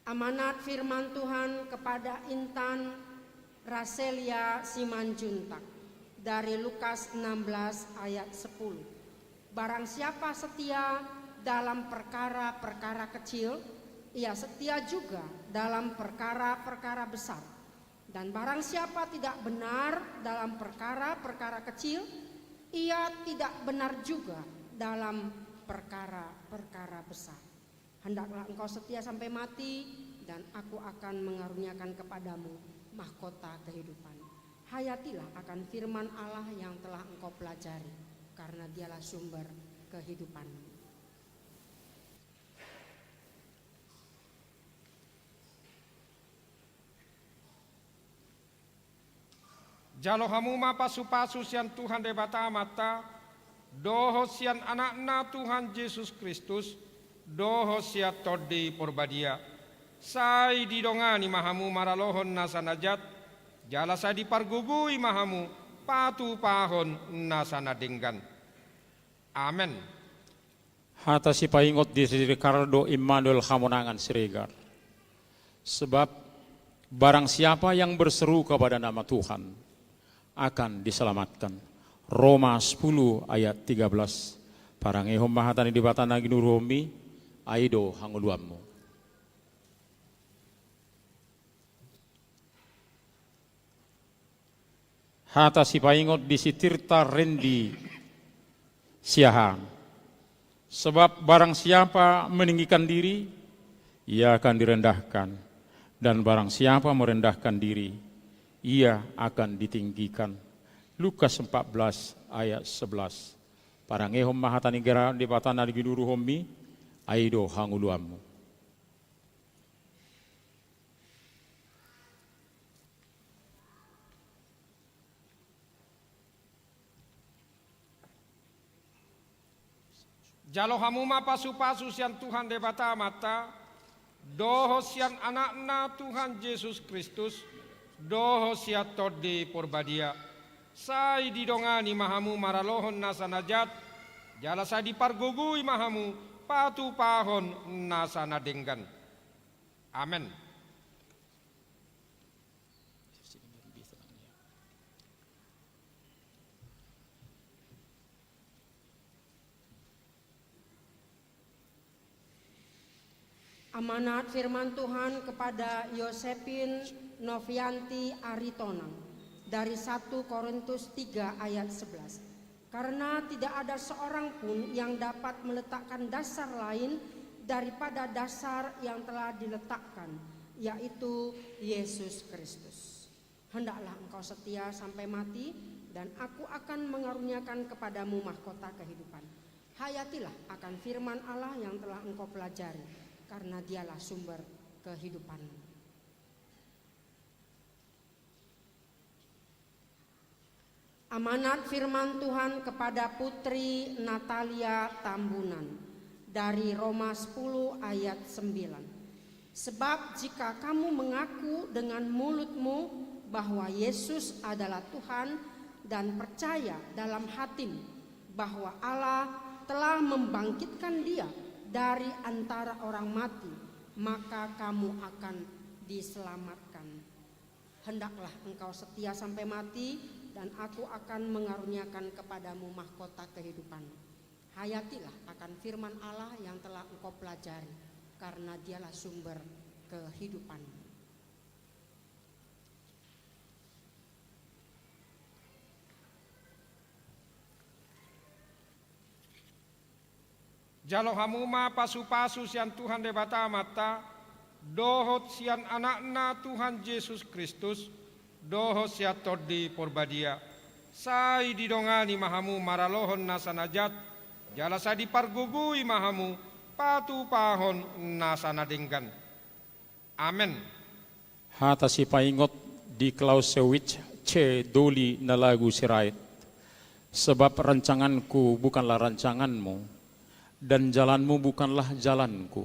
Amanat firman Tuhan kepada Intan Raselia Simanjuntak dari Lukas enam belas ayat sepuluh. Barang siapa setia dalam perkara-perkara kecil, ia setia juga dalam perkara-perkara besar. Dan barang siapa tidak benar dalam perkara-perkara kecil, ia tidak benar juga dalam perkara-perkara besar. Hendaklah engkau setia sampai mati, dan Aku akan mengaruniakan kepadamu mahkota kehidupan. Hayatilah akan firman Allah yang telah engkau pelajari, karena Dialah sumber kehidupanmu. Jalo hamu ma pasupasu sian Tuhan Debata Amanta, dohot sian Anakna Tuhan Jesus Kristus, dohot sian Tondi Porbadia. Sai didongani ma hamu maralohon nasa na jat, jala sai dipargogoi ma hamu patupahon nasa na denggan. Amen. Hata sipaingot di si Ricardo Immanuel Hamonangan Siregar. Sebab barang siapa yang berseru kepada nama Tuhan akan diselamatkan. Roma sepuluh ayat tiga belas. Parangehon ma hata ni Debata na ginuruhonmi, ai do hangoluanmu. Hata sipaingot di si Tirta Rendi Siahaan. Sebab barang siapa meninggikan diri, ia akan direndahkan, dan barang siapa merendahkan diri, ia akan ditinggikan. Lukas empat belas ayat sebelas. Parangehon ma hata ni Debata na ginuruhonmi, ai do hangoluanmu. Jalo hamu ma pasu-pasu sian Tuhan Debata Amanta, dohot sian Anakna Tuhan Jesus Kristus, dohot sian Tondi Porbadia. Sai didongani ma hamu maralohon nasa na jat, jala sai dipargogoi ma hamu patupahon nasa na denggan. Amen. Amanat firman Tuhan kepada Yosepin Novianti Aritonang dari satu Korintus tiga ayat sebelas. Karena tidak ada seorang pun yang dapat meletakkan dasar lain daripada dasar yang telah diletakkan, yaitu Yesus Kristus. Hendaklah engkau setia sampai mati, dan Aku akan mengaruniakan kepadamu mahkota kehidupan. Hayatilah akan firman Allah yang telah engkau pelajari, karena Dialah sumber kehidupanmu. Amanat firman Tuhan kepada Putri Natalia Tambunan dari Roma sepuluh ayat sembilan. Sebab jika kamu mengaku dengan mulutmu bahwa Yesus adalah Tuhan dan percaya dalam hatimu bahwa Allah telah membangkitkan Dia dari antara orang mati, maka kamu akan diselamatkan. Hendaklah engkau setia sampai mati, dan Aku akan mengaruniakan kepadamu mahkota kehidupan. Hayatilah akan firman Allah yang telah engkau pelajari, karena Dialah sumber kehidupan. Jalo hamu ma pasu-pasu sian Tuhan Debata Amanta, dohot sian Anakna Tuhan Jesus Kristus, dohot sian Tondi Porbadia. Sai didongani ma hamu maralohon nasa na jat, jala sai dipargogoi ma hamu patupahon nasa na denggan. Amen. Hata sipaingot di Clausewitz C. Dolly na lagu Sirait. Sebab rancanganku bukanlah rancanganmu, dan jalanmu bukanlah jalanku.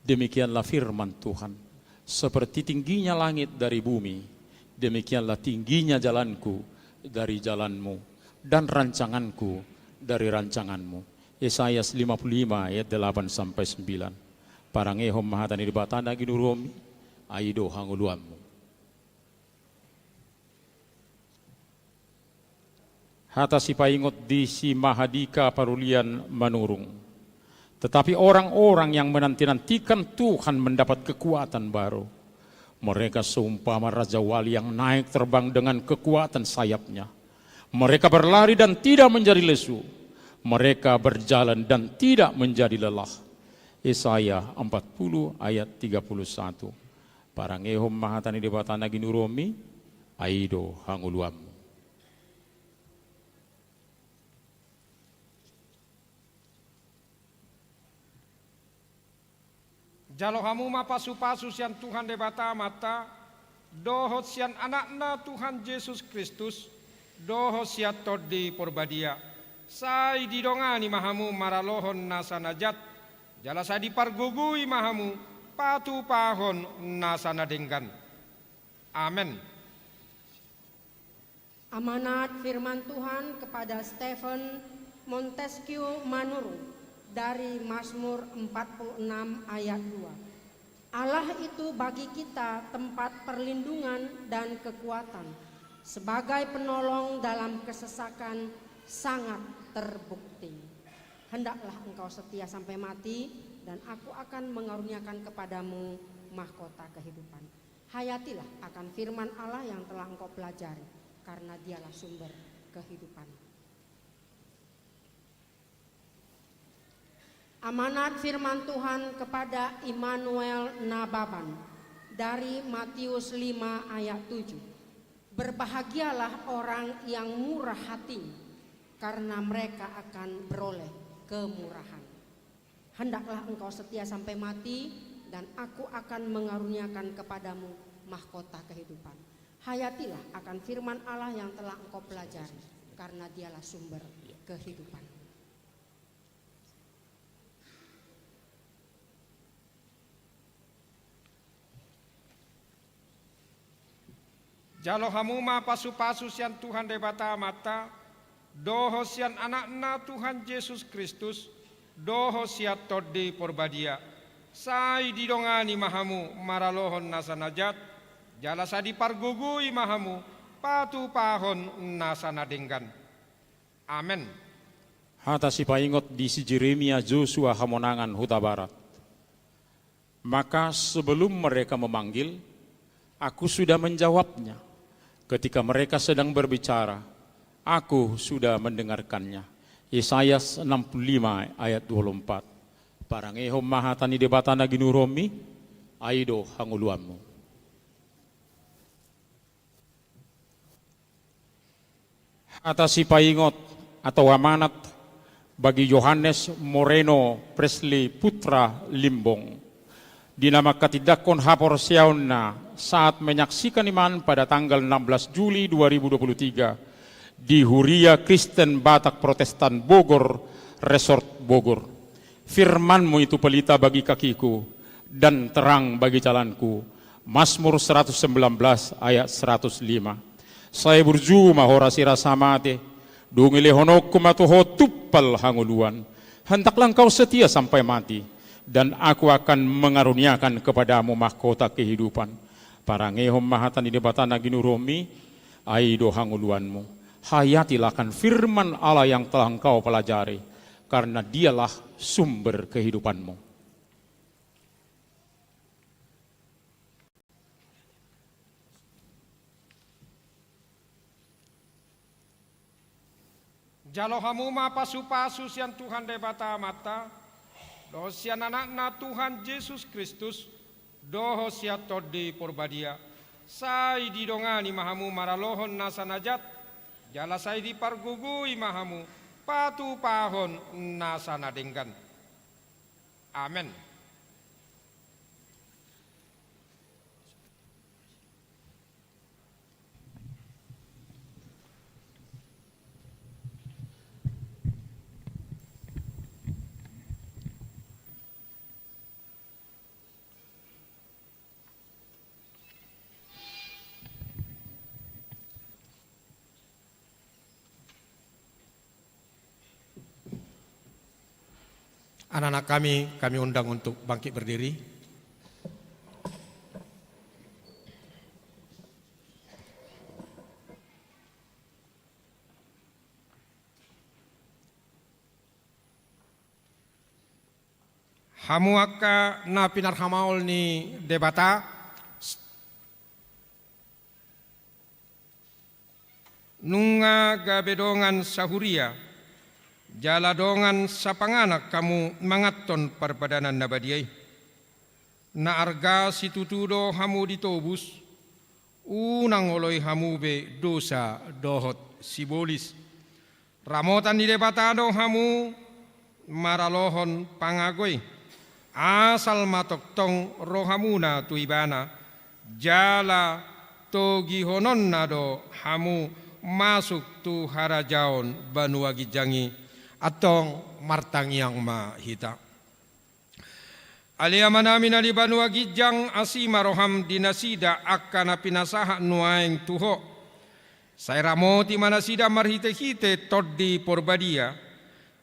Demikianlah firman Tuhan. Seperti tingginya langit dari bumi, demikianlah tingginya jalanku dari jalanmu, dan rancanganku dari rancanganmu. Yesaya lima puluh lima ayat delapan sampai sembilan. Parangehon ma hata ni Debata na ginuruonmi, ai do hangoluanmu. Hata sipaingot di si Mahardika Parolian Manurung. Tetapi orang-orang yang menanti-nantikan Tuhan mendapat kekuatan baru. Mereka seumpama rajawali yang naik terbang dengan kekuatan sayapnya. Mereka berlari dan tidak menjadi lesu. Mereka berjalan dan tidak menjadi lelah. Yesaya empat puluh ayat tiga puluh satu. Parangehon ma hata ni Debata na ginuruonmi, ai do hangoluanmu. Jalo hamu ma pasu-pasu sian Tuhan Debata Amanta, dohot sian Anakna Tuhan Jesus Kristus, dohot sian Tondi Porbadia. Sai didongani ma hamu maralohon nasa na jat, jala sai dipargogoi ma hamu patupahon nasa na denggan. Amen. Amanat firman Tuhan kepada Stephen Montesquieu Manurung dari Mazmur empat puluh enam ayat dua. Allah itu bagi kita tempat perlindungan dan kekuatan, sebagai penolong dalam kesesakan sangat terbukti. Hendaklah engkau setia sampai mati, dan Aku akan mengaruniakan kepadamu mahkota kehidupan. Hayatilah akan firman Allah yang telah engkau pelajari, karena Dialah sumber kehidupan. Amanat firman Tuhan kepada Immanuel Nababan dari Matius lima ayat tujuh. Berbahagialah orang yang murah hatinya, karena mereka akan beroleh kemurahan. Hendaklah engkau setia sampai mati, dan Aku akan mengaruniakan kepadamu mahkota kehidupan. Hayatilah akan firman Allah yang telah engkau pelajari, karena Dialah sumber kehidupan. Jalo hamu ma pasu-pasu sian Tuhan Debata Amanta, dohot sian Anakna Tuhan Jesus Kristus, dohot sian Tondi Porbadia. Sai didongani ma hamu maralohon nasa na jat, jala sai dipargogoi ma hamu patupahon nasa na denggan. Amen. Hata sipaingot di si Jeremia Josua Hamonangan Hutabarat. Maka sebelum mereka memanggil, Aku sudah menjawabnya. Ketika mereka sedang berbicara, Aku sudah mendengarkannya. Yesaya enam puluh lima ayat dua puluh empat. Parangehon ma hata ni Debata na ginuruhonmi, ai do hangoluanmu. Hata sipaingot atau amanat bagi Johannes Moreno Presley Putra Limbong, di na manghatindanghon haporseaonna saat menyaksikan iman pada tanggal enam belas Juli dua ribu dua puluh tiga di Huria Kristen Batak Protestan Bogor, Resort Bogor. Firman-Mu itu pelita bagi kakiku dan terang bagi jalanku. Mazmur seratus sembilan belas ayat seratus lima. Sai burju ma Ho rasirasa mate, dung dilehononku ma tu Ho tumpal hangoluan. Hendaklah engkau setia sampai mati, dan Aku akan mengaruniakan kepada-Mu mahkota kehidupan. Parangehon ma hata ni Debata na ginuruhonmi, ai do hangoluanmu. Hayatilah akan firman Allah yang telah engkau pelajari, karena Dialah sumber kehidupanmu. Jalo hamu ma pasu-pasu sian Tuhan Debata Amanta, dohot sian Anakna Tuhan Jesus Kristus, dohot sian Tondi Porbadia. Sai didongani ma hamu maralohon nasa na jat, jala sai dipargogoi ma hamu patupahon nasa na denggan. Amen. Anak-anak kami, kami undang untuk bangkit berdiri. Hamu angka na pinarhamaol ni Debata, nunga gabe dongan sahuria, jala dongan sapanganan hamu manganhon parpadanan na badia i. Na arga situtu do hamu ditobus, unang oloi hamu be dosa dohot sibolis. Ramotan ni Debata do hamu maralohon pangago i. Asal ma tongtong rohamuna tu Ibana, jala togihononna do hamu masuk tu harajaon banua ginjang i. Antong martangiang ma hita. Ale Amanami na di banua ginjang, asi ma roham di nasida angka na pinasahat nuaeng tu Ho. Sai ramoti ma nasida marhitehite Tondi Porbadia.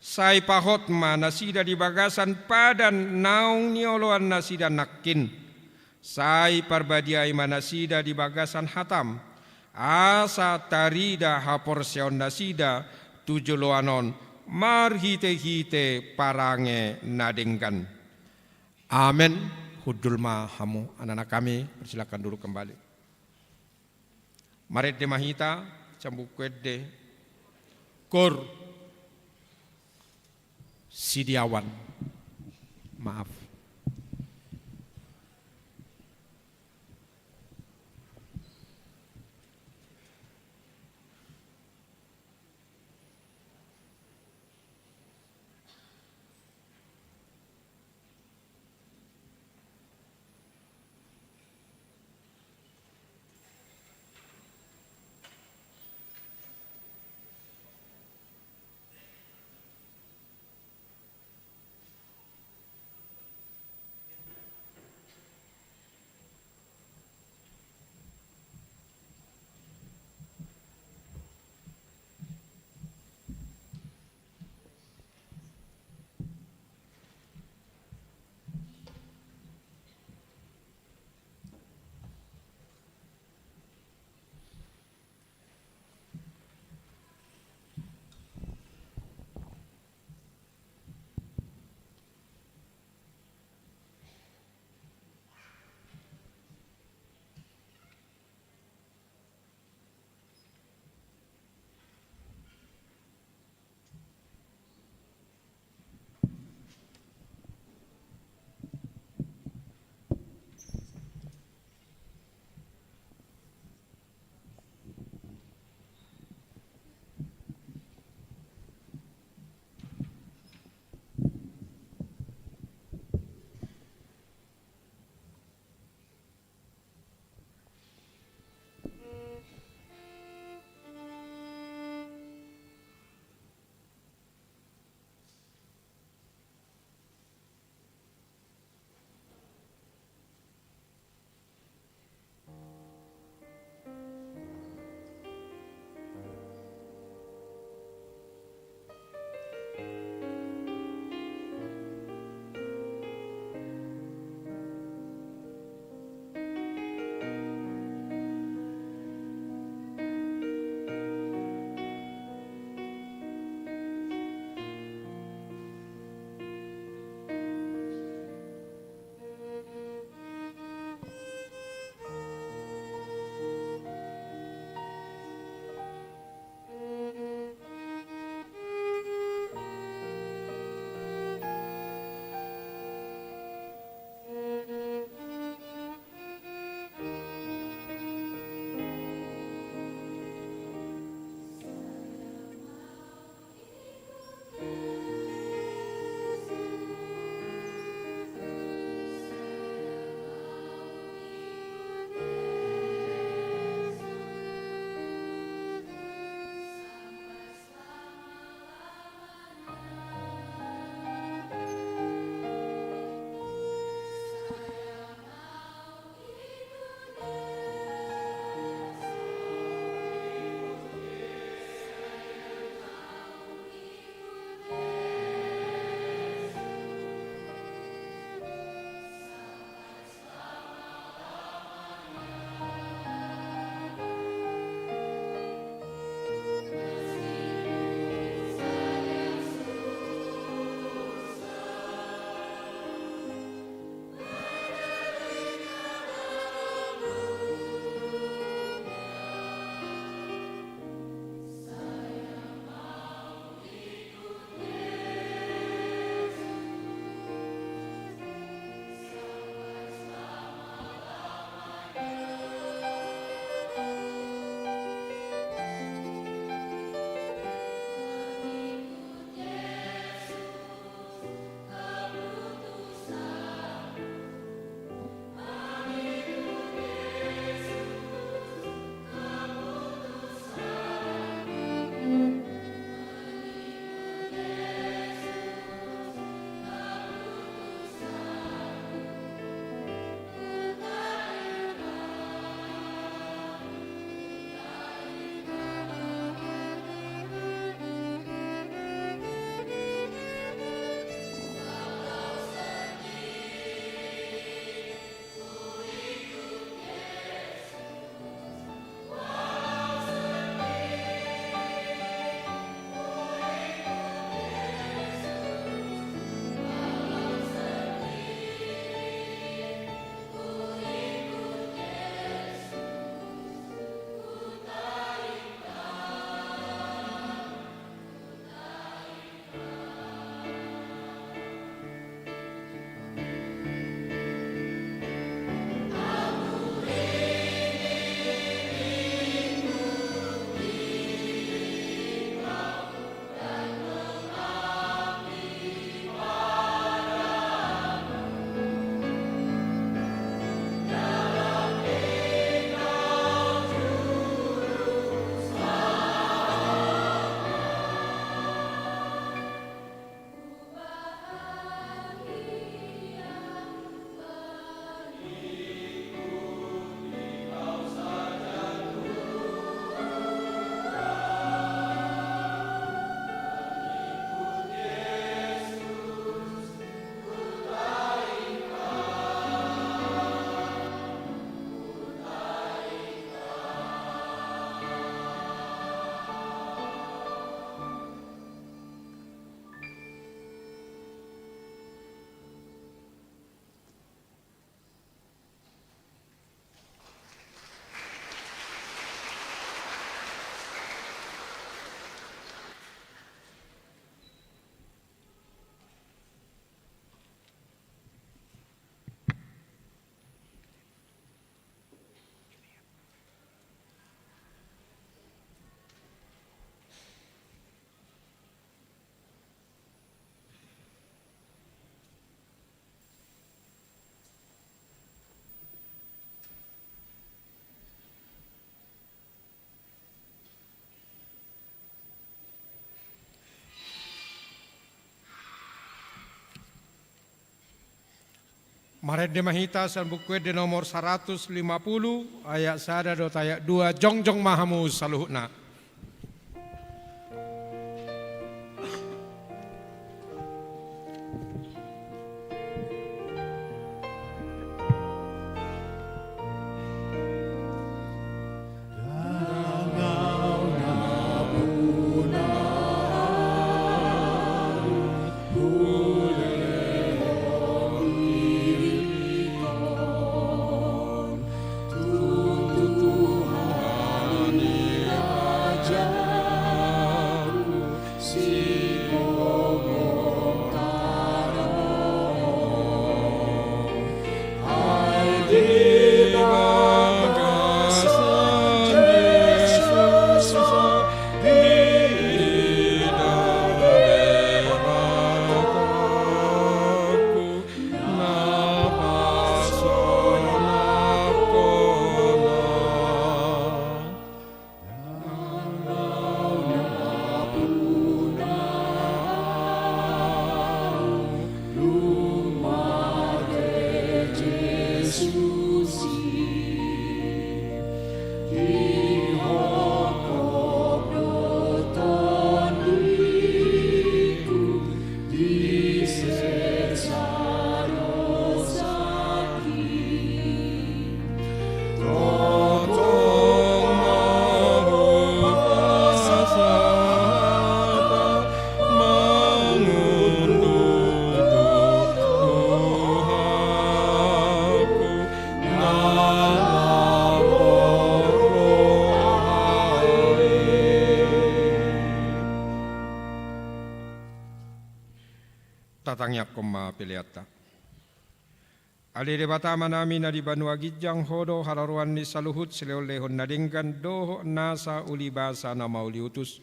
Sai pahot ma nasida di bagasan padan naung nioloan nasida nangkin. Sai parbadiai ma nasida di bagasan hatam, asa tarida haporseaon nasida tu joloan on marhitehite parange na denggan. Amen. Hundul ma hamu, anak-anak kami, persilakan duduk kembali. Marende ma hita, sian Buku Ende. Kor. Sidiawan. Maaf. Marende ma hita sian Buku Ende nomor saratus lima pulu, ayat sada dohot ayat dua, jongjong ma hamu saluhutna. Tatangiangkon ma peleanta. Ale Debata Amanami na di banua ginjang, Ho do haroroan ni saluhut silehonlehon na denggan dohot nasa ulibasa na mauliutus.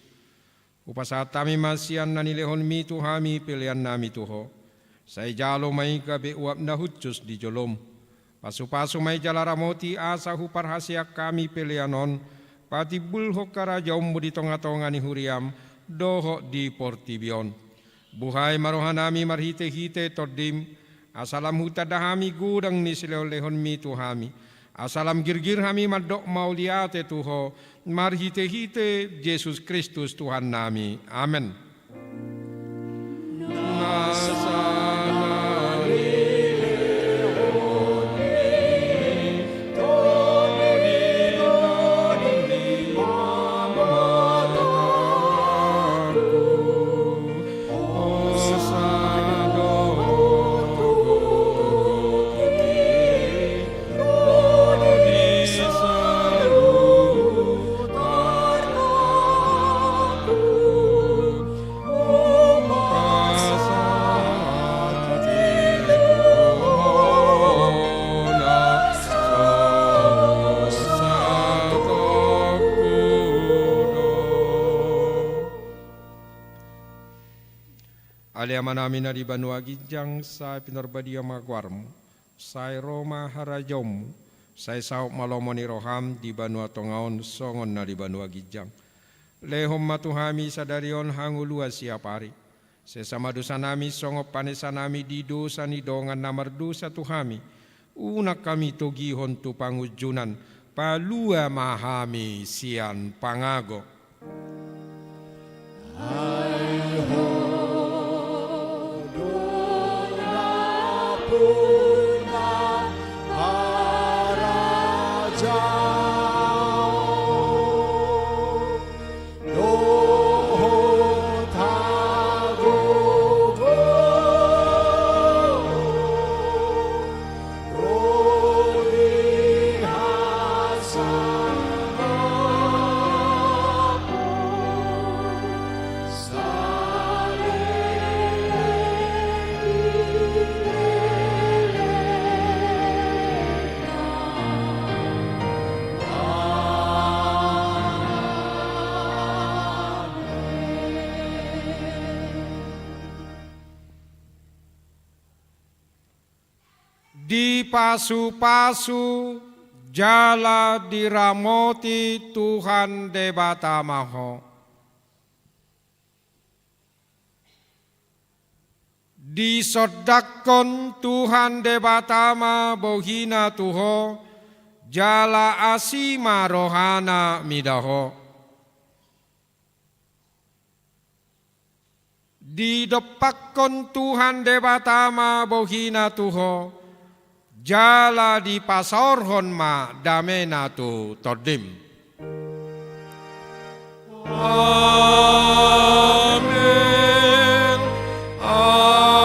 Hupasahat hami ma sian na nilehonMi tu hami peleannami tu Ho. Sai jalo ma i gabe uap na hushus di joloM. Pasupasu ma i jala ramoti asa huparhaseang hami pelean on patimbulhon harajaonMu di tongatonga ni huriaM dohot di portibi on. Buhai ma rohanami marhitehite TondiM, asa lam hutanda hami godang ni silehonlehonMi tu hami, asa lam girgir hami mandok mauliate tu Ho, marhitehite Jesus Kristus Tuhannami. Amen. Ale Amanami na di banua ginjang, sai pinarbadia ma goarMu. Sai ro ma harajaonMu. Sai saut ma lomo ni rohaM di banua tonga on songon na di banua ginjang. Lehon ma tu hami sadari on hangoluan siapari. Sesa ma dosanami songon panesanami di dosa ni dongan na mardosa tu hami. Unang hami togihon tu pangunjunan, palua ma hami sian pangago. Ai Ho do nampuna harajaon dohot hagogoon ro di hasangapon saleleng ni lelengna. Amen. Dipasupasu jala diramoti Tuhan Debata ma ho. Disondangkon Tuhan Debata ma bohina tu ho, jala asi ma rohana mida ho. Didompakkon Tuhan Debata ma bohina tu ho, jala dipasaorhon ma damena tu tondim. Amen. Amen.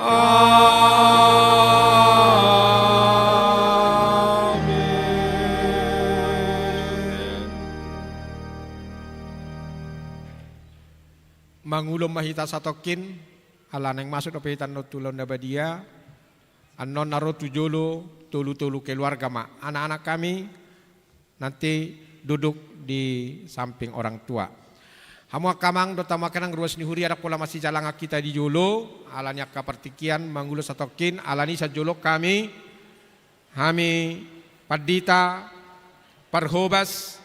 Amen. Mangulon ma hita satongkin, ala naeng masuk dope hita annon tu ulaon na badia. Annon na ro tu jolo tolu-tolu keluarga ma, anak-anak kami, nanti duduk di samping orang tua. Hamu angka amang dohot hamu angka inang, ruas ni huria, ndang pola masijalangan hita di jolo, ala ni angka partingkian, mangulon satongkin, ala ni sian jolo hami, hami pandita, parhobas,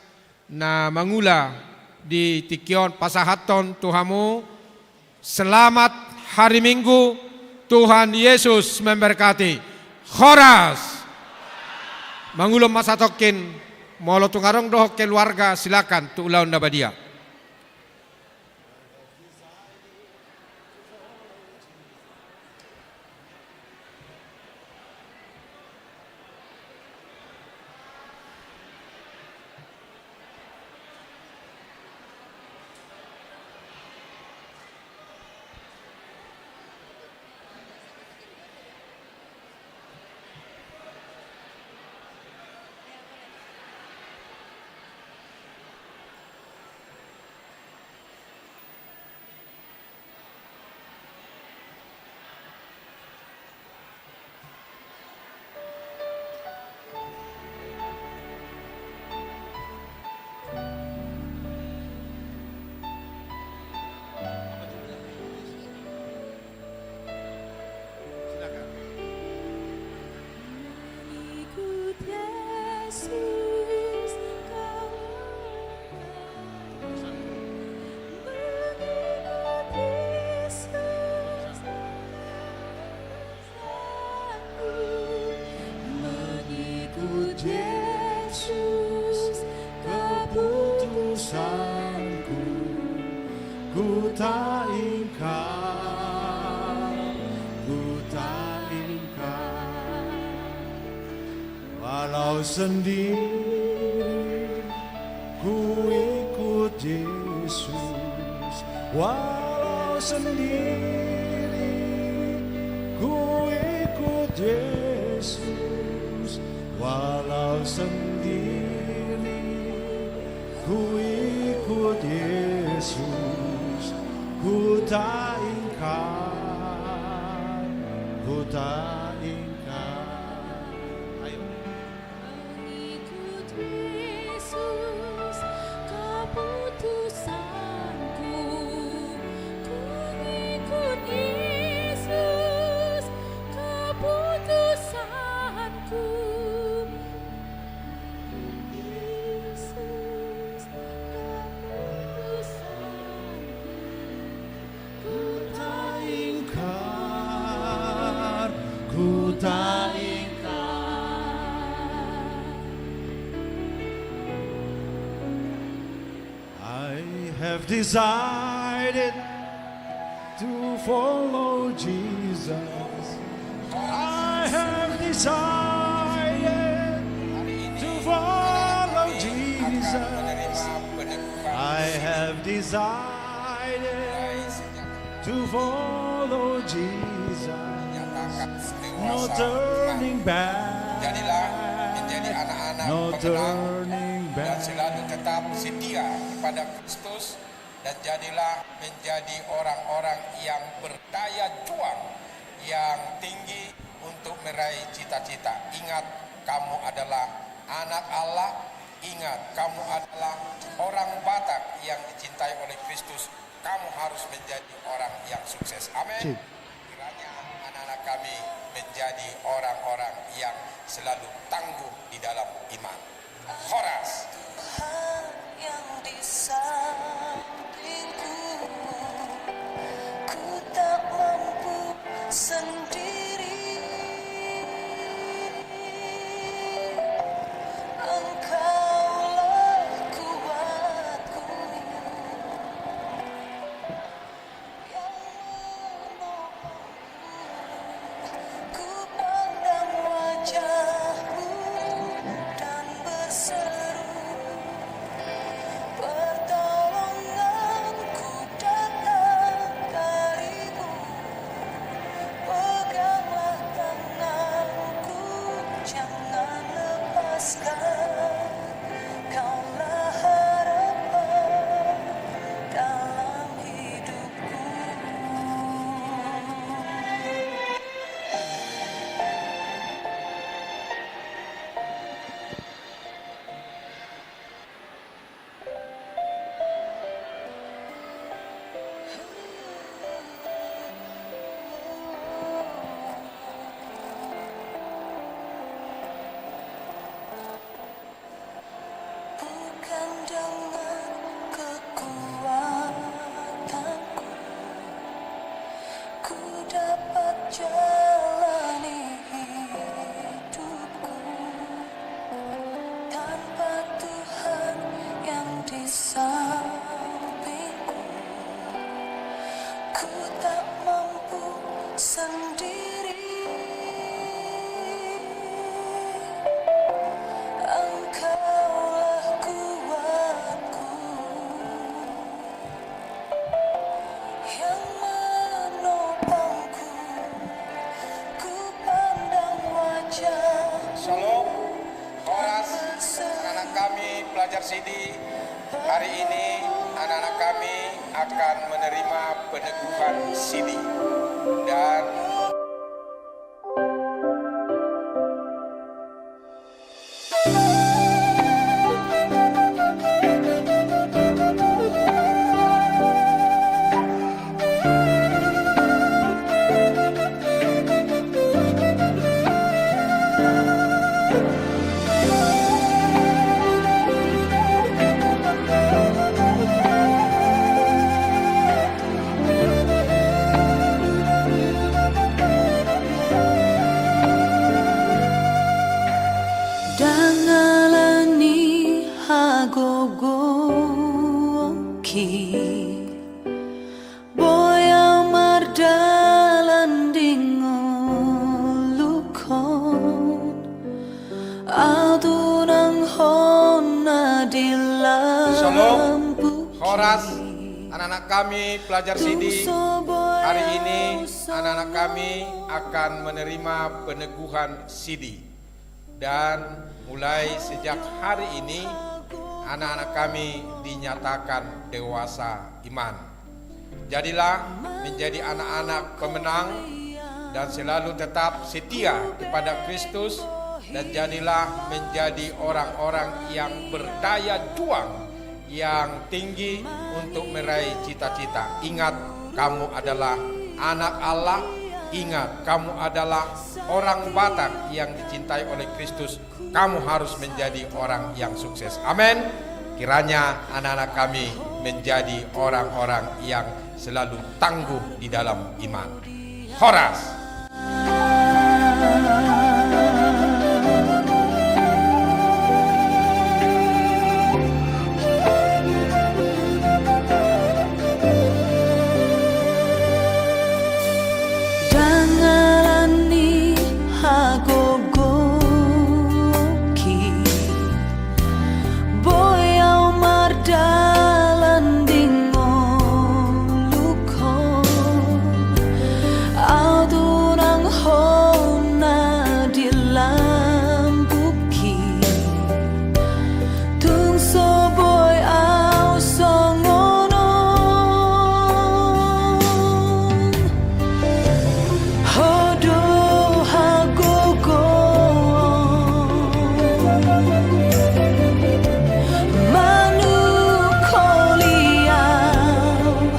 na mangula di tingki on, pasahathon tu hamu, selamat hari Minggu, Tuhan Yesus memberkati. Horas. Mangulon ma satongkin, molo tung adong dohot keluarga, silakan tu ulaon na badia. Mengikut Yesus keputusanku, ku tak ingkar, ku tak ingkar. Walau sendiri, ku ikut Yesus. Walau sendiri, ku ikut Yesus. Walau sendiri, ku ikut Yesus. Ku tak ingkar, ku tak ingkar. Ayo. Mengikut Yesus keputusanku, ku ikut Yesus keputusanku. Yesus keputusanku. Ku tak ingkar, ku tak ingkar. I have decided to follow Jesus. I have decided to follow Jesus. I have decided to follow Jesus. No turning back. Jadilah menjadi anak-anak pemenang dan selalu tetap setia kepada Kristus, dan jadilah menjadi orang-orang yang berdaya juang yang tinggi untuk meraih cita-cita. Ingat, kamu adalah anak Allah. Ingat, kamu adalah orang Batak yang dicintai oleh Kristus. Kamu harus menjadi orang yang sukses. Amin. Sip. Kiranya anak-anak kami menjadi orang-orang yang selalu tangguh di dalam iman. Horas. Tuhan yang di sampingku, Sampingku, ku tak mampu sendiri. Engkaulah kuatku yang menopangku. Ku pandang wajah. Shalom. Horas, anak-anak kami pelajar Sidi, hari ini anak-anak kami akan menerima peneguhan Sidi. Dan Ndang ala ni hagogoonki, boi ahu mardalan di ngoluhon, ahu tunanghon na di lambungki. Shalom. Horas, anak-anak kami pelajar Sidi. Hari ini anak-anak kami akan menerima peneguhan Sidi. Dan mulai sejak hari ini, anak-anak kami dinyatakan dewasa iman. Jadilah menjadi anak-anak pemenang dan selalu tetap setia kepada Kristus, dan jadilah menjadi orang-orang yang berdaya juang yang tinggi untuk meraih cita-cita. Ingat, kamu adalah anak Allah. Ingat, kamu adalah orang Batak yang dicintai oleh Kristus. Kamu harus menjadi orang yang sukses. Amin. Kiranya anak-anak kami menjadi orang-orang yang selalu tangguh di dalam iman. Horas. Ndang ala ni hagogoonki, boi ahu mardalan di ngoluhon, ahu tunanghon na di lambungki. Tung so boi ahu songon on. Ho do hagogoon manungkoli ahu,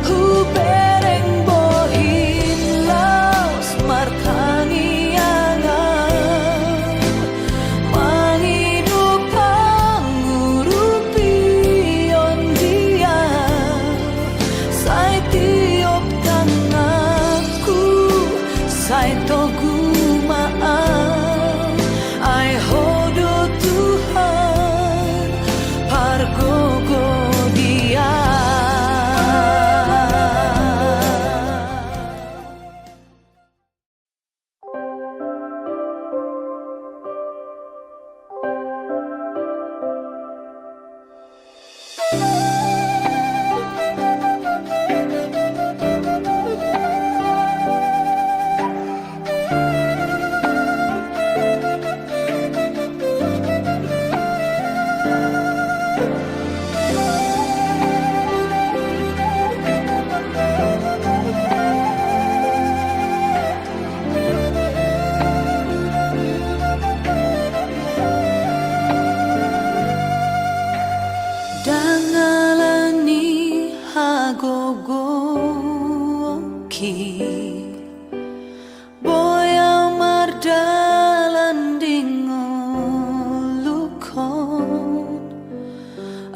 hubereng bohim laos martangiangan. Mangido pangurupion di ahu, sai tiop tanganku, sai togu ma ahu, ai Ho do Tuhan pargogo di ahu. Ndang ala ni hagogoonki, boi ahu mardalan di ngoluhon,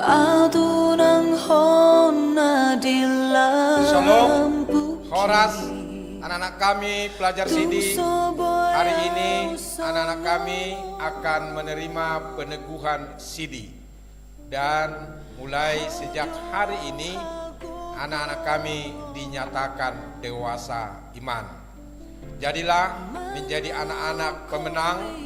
ahu tunanghon na di lambungki. Shalom. Horas, anak-anak kami pelajar Sidi. Hari ini anak-anak kami akan menerima peneguhan Sidi. Dan mulai sejak hari ini, anak-anak kami dinyatakan dewasa iman. Jadilah menjadi anak-anak pemenang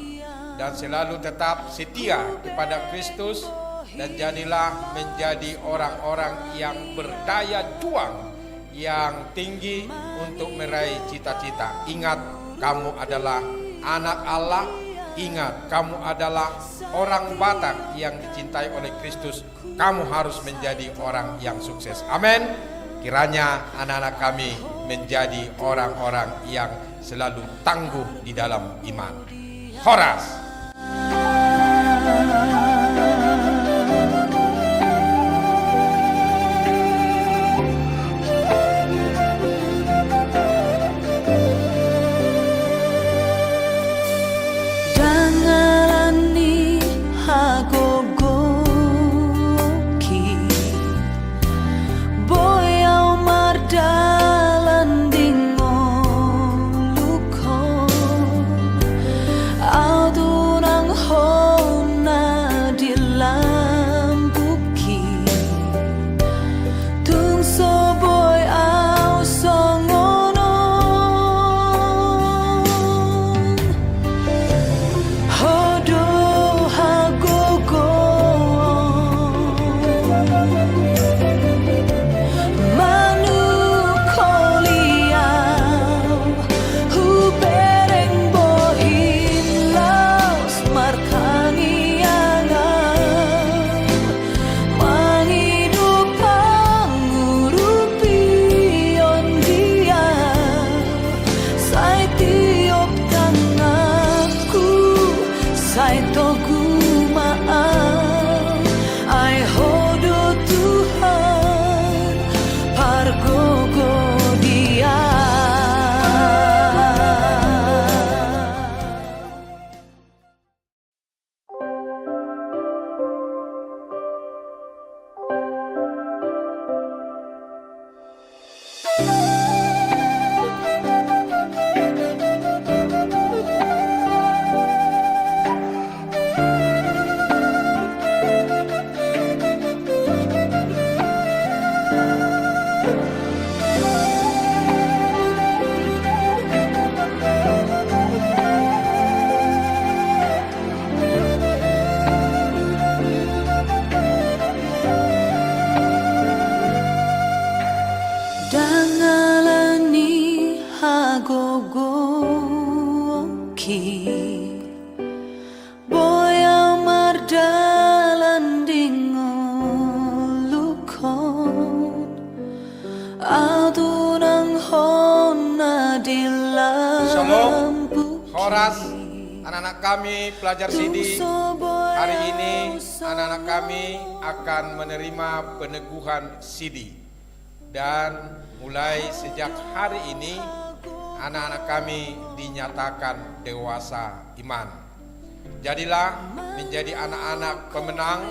dan selalu tetap setia kepada Kristus, dan jadilah menjadi orang-orang yang berdaya juang yang tinggi untuk meraih cita-cita. Ingat, kamu adalah anak Allah. Ingat, kamu adalah orang Batak yang dicintai oleh Kristus. Kamu harus menjadi orang yang sukses. Amin. Kiranya anak-anak kami menjadi orang-orang yang selalu tangguh di dalam iman. Horas. Dangalan ni hagogoonki, boi ahu mardalan di ngolungkon. Ahu tu nang hona di lambungki, tung so boi ahu songon on. Ho do hagogoon manungkoli ahu, hubereng bohim laos martangiang ahu, mangido pangurupion di ahu. Sai tiop tanganku, sai togu ma ahu, ai Ho do Tuhan pargogo di ahu. Dangalan ni hagogoonki, boi ahu mardalan di ngolungkon. Ahu tu nang hona di lambungki. Syalom. Horas, anak-anak kami pelajar Sidi. Hari ini anak-anak kami akan menerima peneguhan Sidi. Dan mulai sejak hari ini, anak-anak kami dinyatakan dewasa iman. Jadilah menjadi anak-anak pemenang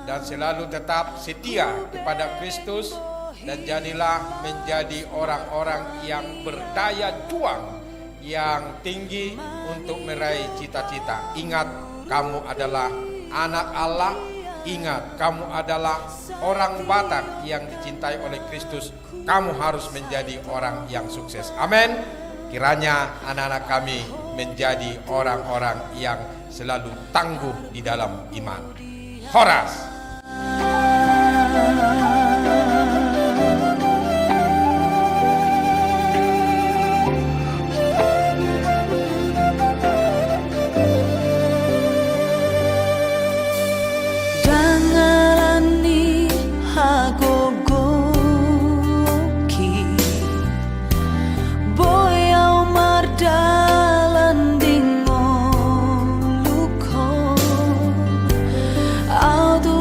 dan selalu tetap setia kepada Kristus, dan jadilah menjadi orang-orang yang berdaya juang yang tinggi untuk meraih cita-cita. Ingat, kamu adalah anak Allah. Ingat, kamu adalah orang Batak yang dicintai oleh Kristus. Kamu harus menjadi orang yang sukses. Amin. Kiranya anak-anak kami menjadi orang-orang yang selalu tangguh di dalam iman. Horas. Dangalan ni hagogoonki, boi ahu mardalan di ngolungkon. Ahu tu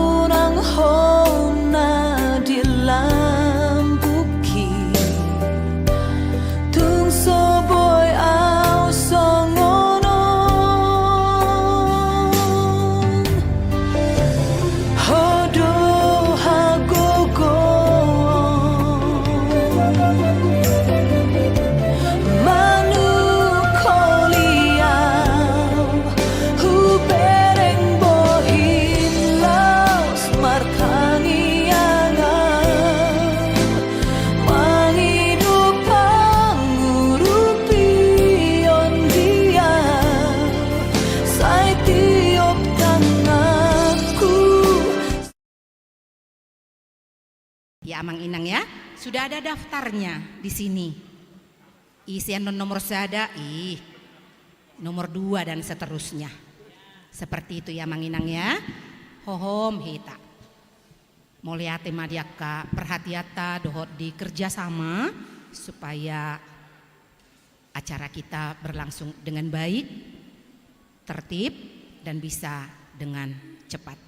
Ya, Amang Inang ya, sudah ada daftarnya di sini. Isi annon nomor sada, ih, nomor dua dan seterusnya. Seperti itu ya, Amang Inang ya. Hohom hita. Mauliate ma di angka perhatianta dohot di kerjasama supaya acara kita berlangsung dengan baik, tertib, dan bisa dengan cepat.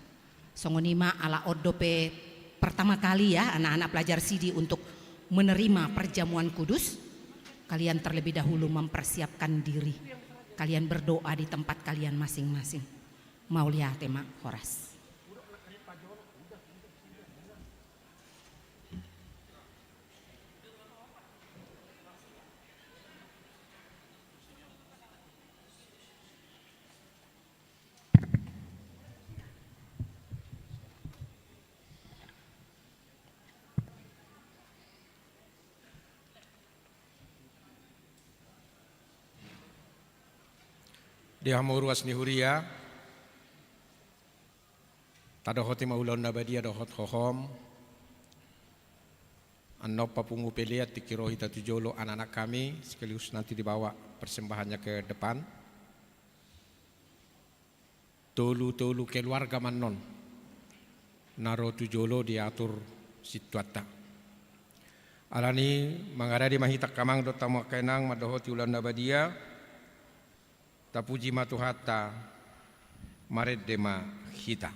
Songon i ma, ala on dope pertama kali ya anak-anak pelajar sidi untuk menerima perjamuan kudus, kalian terlebih dahulu mempersiapkan diri. Kalian berdoa di tempat kalian masing-masing. Mauliate ma, horas. Di hamu ruas ni huria, tadohoti ma ulaon na badia dohot hohom. Annon papungu pelean tingki ro hita tu jolo anak-anak kami, sekaligus nanti dibawa persembahannya ke depan. Tolu-tolu keluarga ma annon na ro tu jolo diatur sintuanta. Alani mangarade ma hita angka amang dohot hamu angka inang mandohoti ulaon na badia. Tapuji ma Tuhanta, marende ma hita.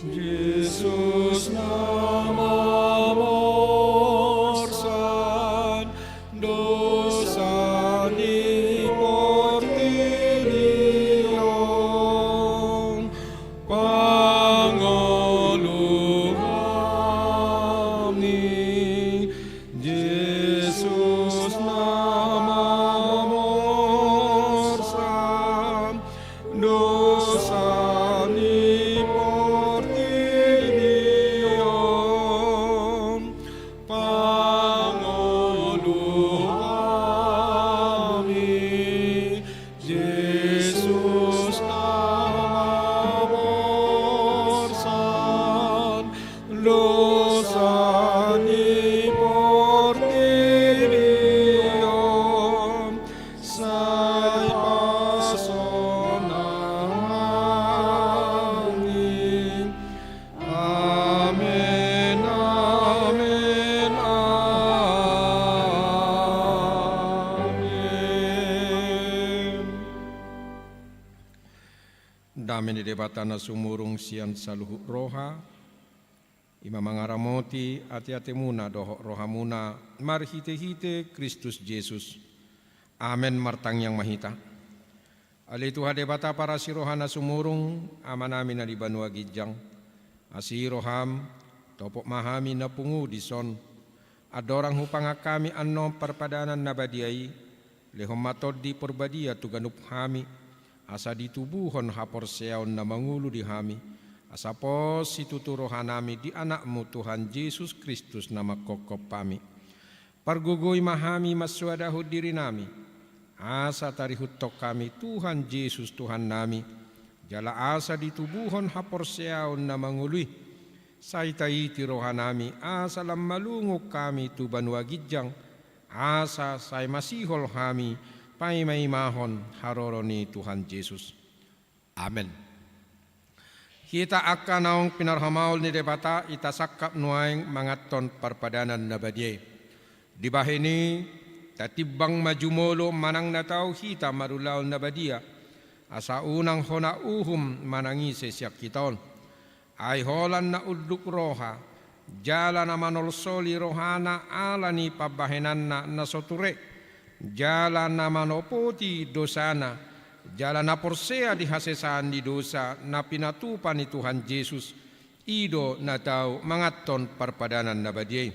Jesus na mamorsan dosa ni portibi on, pangolu hami. Jesus na mamorsan dosa ni portibi on, pangolu hami. Jesus na mamorsan dosa ni portibi on, sai pasonang hami. Amen, amen, amen. Dame ni Debata na sumurung sian saluhut roha, i ma mangaramoti ateatemuna dohot rohamuna marhitehite Kristus Jesus. Amen. Martangiang ma hita. Ale Tuhan Debata parasi roha na sumurung, Amanami na di banua ginjang, asi roham, topot ma hami na pungu dison. Andorang hupangan hami annon parpadanan na badia i, lehon ma Tondi Porbadia tu ganup hami, asa ditubuhon haporseaon na mangolu di hami, asa pos situtu rohanami di Anakmu Tuhan Jesus Kristus na manghophop hami. Pargogoi ma hami mansoadahon dirinami, asa tarihuthon hami Tuhan Jesus Tuhannami, jala asa ditubuhon haporseaon na mangolu i. Sai taiti rohanami asa lam malungun hami tu banua ginjang, asa sai masihol hami paimaimahon haroro ni Tuhan Jesus. Amen. Hita angka naung pinarhamaol ni Debata, hita sangkap nuaeng manganhon parpadanan na badia i. Dibahen i, tatimbang ma jumolo manang na tau hita marulaon na badia, asa unang hona uhum manang ise sian hita on. Ai holan na unduk roha, jala na manolsoli rohana ala ni pambahenanna na so ture, jala na manopoti dosana, jala na porsea di hasesaan ni dosa na pinatupa ni Tuhan Jesus, i do na tau manganhon parpadanan na badia i.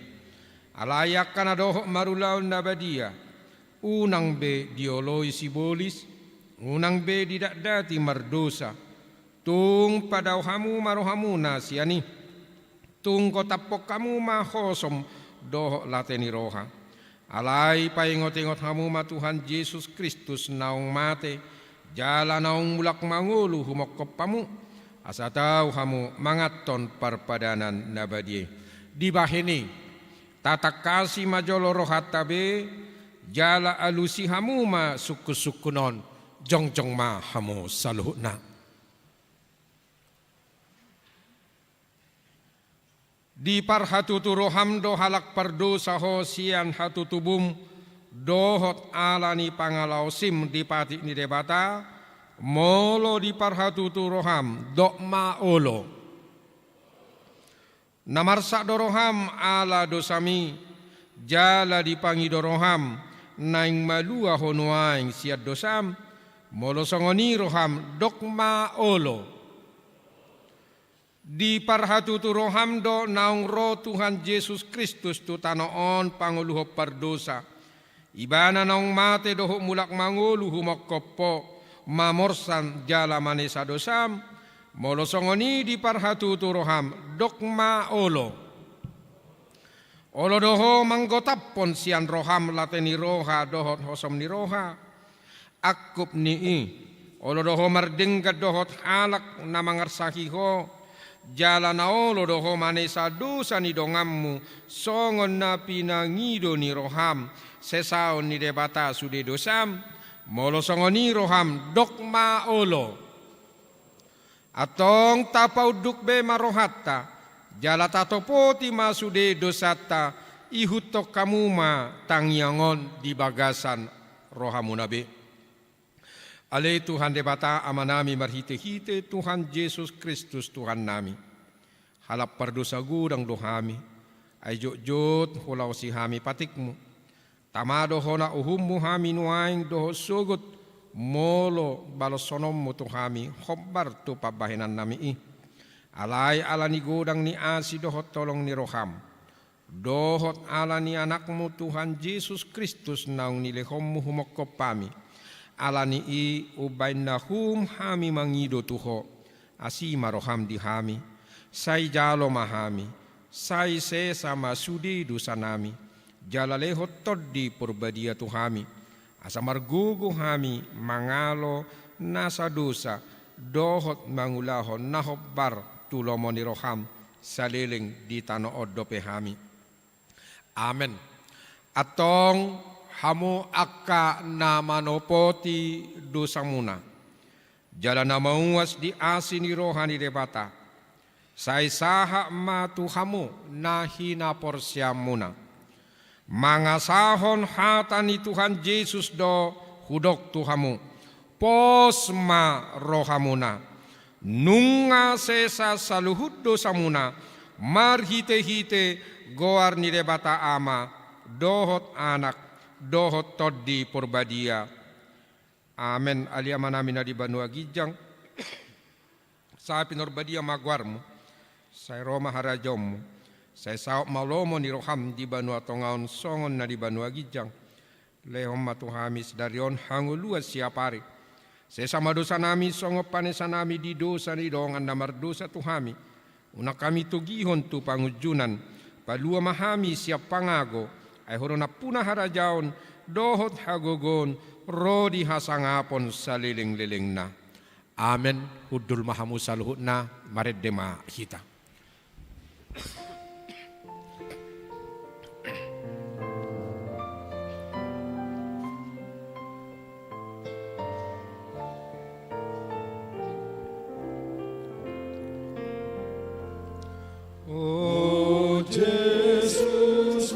Alai angka na dohot marulaon na badia, unang be dioloi sibolis, unang be didatdati mardosa. Tung padao hamu ma rohamuna sian i. Tung gotaphon hamu ma hosom dohot late ni roha. Alai paingot-ingot hamu ma Tuhan Jesus Kristus naung mate, jala naung mulak mangolu humongkop hamu, asa tau hamu manganhon parpadanan na badia i. Dibahen i, tatangkasi ma jolo rohanta be, jala alusi hamu ma sungkun-sungkun on, jongjong ma hamu saluhutna. Diparhatutu roham do halak pardosa ho sian hatutubum, dohot ala ni pangalaosim di patik ni Debata, molo diparhatutu roham, dok ma olo. Na marsak do roham ala dosami, jala dipangido roham, naeng malua ho nuaeng sian dosam, molo songon i roham, dok ma olo. Diparhatutu roham do naung ro Tuhan Jesus Kristus tu tano on pangoluhon pardosa. Ibana naung mate dohot mulak mangolu humongkop ho, mamorsan jala manesa dosam, molo songon i diparhatutu roham, dok ma olo. Olo do ho manggotaphon sian roham late ni roha dohot hosom ni roha. Angkup ni i, olo do ho mardenggan dohot halak na mangarsaki ho, jala na olo do ho manesa dosa ni donganmu, songon na pinangido ni roham, sesaon ni Debata sude dosam, molo songon i roham, dok ma olo. Antong tapaunduk be ma rohanta, jala tatopoti ma sude dosanta, ihuthon hamu ma tangiang on di bagasan rohamuna be. Ale Tuhan Debata Amanami marhite-hite Tuhan Jesus Kristus Tuhannami. Halak pardosa godang do hami, ai jotjot hulaosi hami patikmu. Tama do hona uhummu hami nuaeng dohot sogot, molo balosononmu tu hami hombar tu pambahenannami i. Alai ala ni godang ni asi dohot holong ni roham, dohot ala ni Anakmu Tuhan Jesus Kristus naung nilehonmu humongkop hami, ala ni i umbahen na hum hami mangido tu ho, asi ma roham di hami, sai jalo ma hami, sai sesa ma sude dosanami, jala lehon Tondi Porbadia tu hami, asa margogo hami mangalo nasa dosa, dohot mangulahon na hombar tu lomo ni roham, saleleng di tano on dope hami. Amen. Antong hamu angka na manopoti dosamuna, jala na mauas di asi ni roha ni Debata, sai sahat ma tu hamu na hinaporseaonmuna. Mangasahon hata ni Tuhan Jesus do hudok tu hamu, pos ma rohamuna. Nunga sesa saluhut dosamuna, marhite-hite goar ni Debata Ama, dohot Anak, dohot Tondi Porbadia. Amen. Ale Amanami na di banua ginjang, sai pinarbadia ma goarmu, sai ro ma harajaonmu, sai saut ma lomo ni roham di banua tonga on songon na di banua ginjang. Lehon ma tu hami sadari on hangoluan siapari. Sesa ma dosanami songon panesanami di dosa ni dongan na mardosa tu hami. Unang hami togihon tu pangunjunan, palua ma hami sian pangago, ai Ho do nampuna harajaon, dohot hagogoon, ro di hasangapon saleleng-lelengna. Amen. Hundul ma hamu saluhutna, marende ma hita. O Jesus,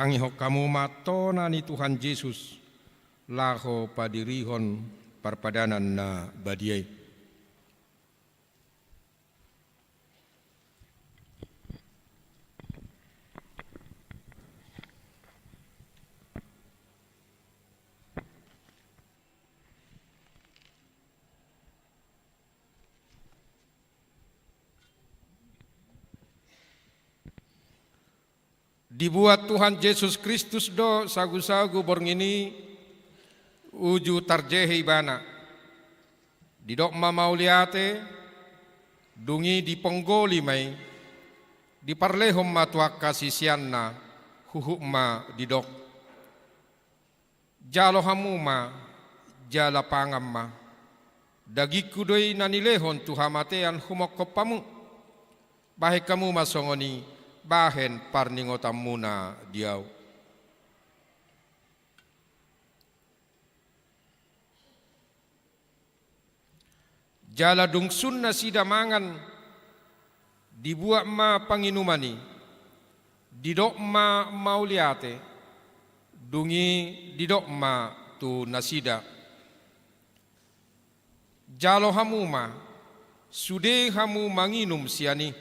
Tangihon hamu ma tona ni Tuhan Jesus, laho padirihon parpadanan na badia i. Dibuat Tuhan Jesus Kristus do sagusagu borngin i uju tarjehe ibana. Didok ma mauliate, dung i diponggoli ma i, diparlehon ma tu angka siseanna, huhut ma didok: Jalo hamu ma, jala pangan ma. Dagingku do i na nilehon tu hamatean humongkop hamu. Bahen hamu ma songon i, bahen parningotanmuna di ahu. Jala dung sun nasida mangan, dibuat ma panginuman i, didok ma mauliate, dung i didok ma tu nasida: Jalo hamu ma, sude hamu manginum sian i.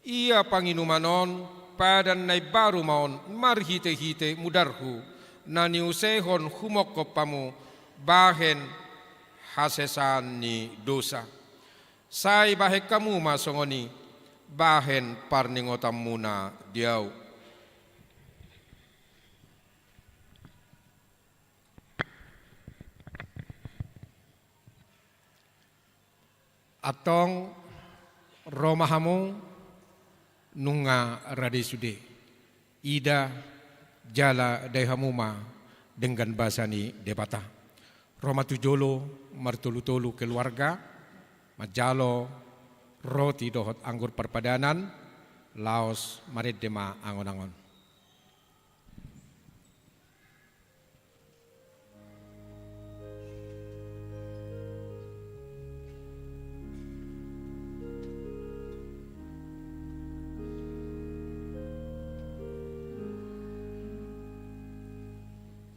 Ia panginuman on, padan na imbaru ma on marhitehite mudarhu, na niusehon humongkop hamu bahen hasesaan ni dosa. Sai bahen hamu ma songon i, bahen parningotanmuna di ahu. Antong, ro ma hamu, nunga rade sude. Ida, jala dai hamu ma denggan basa ni Debata. Ro ma tu jolo martolutolu keluarga, manjalo roti dohot anggur parpadanan, laos marende ma angon-angon.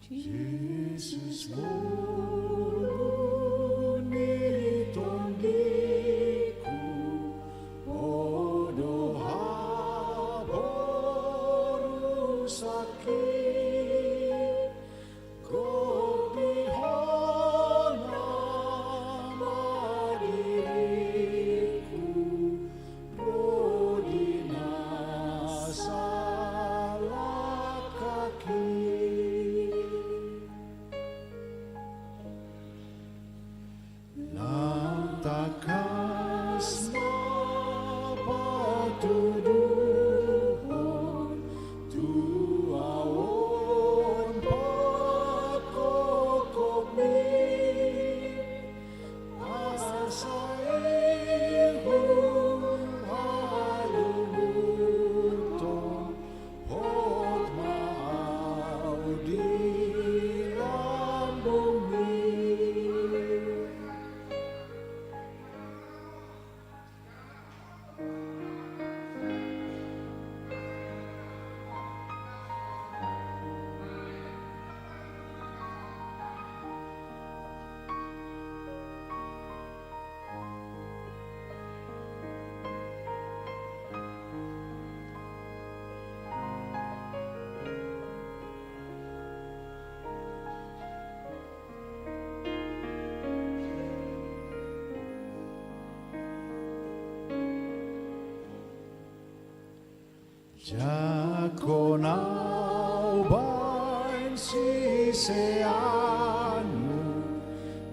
Jesus, Ngolu ni tondingku, Ho do haporusangki, gok di Ho nama diringku, ro di na salangkangki. Naung tangkas ma patuduhon tu ahu on pangkopkopmi, asa ihum halungunton, hot ma ahu di lambungmi. Jangkon ahu bahen siseanmu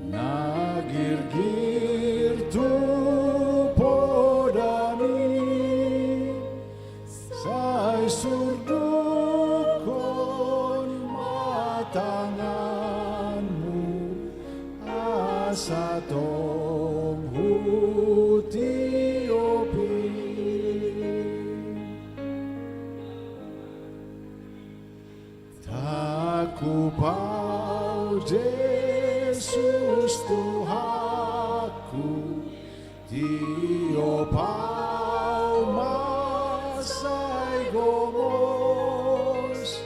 na girgir tu podami, sai surdukkon ma tanganmu, asa tong hutiopi. Tangkup ahu Jesus Tuhanku, tiop ahu ma sai gomos,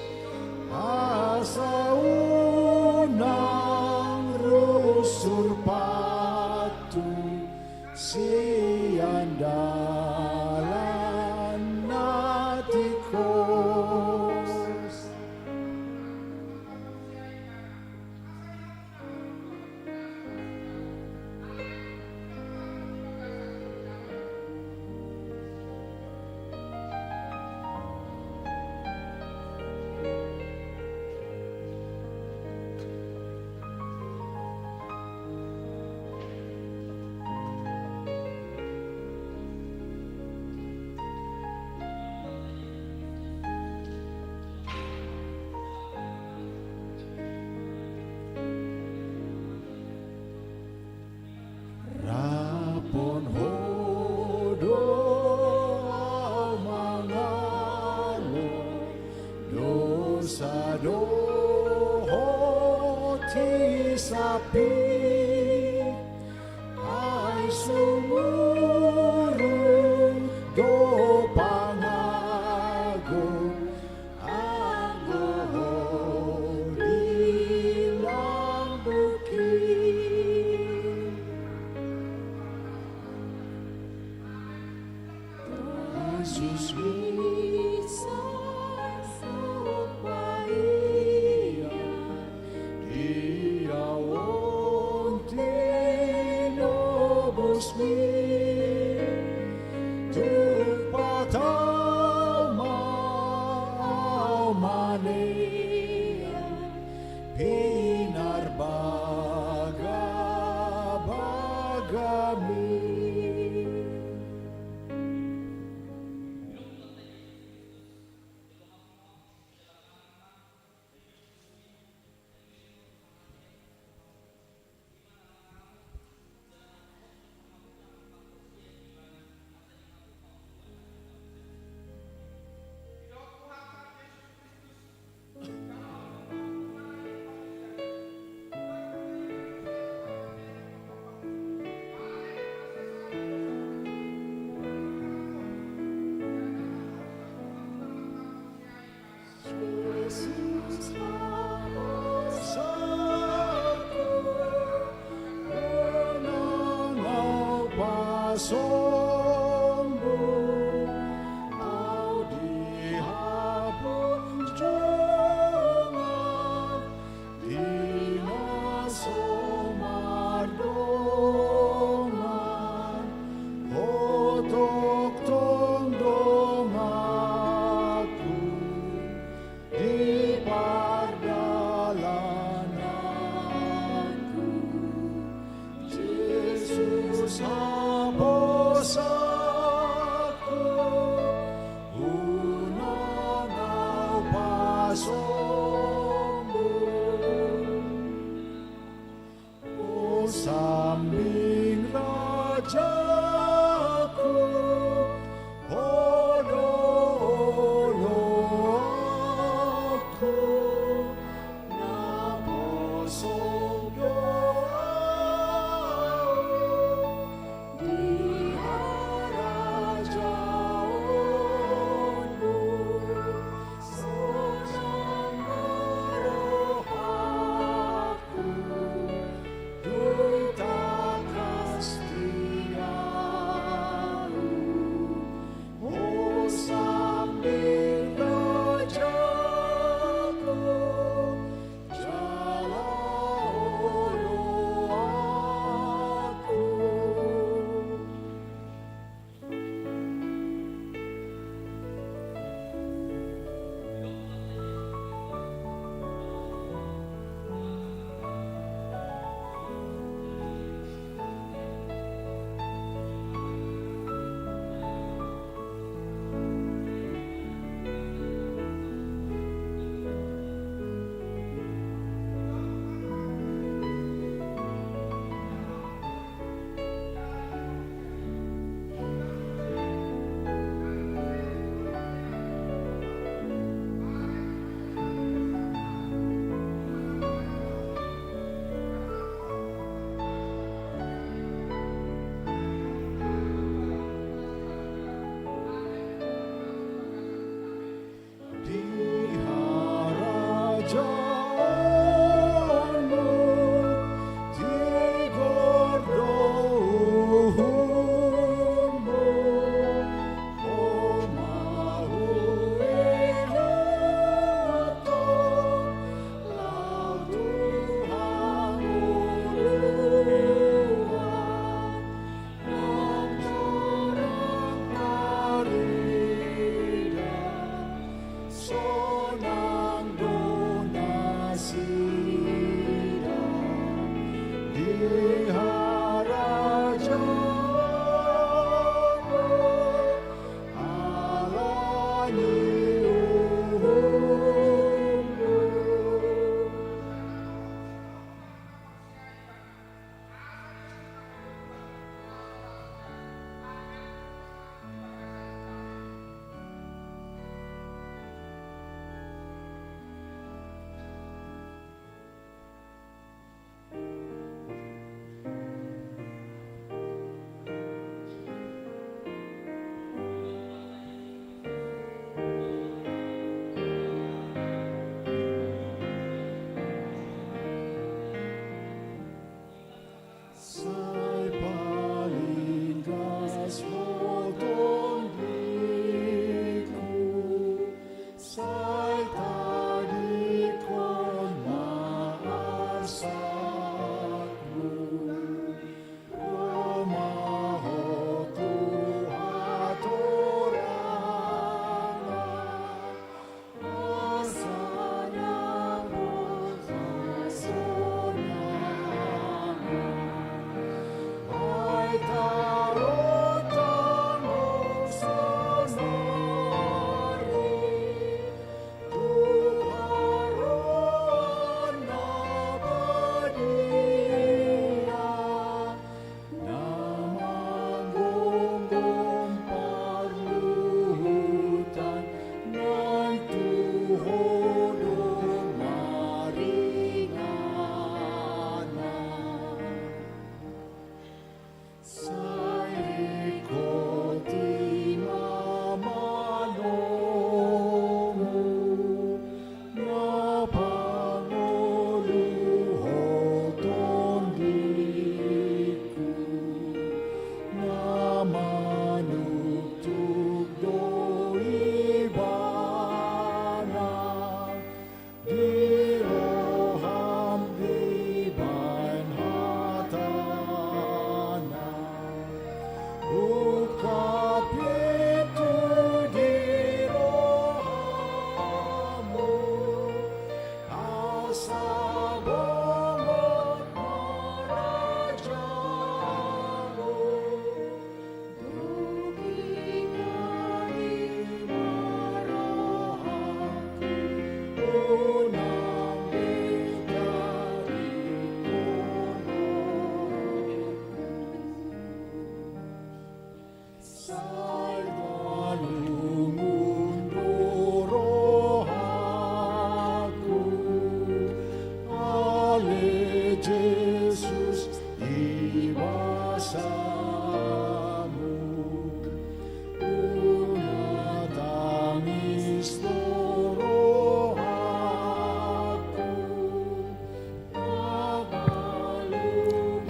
sapi, ai sumurung do pangago, anggo ho di lambungki. Jesus misa so paia di ahu on tinobusmi, tung patau ma ahu mania pinarbagabagami. Pasombu ahu di hapunjungan, di na so mardongan, ho tongtong donganku di pardalananku. Jesus haposanku, unang ahu pasombu. O sambing rajaku, ho do oloanku, naposong do ahu di harajaonmu. Sonang ma rohangku, tung tangkas di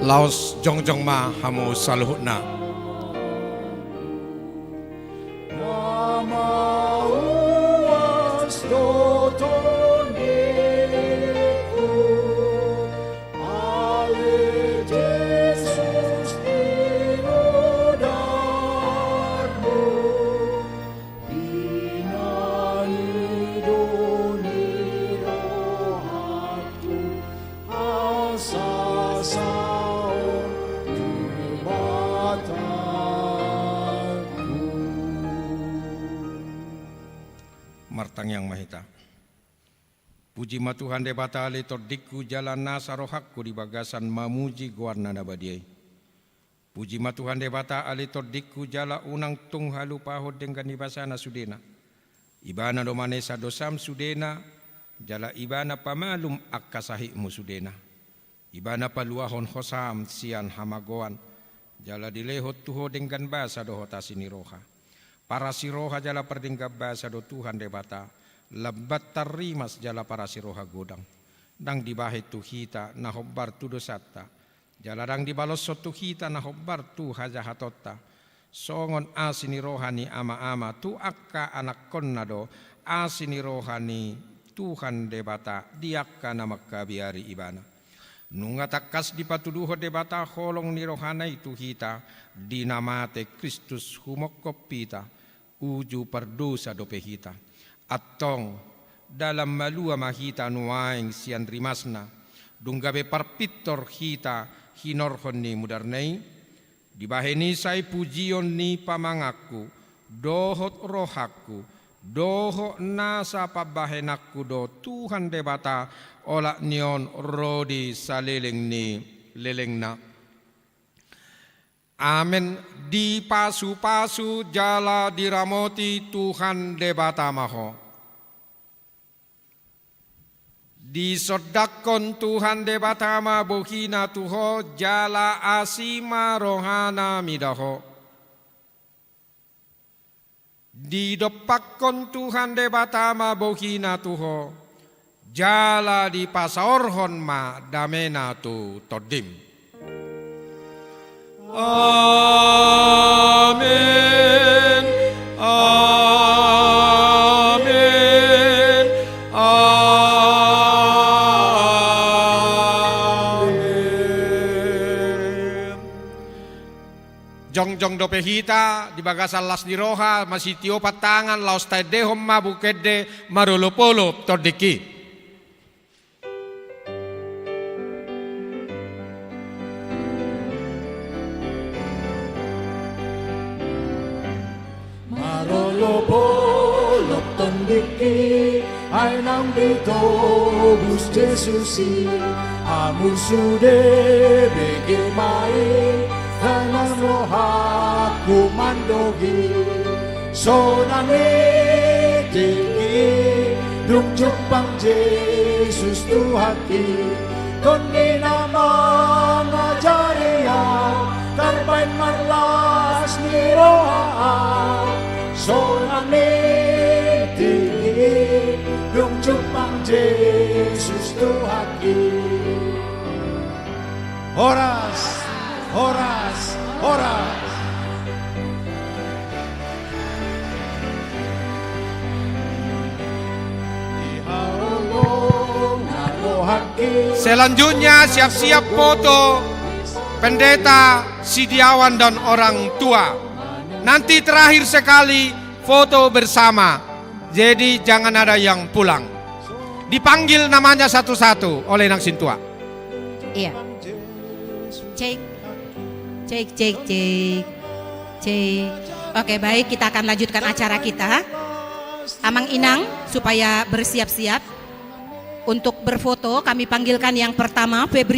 Laos jongjong ma hamu saluhutna. Na mauas do tondingku, ale Jesus di godarmu, pinangido ni rohangku, hasasaon ni batangku. Martangiang ma hita. Puji ma Tuhan Debata ale tondingku jala nasa rohangku di bagasan mamuji goarna na badia i. Puji ma Tuhan Debata ale tondingku jala unang tung halupahon denggan ni basana sudena. Ibana do manesa dosam sudena, jala Ibana pamalum angka sahitmu sudena. Ibana paluahon hosam sian hamagoan, jala dilehon tu ho denggan basa dohot asi ni roha. Parasi roha jala pardenggan basa do Tuhan Debata, lambat tarrimas jala parasi roha godang. Ndang dibahen tu hita na hombar tu dosanta, jala ndang dibaloshon tu hita na hombar tu hajahatonta. Songon asi ni roha ni ama-ama tu angka anakkonna do asi ni roha ni Tuhan Debata di angka na mangkabiari Ibana. Nunga tangkas dipatuduhon Debata holong ni rohana i tu hita di na mate Kristus humongkop hita, uju pardosa dope hita. Antong, dalan malua ma hita nuaeng sian rimasna, dung gabe parpintor hita hinorhon ni mudarna i, dibahen i sai pujion ni pamanganku, dohot rohangku, dohot nasa pambahenanku do Tuhan Debata, olat ni on ro di saleleng ni lelengna. Amen. Dipasupasu jala diramoti Tuhan Debata ma ho. Disondangkon Tuhan Debata ma bohina tu ho, jala asi ma rohana mida ho. Didompakkon Tuhan Debata ma bohina tu ho, jala dipasaorhon ma damena tu tondim. Amen. Amen. Amen. Jongjong dope hita di bagasan las ni roha, masitiopan tangan, laos taendehon ma buku ende marolopolop tondingki. Marolopolop tondingki, ai naung ditobus Jesus i, hamu sude bege ma i, las rohangku mandohi. Sonang ni tingki i, dung jumpang Jesus Tuhanki, Tondi na mangajari ahu, tarbaen marlas ni roha ahu. Sonang ni tingki i, dung jumpang Jesus Tuhanki. Horas, horas, horas. Selanjutnya, siap-siap foto pendeta, setiawan, dan orang tua. Nanti terakhir sekali foto bersama. Jadi, jangan ada yang pulang. Dipanggil namanya satu-satu oleh nang sintua. Iya. Cek. Cek, cek, cek. Cek. Oke, baik, kita akan lanjutkan acara kita. Amang Inang, supaya bersiap-siap untuk berfoto, kami panggilkan yang pertama, Febri.